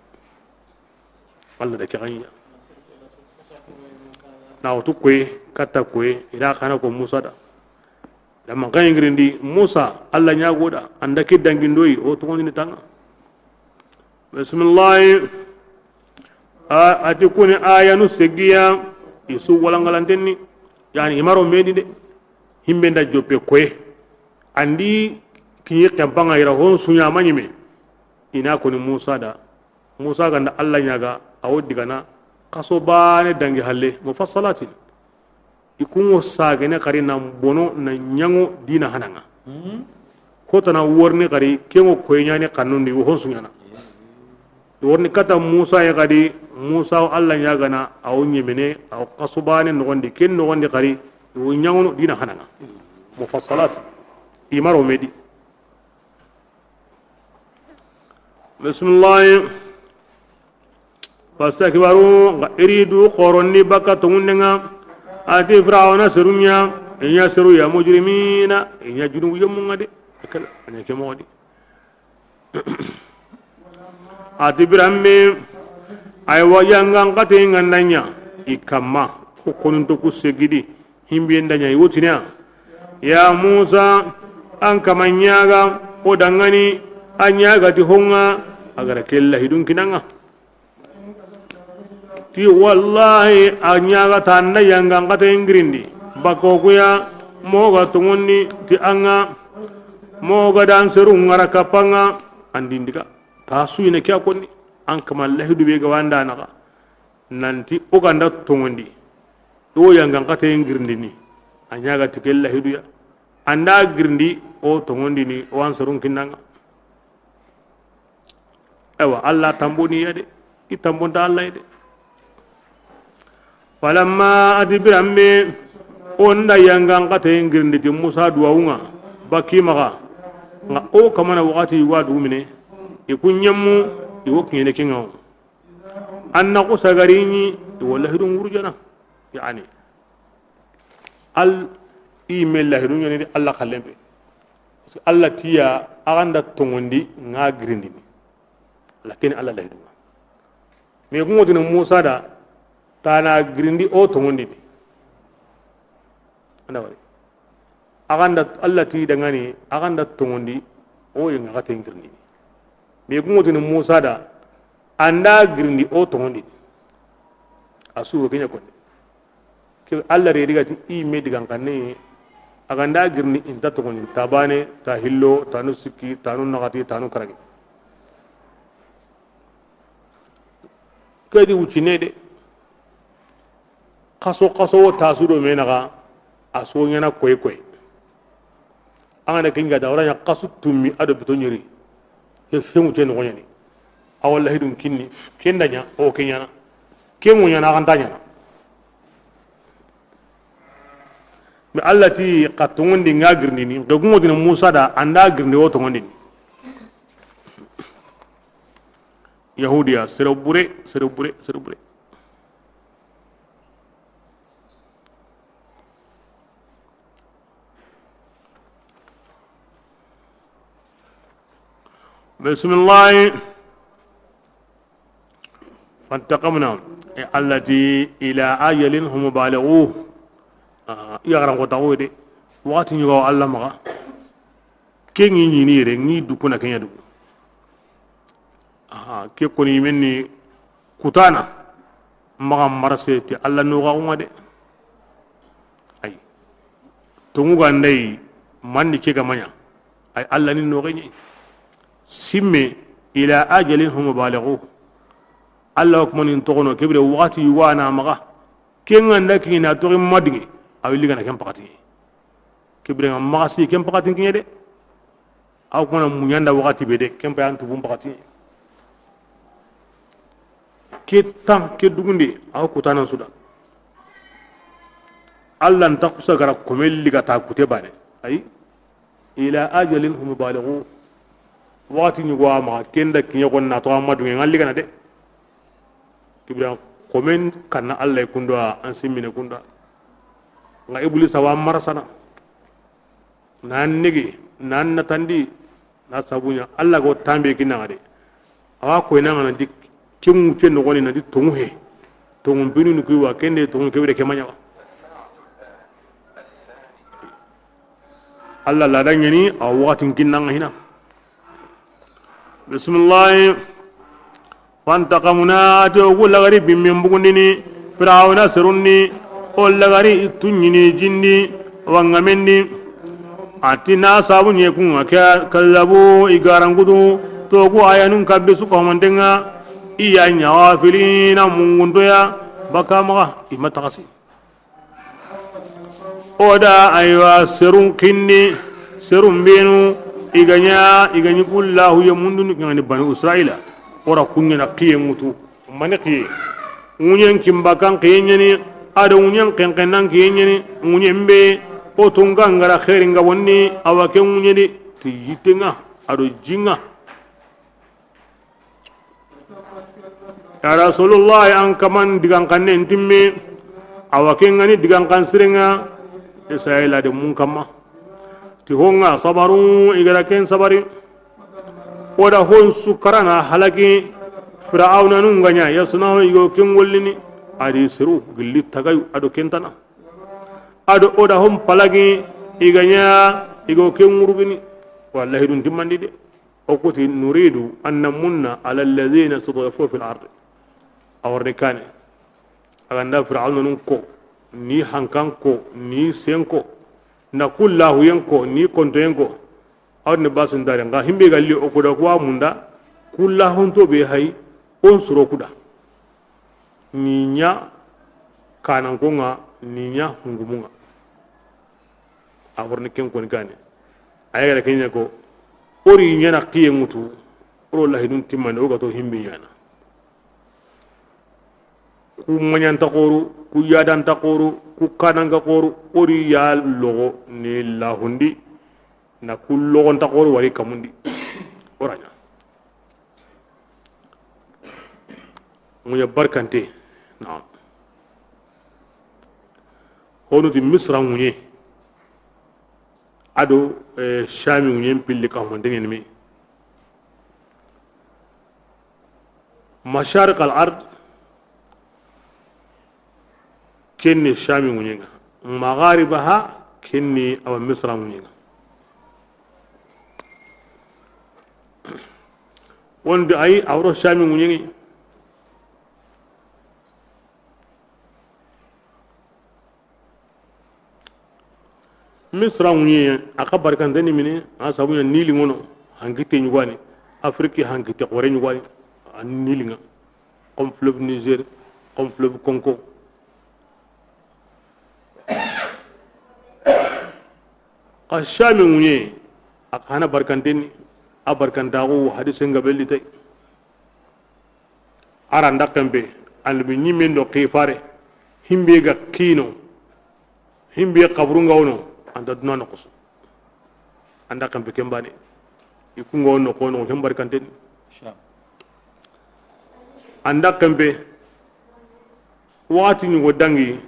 Alla da ke xa ɲa. Na wutu koy, katta koy, i da xana ko Musa da. Da man xa yingirindi Musa, Alla ɲago da, anda ke dangindoyi, o togondini tanga. Bisimilahi. A, a ti kuni ayanu segiya, i su walangalantenni. Yani, i maro medi de. Himbe nda joppe koye. Andi kiɲi kempanga ira hon suɲa ma ɲime. I na koni Musa da. Musa ganda Alla ɲaga, a wo digana, xaso bane dangi halle, mufassalatin. I kuŋo sagene xari na bono na ɲaŋo dina hanaŋa. Ko tana worni xari, keŋo koy ɲani xannundi, wo hon su ɲana. I worni kata Musa ya xadi, Musa wo Alla ɲagana, a wo ɲemene, a wo xasubane noxondi, ken noxondi xari, i wo ɲaŋono dina hanaŋa. Mufassalat. I maro medi. Bismillahi. Fastakbaru, nga iridu xorondi baka tongundenga. Ati Firawuna serunya, inya seru ya mujrimina, inya junubu yomunga de. Kala, anya ke moxo di. Ati biranbe, aywa yangan kate ngandanya, i kamma, ko konunto ku segidi, himbi ndanya i wotinya. Ya Musa, an kama ɲaga, o dangani, a ɲaga ti honga, agara kella hidun kinanga. Ti wallahi, a ɲaga tanda yangan kate ngirindi. Bako kuya, moga tongundi, ti anga, moga dan seru ngara kapanga, andindika. Ta suyine kya konni, an kama lahidu be ga wanda naga. Nanti o ganda tongundi. O yangan kate ngirindini. A ɲaga ti kella hiduya. Anda girindi o tongondini o an sorun kinnanga. Ewa, Allah tamboni ya de. I tambonta Allah ya de. Falamma ati biranbe, o nda yangan kate girindi ti Musa duwawunga, baki maga, nga o kamana wakati wa dumine, i kunyemu, i wo kinyene kingawo. Anna ko sagarini, i wo lahidun wurjana. Yani, al i me lahidun yani di Allah kallembe. Parce que Allah tiya, aganda tongondi nga girindini. Lakin Allah lahidun. Mais kuma tini Musa da, tana girindi o tongondini. Anda wari. Aganda Allah ti dangani, aganda tongondi, o yenga kate ngirni. Mais kuma tini Musa da, anda girindi o tongondi. Asu kenya konde. Ke Allah re diga ti i me digan kanne, aganda girindi inta tongondi, tabane, ta hillo, tanu sikki, tanu nagati, tanu karagi. Kedi wucine de. Xaso, xaso wo tasu do me naxa, a so ɲana koy koy. An ga na kinga da, wala ɲa xasu tummi a do bito ɲeri. He, he wuce no ɲani. A wallahi dun kinni, kenda ɲa, o ke ɲana. Ke mu ɲana, a ganta ɲana. Mais Allah ti xa tongondi nga girindini, nga gumo dina Musa da, anda girindi o tongondini. Yahudiya, sere bure, sere bure, sere bure. Bismillah. Fantaqamna, e, Allah ti, ila ajalin hum balighu. Ah, i ya garan ko tawo de. Wakati ɲugo Allah maga. Ke ŋi ɲini yere, ŋi dukuna kenya dugu. Aha, ke koni menni kutana. Maga marase ti Allah no ga uma de. Ay. Tongu ga ndai, mandi ke ga maɲa. Ay, Allah ni no ga ɲi. Simme, ila ajalin hum balighu. Allah wa kuma ni togono, kebire wakati wana maga. Ke nga nda kini na togi madinge, a willi gana ken pakati. Kebire nga maga si ken pakati kinye de. Aw kuma na muɲanda wakati be de, ken pa yan tubun pakati. Ke tan, ke dugunde, aw kutana suda. Allah nta kusa gara komelli ga ta kute bane. Ay. Ila ajalin hum balighu. Wakati ɲugo a maga, kenda kiɲe kon na to amma dunge ngalli gana de. Kibira komen kanna Allah kundo, an simmine kunda. Nga Iblis awa marasana. Nan nigi, nan natandi, na sabunya Allah go tambe kinanga de. Awa koyna nga nanti ke ŋucce noxoni nanti toŋu he. Toŋu binu ni kuiwa kende toŋu kebire ke maɲawa. Allah la da ɲani a waxatin kinnanga hina. Bismillah. Fantaqamna, ati o ku lagari bimmin bugundini Firawuna serunni, o lagari tuɲini jindi wangamendi. Ati na sabu ɲe kunga ke, kallabu, i garangudu, togu ayanun kabbe su kamantenga, iya ɲawa filina munguntoya, baka maga, i ma taxasi. O da aywa serun kinni, serun benu i ga ɲa, i ga ɲi kullahu ya mundu ni ngani Banu Israila. O ra kuɲana kiye ŋutu. Mani kiye? Ŋuɲen kimba kan kiye ɲani, a do ŋuɲen kenkenan kiye ɲani. Ŋuɲen be o tunga ngara xeeri nga wonni, awa ke ŋuɲe di ti yittenga a do jinga. Ya Rasulullah, an kaman digan xannen timme, awa ke ngani digan xan sirenga Israila de mun kamma. Ti honga sabaru, i gara ken sabari. O da hon su karana halaki. Firauna nun ga ɲa ya suna ho i go ken gollini. A di siru gilli tagayu a do kentana. A do o da hon palagi i ga ɲa i go ken ŋurugini. Wallahi dun timmandi de. O kuti, nuridu an namunna ala alladhina istud'ifu fil ard. A warni kane. A ganda Firauna nun ko, ni hankan ko, ni sen ko, na kullahu yen ko, ni konto yen ko. Awni basun dare nga himbe galli o kuda kuwa munda, kullahu nto be hay, on suro kuda. Ni ɲa kanankonga, ni ɲa hungumunga. A horni ken koni kane. A yagara kenya ko, o ri ɲana kiye ŋutu, o ro lahidun timmande, o ga to himbi ɲana. Ku maɲanta xoru, ku yadanta xoru, ku kananga xoru, o ri ya logo ni lahundi, na ku logonta xoru wari kamundi. O ra ɲa. Ŋuɲa barkante. Naam. Honu ti Misra ŋuɲe. A do, eh, Shami ŋuɲen pilli ka humante ɲeni me. Mashariq al ard, ken ni Shami ŋuɲenga. Magharibaha, ken ni awa Misra ŋuɲenga. Wondi ayi, a wuro Shami ŋuɲengi. Misra ŋuɲe, a xa barikante ni mini, a sabu ɲa Nili ŋono, hankite ɲugani, Afrique hankite xore ɲugani, a Nili ŋa, comme fleuve Niger, comme fleuve Congo. Xa Shami ŋuɲe, a xa na barikante ni, a barikantaxu hadise nga belli tay. A ra nda kempe, annabi ɲimmen do xifare, himbe ga kino, himbe xaburu nga wono, anta duna noxo su. Anda kempe kembane, i ku nga wono ko no hembar kanten. Anda kempe, waxati ɲugo dangi,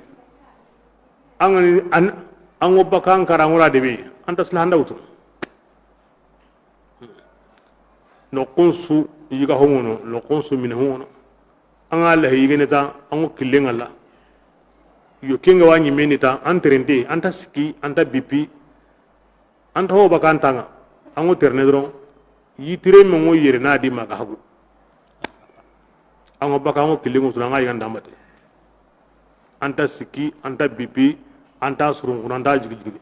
an ga ni an, an go baka an kara ŋura debe, anta sila handa wutu. Noxon su yiga hongono, noxon su mine hongono. An ga lahi yigene ta, an go kille nga la. Yo, ke nga wa ɲimeni ta, an terente, anta siki, anta bipi, anta ho baka an tanga. An go terene doron, yitire me ngo yere na di maga hagu. An go baka, an go kille ngo suna, an ga yiganda mate. Anta siki, anta bipi, anta surun kuna, anta jigi jigi.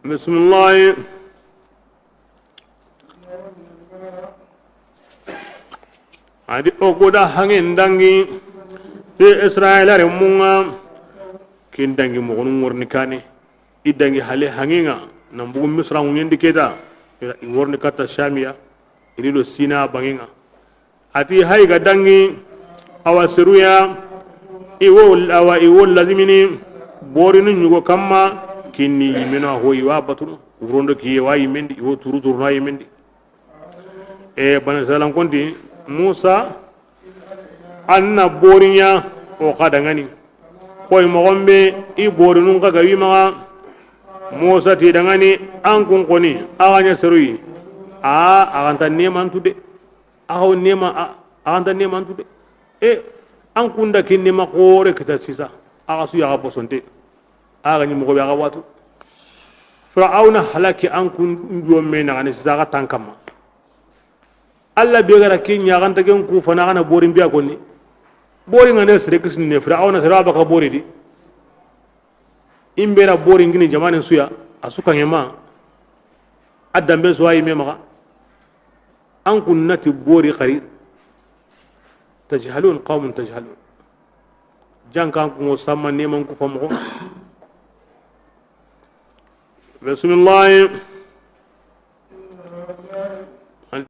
Bisimilahi. A di o goda hangen dangi ti Israila renmun ŋa, ken dangi moxonu ŋorni kane, i dangi hale hangen ŋa, nan bugu Misra ŋuɲendi keta, i worni katta Shamiya, i ri do Sina bangen ŋa. A ti hay ga dangi, awa seruya, i wo, awa i wo lazimini, borinu ɲugo kamma, kinni yimeno a ho i wa batunu, wurondo kiye wa yimendi, i wo turu turuna yimendi. E, Bani Israila konti, Musa, an na boriɲa, o xa dangani. Koy moxon be, i borinun xa ga wi maxa, Musa ti dangani, an kun koni, a ga ɲa seruyi. A, a ganta nemantu de. Axa wo nema, a, a ganta nemantu de. E, an kunda ke nema xore kita sisa. Axa su yaxa bosonte. Axa ɲi moxo be axa watu. Firauna halaki an kun njuwo me naxani sisa axa tan kamma. Alla be gara ke ɲaxanta ken ku fana axa na borin biya konni. Borin ŋa ne sere kisini ne Firauna sere baka bori di. Imbe ra bori ngini jamanen suya, a su kaŋe ma, a dambe su ayi me maxa. An kun na ti bori xari. Tajhalun, qawmun tajhalun. Jankan kun ŋo samma neman ku famoxo. Bismillah.